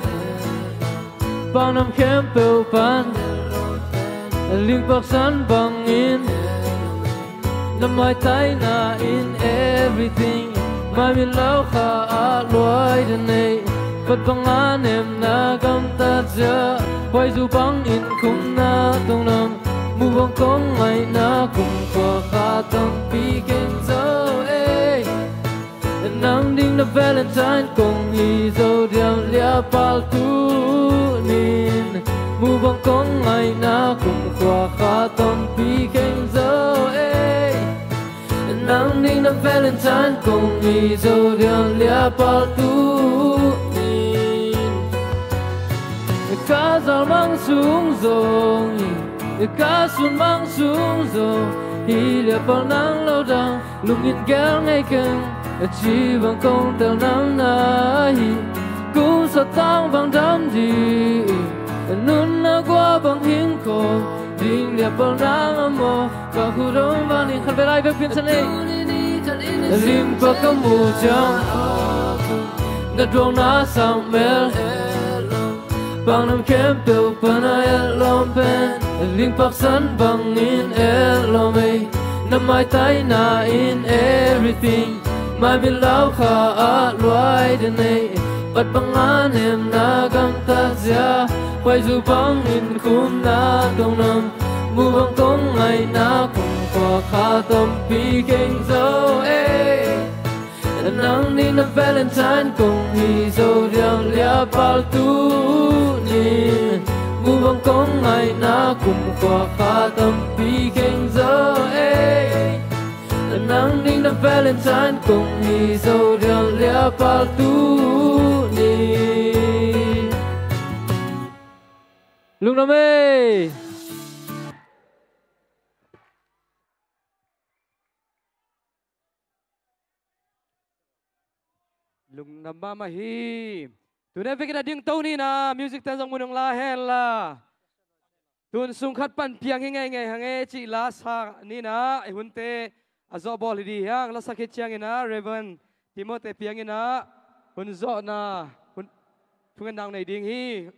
pangnam khempeuh pan, Lingpa san bangin, na maitaina in everything. Mai mit lau kha ah luai den ei, khat bang a nemna gamtat zia, khuaizu bangin khumna tong nang, mu bang kong ngaihna kum khua kha tampi kheng zo ei. Valentine kong hi zo diam liapal tunin, mubang kong ngaihna kumkhua kha tampi kheng zo ei. Nang ding na Valentine kong hi zo diam liapal tunin, ka zal mang sung zong hi, ka sun mang sung zong hi liapal nang lo dang. Lungin gel ngei keng, a ci bang kong tel nang na hi. Kum satang bang dam di, a nun na gua bang hing ko, ding liapal nang a mo, ka hu dong bang ding khan belai bek pin sa nei. Limpa ka mu ciang, na duang na sang mel. Banglam khempeuh pana etlawm pen, lingpaksan bangin etlawm ei. Na maitaina in everything, mai milau kha a luai den ei. Bat banga nemna gamtat zia, huaizu bangin khumna dong nam. Mubang kong ngaihna kumkhua kha tampi kheng zo ei. Nang ding na Valentine kong hi zo diam liapal tunin, mubang kong ngaihna kumkhua kha tampi kheng zo ei. Nang ding na Valentine kong hi zo diam liapal tunin. Lungdam ei. Lungdam mahmah hi. Tuni a vekin a dingto ni na, music ten zong mun hong la hen la. Tun sung khat pan piang hi ngeingei hang e cih la sa ni na, i hunte a zawh bawl hi di hiang, la sa khit ciangin a Reverend Timothy piangin a hun zawhna hun thungetna nei ding hi.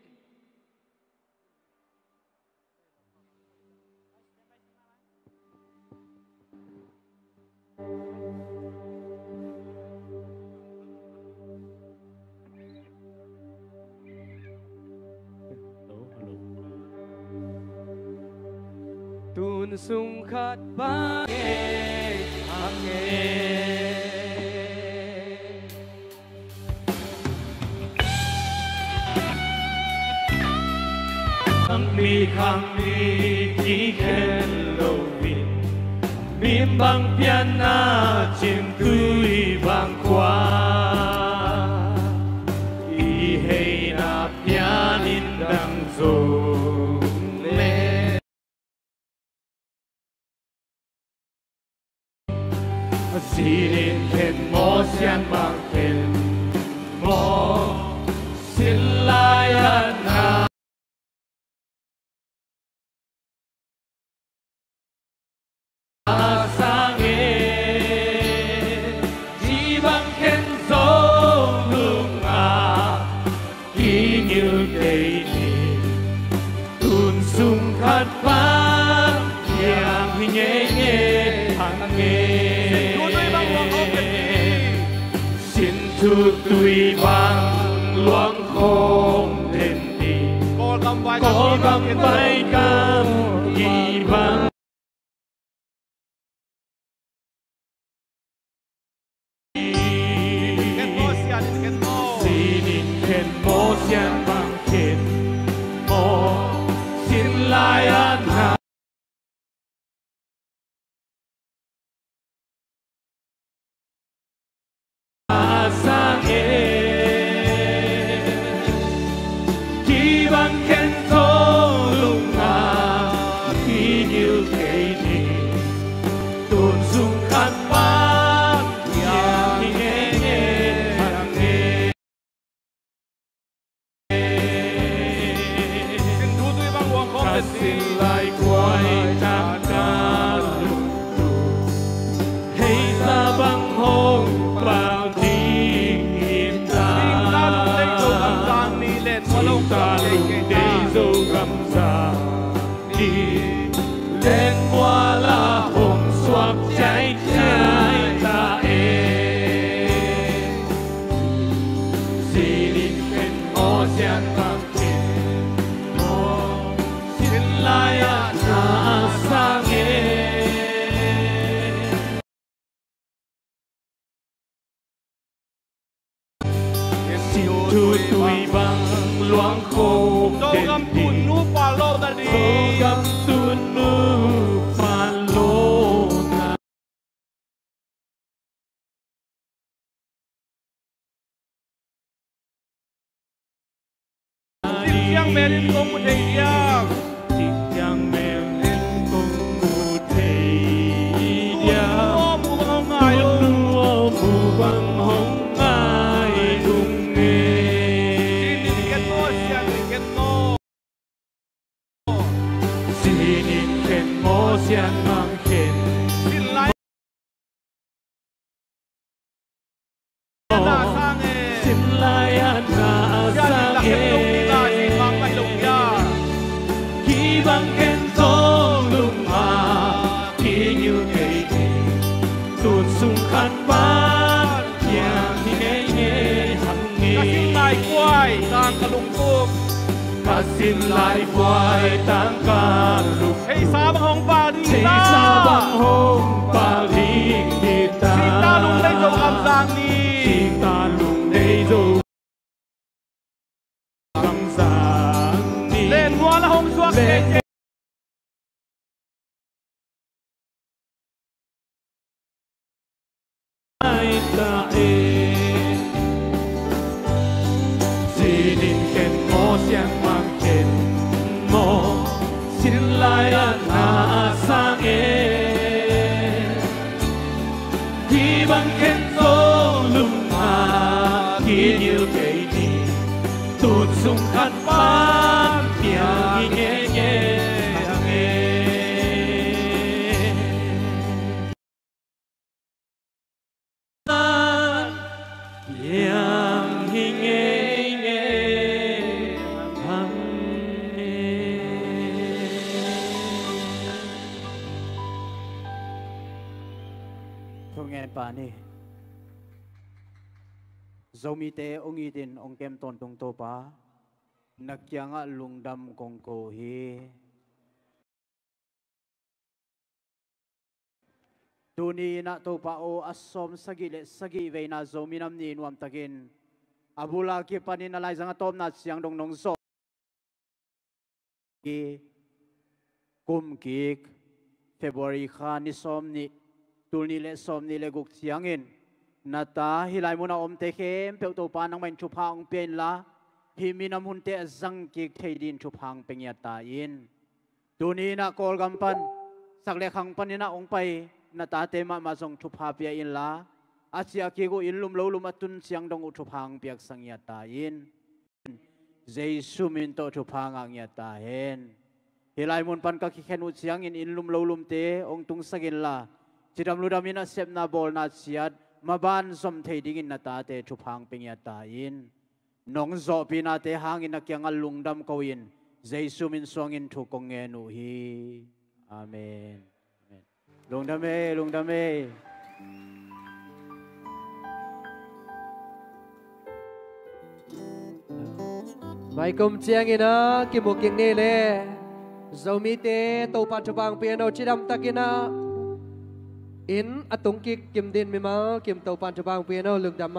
Tun sung khat bang e, a nge. Khangmi khangmi kikhen loin, mimbang pianna cintui bang khua, i heina pianin dang zong le. Sinin khen maw, sian bang khen maw, sin lai-a na sang e, ci bang khen zong lungah kigil kei ni. Tun sung khat bang piang hi ngeingei hang e. Sin thutui bang luang khawm den ni. Kawlgam vai kam kibang. Khen maw, sian in khen maw. Sinin khen maw, sian bang khen maw, sin lai-a na sang e. Kibang khen tho lungah kigil kei ni. Tun sung khat bang piang hi ngeingei hang e. Ciang melin kong mu thei diam? Ciang melin kong mu thei diam? Tua nu aw mu bang hong ngai uh. Tua nu aw mu bang hong ngai uh nge. Sinin khen maw, sianin khen maw? Sinin khen maw, sian mang khen. Sin lai na sang e. Sin lai na sang e. Kibang khen zong lum a kigil kei ni. Tun sung khat pan piang hi ngei ngei hang e. Ka sin lai kuai tang ka lungtup. Ka sin lai kuai tang ka lungtup. Theisa bang hong pak ding ta. Theisa bang hong pak ding ta. Singta lungdei zo gamzang ni. Singta lungdei zo gamzang ni. Len mual a hong suak. Len Sinin khen maw, sian mang khen maw, sin lai na sang e. Kibang khen zong lum a kigil kei ni. Tun sung khat pan piang hi ngei ngei hang e. Piang hi ngei ngei hang e. Thungen pah ni. Zomite hong itin hong kem tawntung Topa, na kiangah lungdam kong ko hi. Tuni in ah Topa aw, a sawm sagih le sagih veina Zomi Nam Ni nuamtakin a bul a kipanin a laizang a tawpna ciang dong nong zawh hi. Kum kik February kha ni sawm nih, tul nih le sawm nih le guk ciangin na ta hih lai munah omte khempeuh Topa nangmah in thupha hong pia inla, hih minam hunte a zang kik thei dingin thupha hong pia ngiat ta in. Tuni in ah Kawlgam pan, sak le khang panin ah hong pai na tate mahmah zong thupha pia inla, a ciah kik uh inn lum lo lum a tun ciang dong uh thupha hong piaksak ngiat ta in. Jesu min tawh thupha ngah ngiat ta hen. Hih lai mun pan ka kikhen uh ciangin inn lum lo lumte hong tungsak inla, cidam ludam in a sepna bawlna ciat maban zom thei dingin na tate thupha hong pia ngiat ta in. Nong zawhpihnate hangin na kiangah lungdam ko in, Jesu min suangin thu kong ngen uh hi. Amen. Amen. Lungdam e, lungdam e. Maikum ciangin ah kimu kik ni le. Zomite Topa thupha hong pia in aw, cidam takin ah inn a tung kik kim dingin mimal kim Topa thupha hong pia in aw, lungdam.